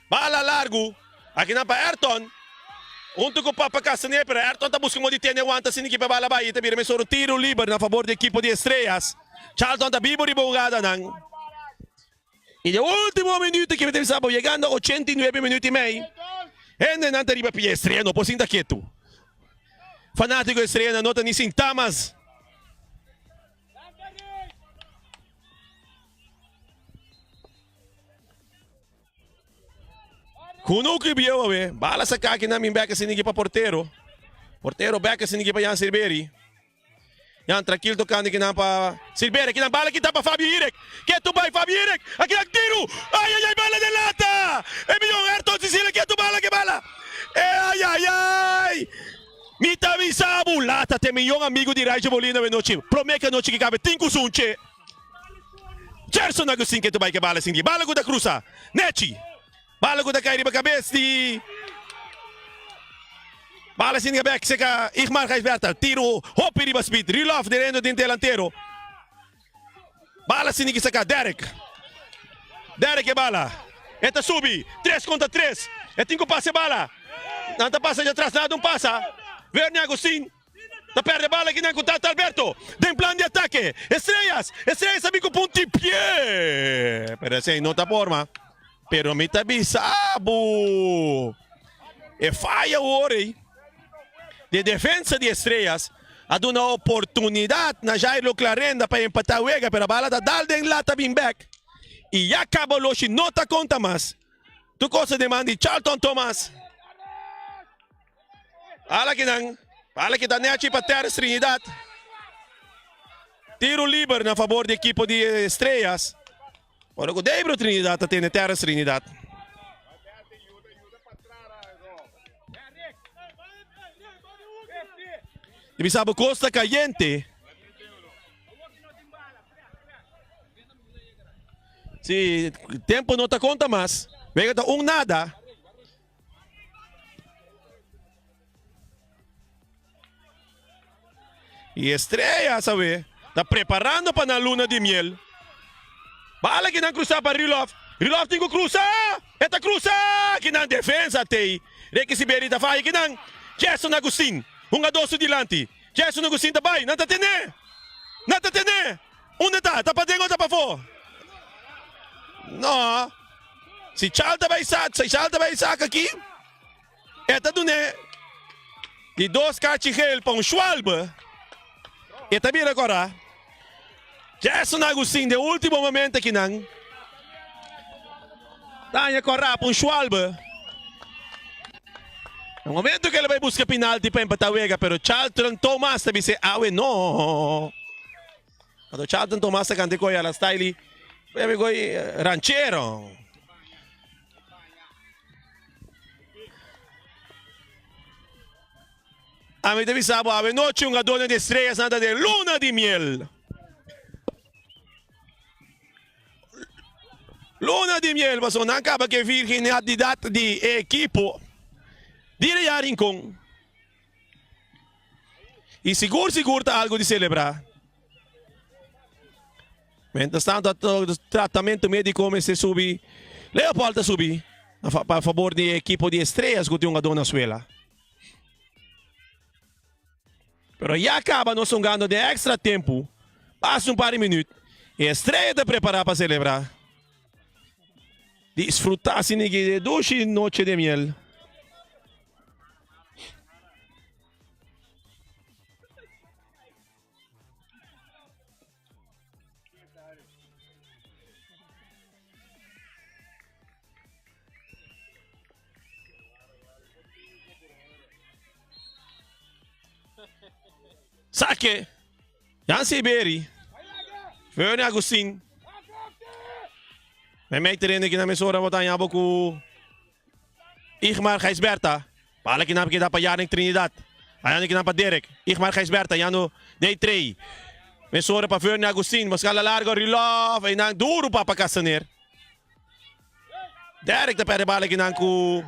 Bala largu. Akinan pa Ayrton. Huntu ku Papa Castañer, pero Ayrton ta buska modo di tene wanta sin ekipo e bala bai. I ta bira mesora un tiro liber na fabor di ekipo di Estrellas. Charlton ta bibo riba hugadanan. I den ultimo minuto ki mi ta bisa bo, yegando 89 minuto i mei, hendenan ta riba pia Estrella no por sinta ketu. Fanatiko Estrella no ta ni sinta mas. Kunuku bieu awe, bala saka aki nan bin bek asiniki pa portero. Portero bek asiniki pa Jan Silveri. Jan trankil tokando kinan pa Silveira, kinan bala kita pa Fabio Irek, ketu bai Fabio Irek, akinan tiru, ay ay ay bala den lata, e miyon Ayrton Cecilia ketu bala ke bala, e ay ay ay, mi ta bisa bo lata te miyon amigo di Raija Molina we nochi, prome ke anochi ki kabe tin ku sunche, Gerson Agustin ketu bai ke bala sinti, bala ku ta krusa, nechi. Bala ku ta kai riba kabes di Bala sin bek seka Igmar Gijsberta. Tiro hopi riba speed. Rilov derendo den delantero. Bala sin ki saka Derek. Derek e bala. E ta subi. Tres kontra tres. E tin ku pasa e bala. Nan ta pasa dja tras. Nada un pasa. Vernie Agustin. Ta perde bala kinan ku Tata Alberto den plan di atake. Estrellas, Estrellas a bin ku punti pie. Pero esei no ta forma. Pero mi ta bisa bo. E faya awor ei di defensa di Estrellas a duna oportunidad na Jairo Clarenda pa empata wega, pero bala ta dal den lata bin bek. Y ya caba Loshi no ta conta mas. Tur cos ta den man di Charlton Thomas. Ala kinan, ala kita nechi pa Terres Trinidad. Tiro liber na fabor di ekipo di Estrellas. Ora ku Debro Trinidad ta tene Terres Trinidad. Di bisa bo kos ta kayente. Si tempo no ta konta mas. Wega ta un nada. Y Estrella sabe ta preparando pa nan luna di miel. Bala ki nan cruza pa Rilov. Rilov tin cu cruza. E ta cruza. Ki nan defensa tey. Ricky Siberi ta faya ki nan. Jason Agustin. Hungador su dilanti. Jason Agustin ta bay. Nan ta tene. Nan ta tene. Unda ta? Ta paden o ta pafo? No. Si Chal ta bai sa, si Chal ta bai saka aki, e ta dun'é di dos kachi gel pa un schwalbe, e ta bira kora. Jason Agustin den ultimo momento akinan ta haña kora pa un schwalbe. Na momento ku el a bai buska pinalti pa empatá wega, pero Charlton Thomas ta bis'é awe no. Anto Charlton Thomas ta kanta e koi a la style di koi ranchero. Ami ta bisa bo awe nochi un adorno di estrellas nan ta den luna di miel. Luna di miel pasobra nan kaba ku e virginidad di e ekipo di Real Rincon. Y sigur sigur ta algo di celebra. Mientras tanto tratamento medico mester subi. Leopold ta subi pa favor di equipo di Estrellas cu tin un gador na suela. Pero ya caba nos hungando den extra tempo. Pasa un par di minuut y Estrella ta prepara pa celebra. Disfruta asina di e dushi noche de miel. Sake. Jan Siberi. Vernie Agustin. Meimei tereno aki na mesora bo ta haña bo ku Igmar Gijsberta. Bala kinan keda pa Yarnik Trinidad. Ayando kinan pa Derek. Igmar Gijsberta yando day trey. Mesora pa Vernie Agustin. Busca la largo Rilov. Einan duro pa pa Castaner. Derek ta perde bala kinan ku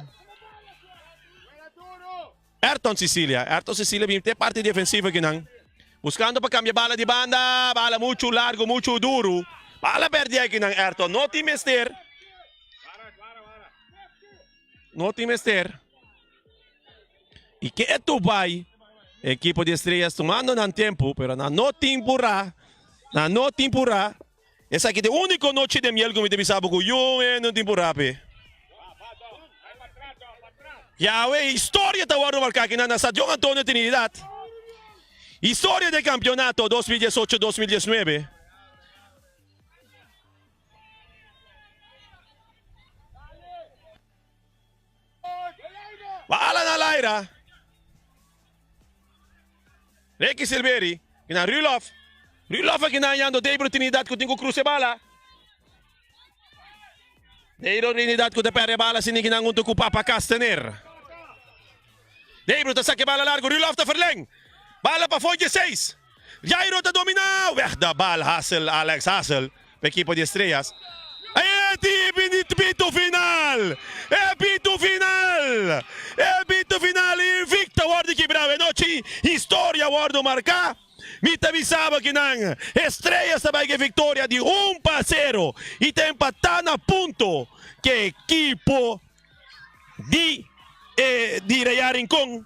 Ayrton Cecilia. Ayrton Cecilia bin te parti defensivo kinan. Buscando pa cambia bala di banda. Bala mucho largo, mucho duro. Bala perde akinan Ayrton. No tin mester. No tin mester. Y ke e bai? Equipo di Estrellas tumando nan tempo, pero nan no tin pura. Nan no tin pura. Esaki ta e unico nochi de miel cu mi ta bisa bo cu yun e no tin pura pe. Yahweh, historia ta wordo marca aki na Stadion Antonio Trinidad. Historia de campeonato 2018-2019. Bala na laira. Ricky Silveri, kina Rulof. Rulof aki na yando Debro Trinidad ku tin ku cruce bala. Debro Trinidad ku ta perde bala sini kinan hunto ku Papa Castaner. Debro ta sake bala largo, Rulof ta verleng. Bala pa foy 16. Jairo ta domina. Weg de bal Hassel, Alex Hassel, pa ekipo di Estrellas. E pito final! E pito final! E pito final invicto wordo kibrao e nochi. Historia wordo marca. Mi ta bisa bo kinan Estrellas ta bai ke victoria di 1-0 y ta empata na punto ke ekipo di e di Real Rincon.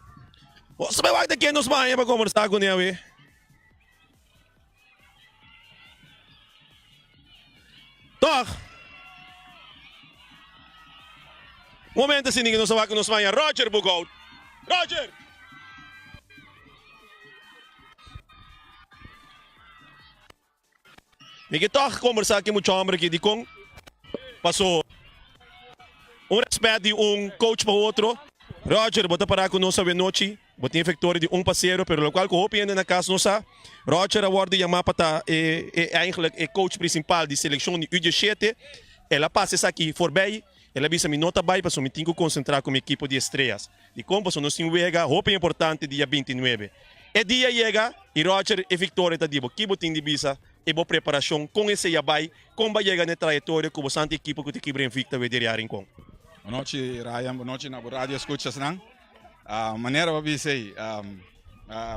Nos bai wak ta ken nos baña pa kombersá kuné awe. Tòg, un momento asina ku nos a wak ku nos baña Roger Boekhoudt. Roger! Mi ke tòg kombersá ku e mucha hòmber aki dikon paso un rèspèt di un coach pa otro. Roger, bo ta pará ku nos awenochi, bo tin e viktoria di un pa sero, pero lokual ku hopi hende na kas no sa, Roger a wòrdu yamá pa ta e e eigentlik e coach prinsipal di selekshon di U diesshete. El a pasa esaki forbei, el a bisa mi no ta bai pasobra mi tin ku konsentrá ku mi ekipo di Estrellas. Dikon? Pasobra nos tin wega hopi importante dia bintinuebe. E dia yega i Roger e viktoria ta di bo. Ki bo tin di bisa e bo preparashon? Kon esei a bai? Kon bo a yega na e trayektoria ku bo santi ekipo ku ta kibra invicto awe di Real Rincon? Bonochi Ryan, bonochi na bo radio escuchasnan. Manera bo bisa ei,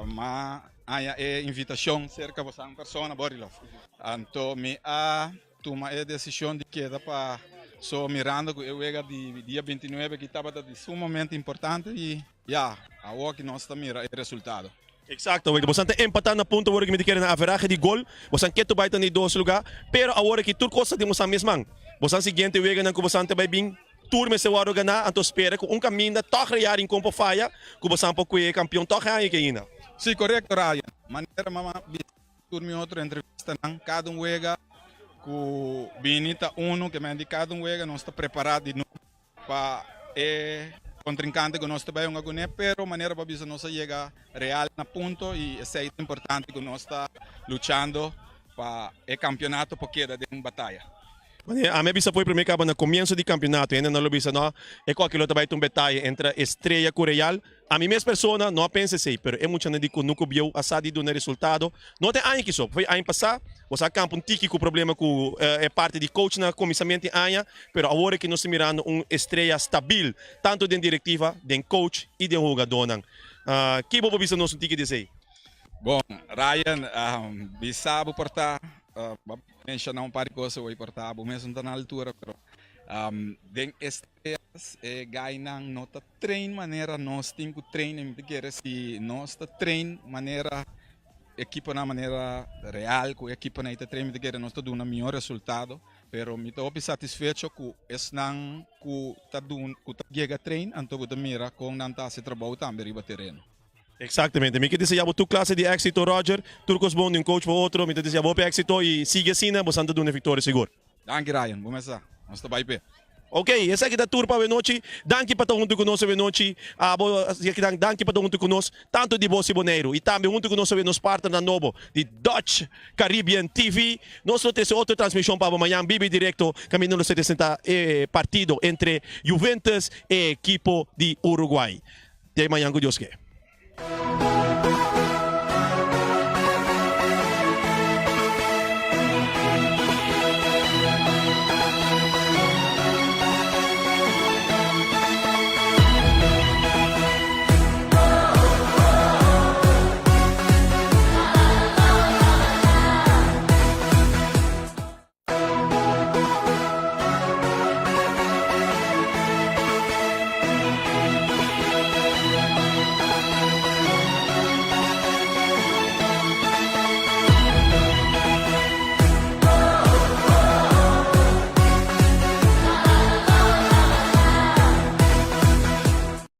m'a haña e invitashon serka bosan persona, Borilov. Anto mi a Tuma e desishon di keda pa so mirando ku e wega di dia bintinuebe ki tabata di sumamente importante i ya, awoki nos ta mira e resultado. Exacto, wega bosan ta empata na punto awor ki mi ta kere na averahe di gol, bosan ketu bai ta na e dos luga, pero awor aki tur kos ta den bosan mes man. Bosan siguiente weganan ku bosan ta bai bin tur mester wòrdu ganá, anto spera ku un kaminda tòg Real Rincon por faya ku bosan por kue e kampion tòg e aña aki ainda. Sí, korekto Ryan. Manera mama bisa Tur mi otro entrevistanan, kada un wega ku bini ta unu, ke men di kada un wega nos ta prepará di nobo pa e kontrinkante ku nos ta bai hunga kuné, pero manera bo a bisa nos a yega Real na punto i esei ta importante ku nos ta luchando pa e kampionato por keda den bataya. Manera ami a bisa for e primer kaba na komienso di kampionato, hende nan lo bisa no, e koki lo ta bai ta un betaya entre Estrella ku Real. Ami mes persona no a pensa esei, pero e muchanan di Kunuku Bieu a sa di duna resultado. No ta e aña kiso, foi aña pasá, bo sa kampa un tiki ku problema ku e parti di coach na kuminsamentu di aña, pero awor aki nos ta mirando un Estrella stabil, tantu den direktiva, den coach i den hugadónan. Ki bo por bisa nos un tiki di esei? Bon, Ryan, bisa bo por ta, bo a menshoná un par di kos awor, por ta bo mes no ta na altura, pero den Estrellas e gainan no ta Train manera nos tin ku train i mi ta kere si nos ta train manera ekiponan manera real ku ekiponan ei ta train mi ta kere nos ta duna mihó resultado pero mi ta hopi satisfecho ku esnan ku ta duna ku ta yega train anto bo ta mira kon nan ta hasi trabou tambe riba tereno. Exactamente. Mi ke desea bo tur clase di exito Roger. Tur cos bon di un coach pa otro. Mi ta desea bo hopi exito y sigui asina bosan ta duna e victoria sigur. Danki Ryan, bo mester sa. Nos ta bai p'e. Ok, esaki ta tur pa awenochi. Danki pa ta huntu ku nos awenochi. Abo akinan danki pa ta huntu ku nos, tantu di Bos i Boneiru. I tambe huntu ku nos awe nos partnernan nobo di Dutch Caribbean TV. Nos lo trese otro transmishon pa abo mañan bibi direkto kaminda nos ta presenta e partido entre Juventus e ekipo di Uruguay. Te mañan ku Dios ke.